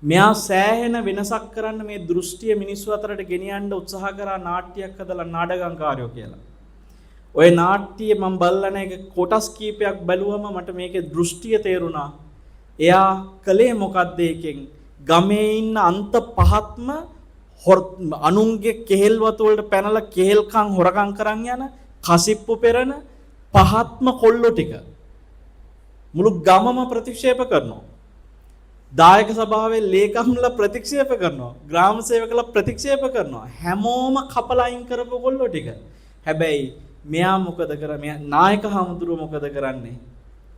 මෙයා සෑහෙන වෙනසක් කරන්න මේ දෘෂ්ටිය මිනිස්සු අතරට ගෙනියන්න උත්සාහ කරා නාට්‍යයක් හදලා නාඩගම්කාරයෝ කියලා. ඔය නාට්‍යය මම බලලා නැහැ, ඒක කොටස් කීපයක් බැලුවම මට මේකේ දෘෂ්ටිය තේරුණා. එයා කළේ මොකද්ද ඒකෙන්? ගමේ ඉන්න අන්ත පහත්ම අනුන්ගේ කෙහෙල් වතු වලට පැනලා කෙහෙල්කම් හොරකම් කරන් යන කසිප්පු පෙරන පහත්ම කොල්ලෝ ටික මුළු ගමම ප්‍රතික්ෂේප කරනවා. දායක සභාවේ ලේකම්ලා ප්‍රතික්ෂේප කරනවා. ග්‍රාම සේවකලා ප්‍රතික්ෂේප කරනවා. හැමෝම කපලා අයින් කරපු කොල්ලෝ ටික. හැබැයි මෙයා මොකද කරන්නේ? මෙයා නායක හාමුදුරුවෝ මොකද කරන්නේ?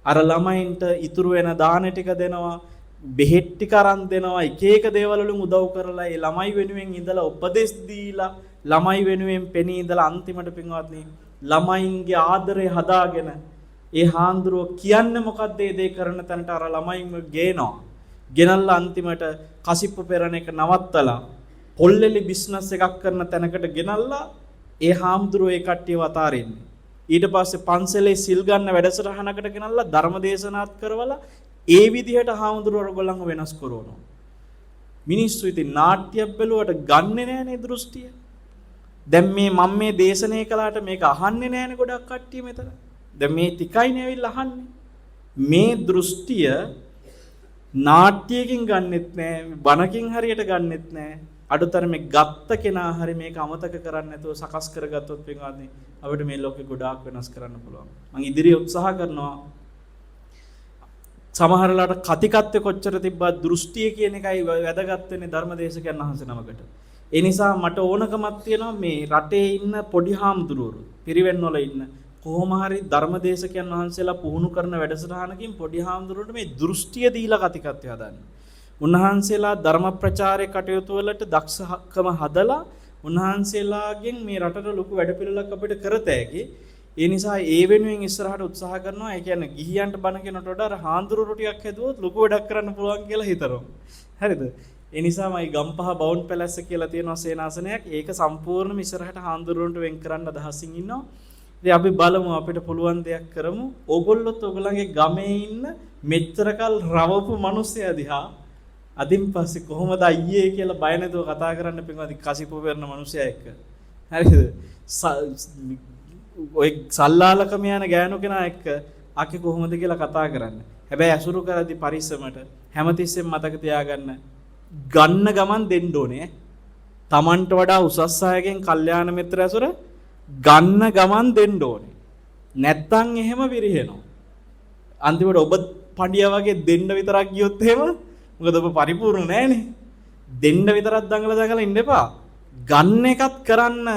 අර ළමයින්ට ඉතුරු වෙන දාන ටික දෙනවා, බෙහෙත් ටික අරන් දෙනවා, එක එක දේවල් වලින් උදව් කරලා ඒ ළමයි වෙනුවෙන් ඉඳලා උපදෙස් දීලා ළමයි වෙනුවෙන් පෙනී ඉඳලා අන්තිමට පින්වත්නි ළමයින්ගේ ආදරය හදාගෙන ඒ හාමුදුරුවෝ කියන්නේ මොකද්ද ඒ දේ කරන තැනට අර ළමයින්ව ගේනවා. ගෙනල්ලා අන්තිමට කසිප්පු පෙරණ එක නවත්තලා පොල්ලෙලි බිස්නස් එකක් කරන තැනකට ගෙනල්ලා ඒ හාමුදුරුවෝ ඒ කට්ටියව අතාරින්නේ. ඊට පස්සේ පන්සලේ සිල් ගන්න වැඩසටහනකට ගෙනල්ලා ධර්ම දේශනාත් කරවලා ඒ විදිහට හාමුදුරුවෝ අරගොල්ලන්ව වෙනස් කරනවා. මිනිස්සු ඉතින් නාට්‍යයක් බැලුවට ගන්නෙ නෑනේ දෘෂ්ටිය. දැන් මේ මම මේ දේශනය කළාට මේක අහන්නේ නෑනේ ගොඩක් කට්ටිය මෙතන. දැන් මේ ටිකයිනේ ඇවිල්ලා අහන්නේ. මේ දෘෂ්ටිය නාට්‍යයකින් ගන්නෙත් නෑ, බණකින් හරියට ගන්නෙත් නෑ. අඩුතරමේ ගත්ත කෙනා හරි මේක අමතක කරන්නේ නැතුව සකස් කරගත්තොත් පින්වත්නි අපිට මේ ලෝකෙ ගොඩාක් වෙනස් කරන්න පුළුවන්. මං ඉදිරියේ උත්සාහ කරනවා සමහර වෙලාවට කතිකත්වය කොච්චර තිබ්බත් දෘෂ්ටිය කියන එකයි වැදගත් වෙන්නේ ධර්මදේශකයන් වහන්සේ නමකට. ඒ නිසා මට ඕනකමක් තියෙනවා මේ රටේ ඉන්න පොඩි හාමුදුරුවරු, පිරිවෙන් වල ඉන්න කොහොම හරි ධර්මදේශකයන් වහන්සේලා පුහුණු කරන වැඩසටහනකින් පොඩි හාමුදුරුවන්ට මේ දෘෂ්ටිය දීලා කතිකත්වය හදන්න. උන්වහන්සේලා ධර්ම ප්‍රචාරය කටයුතු වලට දක්ෂකම හදලා උන්වහන්සේලාගෙන් මේ රටට ලොකු වැඩපිළිවෙලක් අපිට කරත හැකි. ඒ නිසා ඒ වෙනුවෙන් ඉස්සරහට උත්සාහ කරනවා. ඒ කියන්නේ ගිහියන්ට බණ කියනට වඩා අර හාමුදුරුවෝ ටිකක් හැදුවොත් ලොකු වැඩක් කරන්න පුළුවන් කියලා හිතනවා. හරිද? ඒ නිසා මම ගම්පහ බවුන් පැලැස්ස කියලා තියෙනවා සේනාසනයක්. ඒක සම්පූර්ණයෙන්ම ඉස්සරහට හාමුදුරුවන්ට වෙන් කරන්න අදහසින් ඉන්නවා. ඉතින් අපි බලමු අපිට පුළුවන් දෙයක් කරමු. ඕගොල්ලොත් ඕගොල්ලන්ගේ ගමේ ඉන්න මෙච්චරකල් රවපු මිනිස්සයා දිහා අදින් පස්සේ කොහොමද අයියේ කියලා බය නැතුව කතා කරන්න පින්වත්නි කසිප්පු පෙරන මිනිස්සයා එක්ක. හරිද? ඔය සල්ලාලකම යන ගෑනු කෙනා එක්ක අකේ කොහොමද කියලා කතා කරන්න. හැබැයි ඇසුරු කරද්දි පරිස්සමට හැමතිස්සෙම මතක තියාගන්න ගන්න ගමන් දෙන්න ඕනේ. තමන්ට වඩා උසස් අයගෙන් කල්යාණ මිත්‍ර ඇසුර ගන්න ගමන් දෙන්න ඕනේ. නැත්තම් එහෙම විරිහෙනවා. අන්තිමට ඔබ පඬියා වගේ දෙන්න විතරක් ගියොත් එහෙම මොකද ඔබ පරිපූර්ණ නෑනේ. දෙන්න විතරක් දඟල දඟල ඉන්න එපා. ගන්න එකත් කරන්න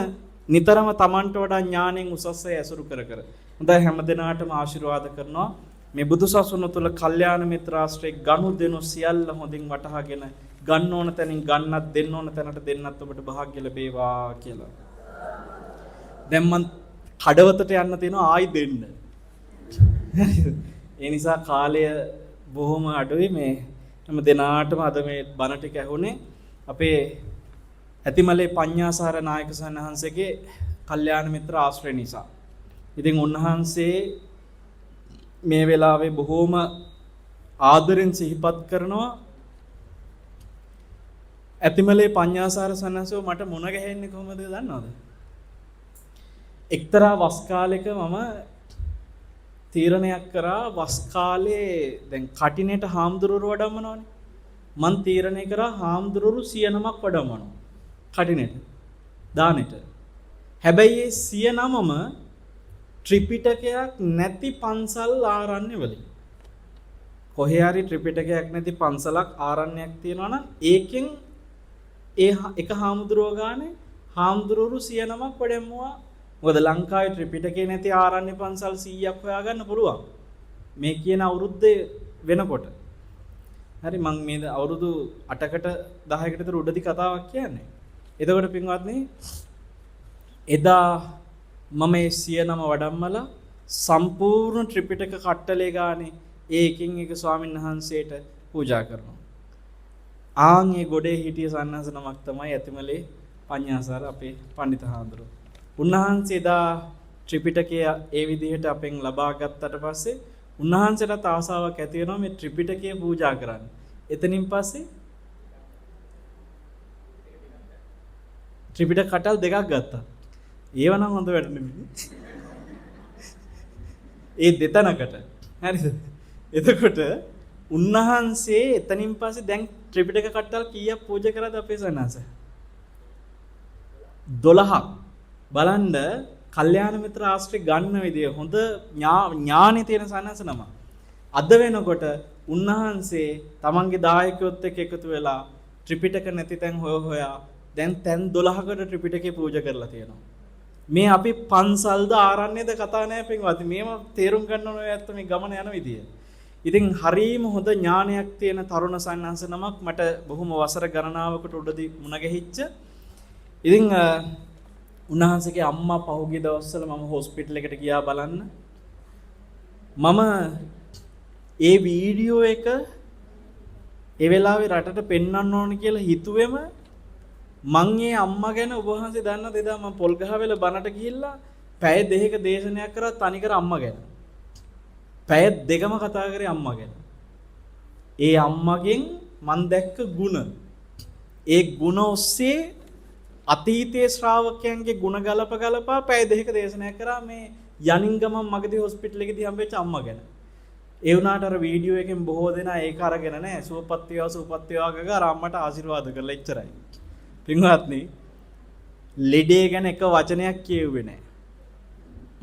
නිතරම තමන්ට වඩා ඥාණයෙන් උසස් අය ඇසුරු කර කර. හොඳයි, හැම දිනාටම ආශිර්වාද කරනවා. මේ බුදුසසුන තුළ කල්යාණ මිත්‍රාශ්‍රයේ ගනු දෙනු සියල්ල හොඳින් වටහාගෙන ගන්න ඕන තැනින් ගන්නත් දෙන්න ඕන තැනට දෙන්නත් ඔබට භාග්‍ය ලැබේවා කියලා. දැන් මං කඩවතට යන්න තියෙනවා ආයි දෙන්න. ඒ නිසා කාලය බොහොම අඩුයි. මේ හැම දෙනාටම අද මේ බණ ටික ඇහුනේ අපේ ඇතිමලේ පඤ්ඤාසාර නායක සන්හන්සේගේ කල්යාණ මිත්‍ර ආශ්‍රය නිසා. ඉතින් උන්වහන්සේ මේ වෙලාවේ බොහෝම ආදරෙන් සිහිපත් කරනවා ඇතිමලේ පඤ්ඤාසාර සන්හන්සේව මට මුණ ගැහෙන්නේ කොහොමද දන්නවද? එක්තරා වස් කාලෙක මම තීරණයක් කරා වස් කාලේ දැන් කටිනේට හාමුදුරුවෝ වඩම්මනවනේ. මං තීරණය කරා හාමුදුරුවෝ 100 නමක් වඩම්මනවා කටිනේට දානෙට. හැබැයි ඒ 100 නමම ත්‍රිපිටකයක් නැති පන්සල් ආරණ්‍ය වලින්. කොහේ හරි ත්‍රිපිටකයක් නැති පන්සලක් ආරණ්‍යයක් තියෙනවා නම් ඒකෙන් ඒ එක හාමුදුරුවෝ ගානේ හාමුදුරුවෝ 100 නමක් වඩම්මුවා. මොකද ලංකාවේ ත්‍රිපිටකේ නැති ආරණ්‍ය පන්සල් 100ක් හොයාගන්න පුළුවන්. මේ කියන අවුරුද්දේ වෙනකොට. හරි, මං මේ අවුරුදු 8කට 10කට විතර උඩදී කතාවක් කියන්නේ. එතකොට පින්වත්නි, එදා මම මේ 100 නම වඩම්මලා සම්පූර්ණ ත්‍රිපිටක කට්ටලේ ගානේ ඒ එකින් එක ස්වාමීන් වහන්සේට පූජා කරනවා. ආන් ඒ ගොඩේ හිටිය සන්නාස නමක් තමයි ඇතිමලේ පඤ්ඤාසාර අපේ පණ්ඩිත හාමුදුරුවෝ. උන්වහන්සේ එදා ත්‍රිපිටකය ඒ විදිහට අපෙන් ලබා ගත්තට පස්සේ උන්වහන්සේටත් ආසාවක් ඇති වෙනවා මේ ත්‍රිපිටකය පූජා කරන්න. එතනින් පස්සේ ත්‍රිපිටක කටල් දෙකක් ගත්තා. ඒව නම් හොඳ වැඩ නෙමෙයි. ඒ දෙතනකට. හරිද? එතකොට උන්වහන්සේ එතනින් පස්සේ දැන් ත්‍රිපිටක කට්ටල් කීයක් පූජා කරාද අපේ සන්නාස? 12ක් බලන්න කල්යාණ මිත්‍ර ආශ්‍රය ගන්න විදිය හොඳ ඥානෙ තියෙන සන්නස නම. අද වෙනකොට උන්වහන්සේ තමන්ගේ දායකයොත් එක්ක එකතු වෙලා ත්‍රිපිටක නැති තැන් හොය හොයා දැන් තැන් 12කට ත්‍රිපිටකේ පූජා කරලා තියෙනවා. මේ අපි පන්සල්ද ආරණ්‍යද කතා නෑ පින්වත්නි. මේව තේරුම් ගන්න ඕන ඔය ඇත්ත මේ ගමන යන විදිය. ඉතින් හරීම හොඳ ඥානයක් තියෙන තරුණ සන්නහස නමක් මට බොහොම වසර ගණනාවකට උඩදී මුණ ගැහිච්ච. ඉතින් උන්වහන්සේගේ අම්මා පහුගිය දවස්වල මම හොස්පිටල් එකට ගියා බලන්න. මම ඒ වීඩියෝ එක ඒ වෙලාවේ රටට පෙන්වන්න ඕන කියලා හිතුවෙම මං ඒ අම්මා ගැන ඔබ වහන්සේ දන්නවද, එදා මං පොල්ගහවෙල බණට ගිහිල්ලා පැය දෙකක දේශනයක් කරා තනිකර අම්මා ගැන. පැය දෙකම කතා කරේ අම්මා ගැන. ඒ අම්මගෙන් මං දැක්ක ගුණ, ඒ ගුණ ඔස්සේ අතීතයේ ශ්‍රාවකයන්ගේ ගුණ ගලප ගලපා පැය දෙකක දේශනයක් කරා මේ යනින් ගමන් මගදී හොස්පිටල් එකේදී හම්බෙච්ච අම්මා ගැන. ඒ වුණාට අර වීඩියෝ එකෙන් බොහෝ දෙනා ඒක අරගෙන නෑ, සුවපත් වේවා සුවපත් වේවා ගගා අර අම්මට ආශිර්වාද කරලා එච්චරයි. පින්වත්නි, ලෙඩේ ගැන එක වචනයක් කියෙව්වේ නෑ.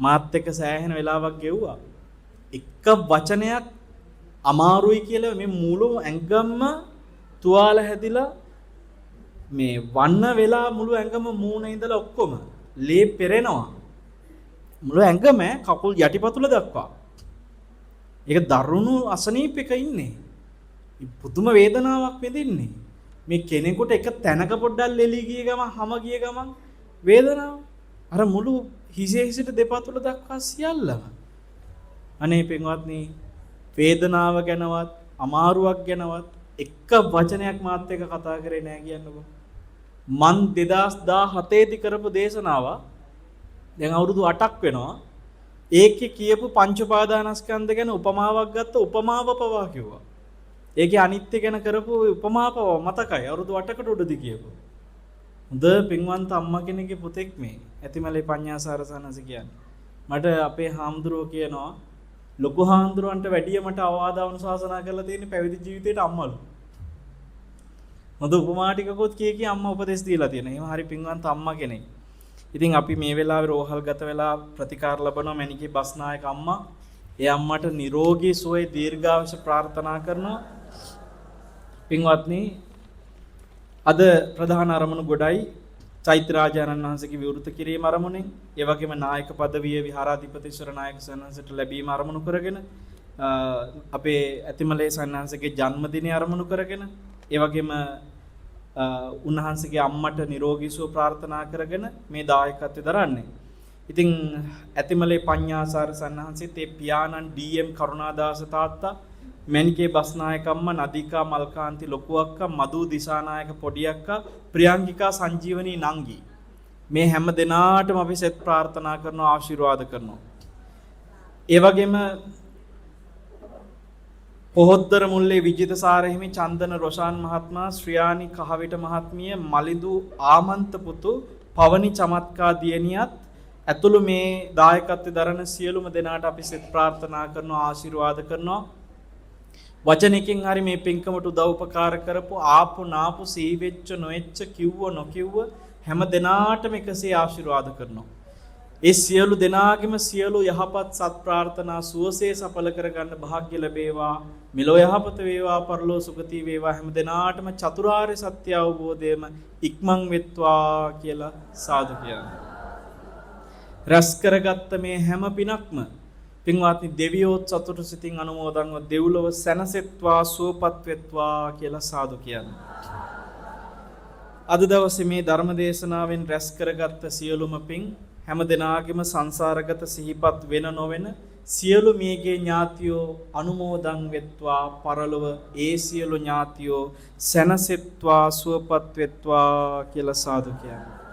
මාත් එක්ක සෑහෙන වෙලාවක් ගෙව්වා. එක වචනයක් අමාරුයි කියලා මේ මුළු ඇඟම තුවාල හැදිලා මේ වන්න වෙලා මුළු ඇඟම මූණ ඉඳලා ඔක්කොම ලේ පෙරෙනවා. මුළු ඇඟම කකුල් යටිපතුල දක්වා. ඒක දරුණු අසනීපයක ඉන්නේ. පුදුම වේදනාවක් විඳින්නේ. මේ කෙනෙකුට එක තැනක පොඩ්ඩක් ලෙලි ගිය ගමන් හැම ගිය ගමන් වේදනාව අර මුළු හිසේ හිසට දෙපතුල දක්වා සියල්ලම. අනේ පින්වත්නි, වේදනාව ගැනවත් අමාරුවක් ගැනවත් එක වචනයක් මාත් එක්ක කතා කරේ නෑ කියන්නකෝ. මං 2017 දී කරපු දේශනාව දැන් අවුරුදු 8ක් වෙනවා. ඒකේ කියපු පංච උපාදානස්කන්ධ ගැන උපමාවක් ගත්ත උපමාව පවා කිව්වා. ඒකේ අනිත්‍ය ගැන කරපු උපමාව පවා මතකයි. අවුරුදු 8කට උඩදී කියපු. හොඳ පින්වන්ත අම්මා කෙනෙක්ගේ පුතෙක් මේ ඇතිමලේ පඤ්ඤාසාර සනස කියන්නේ. මට අපේ හාමුදුරුවෝ කියනවා ලොකු හාමුදුරුවන්ට වැඩිය මට අවවාද අනුශාසනා කරලා තියෙන්නේ පැවිදි ජීවිතේට අම්මලු. හොඳ උපමා ටිකකුත් කිය කී අම්මා උපදෙස් දීලා තියෙනවා. එහෙම හරි පින්වන්ත අම්මා කෙනෙක්. ඉතින් අපි මේ වෙලාවේ රෝහල් ගත වෙලා ප්‍රතිකාර ලබනවා මැණිකේ බස්නායක අම්මා. ඒ අම්මට නිරෝගී සුවය දීර්ඝායුෂ ප්‍රාර්ථනා කරනවා. පින්වත්නි, අද ප්‍රධාන අරමුණු ගොඩයි චෛත්‍ය රාජානන් වහන්සේගේ විවෘත කිරීම අරමුණෙන්, ඒ වගේම නායක පදවිය විහාරාධිපතිශ්වර නායක සන්හන්සේට ලැබීම අරමුණු කරගෙන, අපේ ඇතිමලේ සන්හන්සේගේ ජන්මදිනය අරමුණු කරගෙන, ඒ වගේම උන්වහන්සේගේ අම්මට නිරෝගී සුව ප්‍රාර්ථනා කරගෙන මේ දායකත්වය දරන්නේ. ඉතින් ඇතිමලේ පඤ්ඤාසාර සන්හන්සේත් ඒ පියාණන් ඩී.එම්. කරුණාදාස තාත්තා, මැණිකේ බස්නායක අම්මා, නදිකා මල්කාන්ති ලොකු අක්කා, මధు දිසානායක පොඩි අක්කා, ප්‍රියංගිකා සංජීවනී නංගි, මේ හැම දෙනාටම අපි සෙත් ප්‍රාර්ථනා කරනවා, ආශිර්වාද කරනවා. ඒ වගේම පොහොත්තර මුල්ලේ විජිතසාර හිමි, චන්දන රොෂාන් මහත්මයා, ශ්‍රියානි කහවිට මහත්මිය, මලිඳු ආමන්ත පුතු, පවනි චමත්කා දියණියත් ඇතුළු මේ දායකත්වය දරන සියලුම දෙනාට අපි සෙත් ප්‍රාර්ථනා කරනවා, ආශිර්වාද කරනවා. වචනකින් හරි මේ පින්කමට උදව් උපකාර කරපු ආපු නාපු සිහි වෙච්ච නොවෙච්ච කිව්ව නොකිව්ව හැම දෙනාටම එකසේ ආශිර්වාද කරනවා. ඒ සියලු දෙනාගේම සියලු යහපත් සත් ප්‍රාර්ථනා සුවසේ සඵල කරගන්න භාග්‍ය ලැබේවා. මෙලොව යහපත වේවා, පරලොව සුගති වේවා. හැම දෙනාටම චතුරාර්ය සත්‍ය අවබෝධයම ඉක්මන් වෙත්වා කියලා සාදු කියනවා. රැස් කරගත්ත මේ හැම පිනක්ම පින්වත්නි දෙවියෝත් සතුටු සිතින් අනුමෝදන්ව දෙව්ලොව සැනසෙත්වා, සුවපත් වෙත්වා කියලා සාදු කියනවා. අද දවසේ මේ ධර්ම දේශනාවෙන් රැස් කරගත්ත සියලුම පින් හැම දෙනාගේම සංසාරගත සිහිපත් වෙන නොවන සියලු මියගිය ඥාතියෝ අනුමෝදන් වෙත්වා, පරලොව ඒ සියලු ඥාතියෝ සැනසෙත්වා, සුවපත් වෙත්වා කියලා සාදු කියනවා.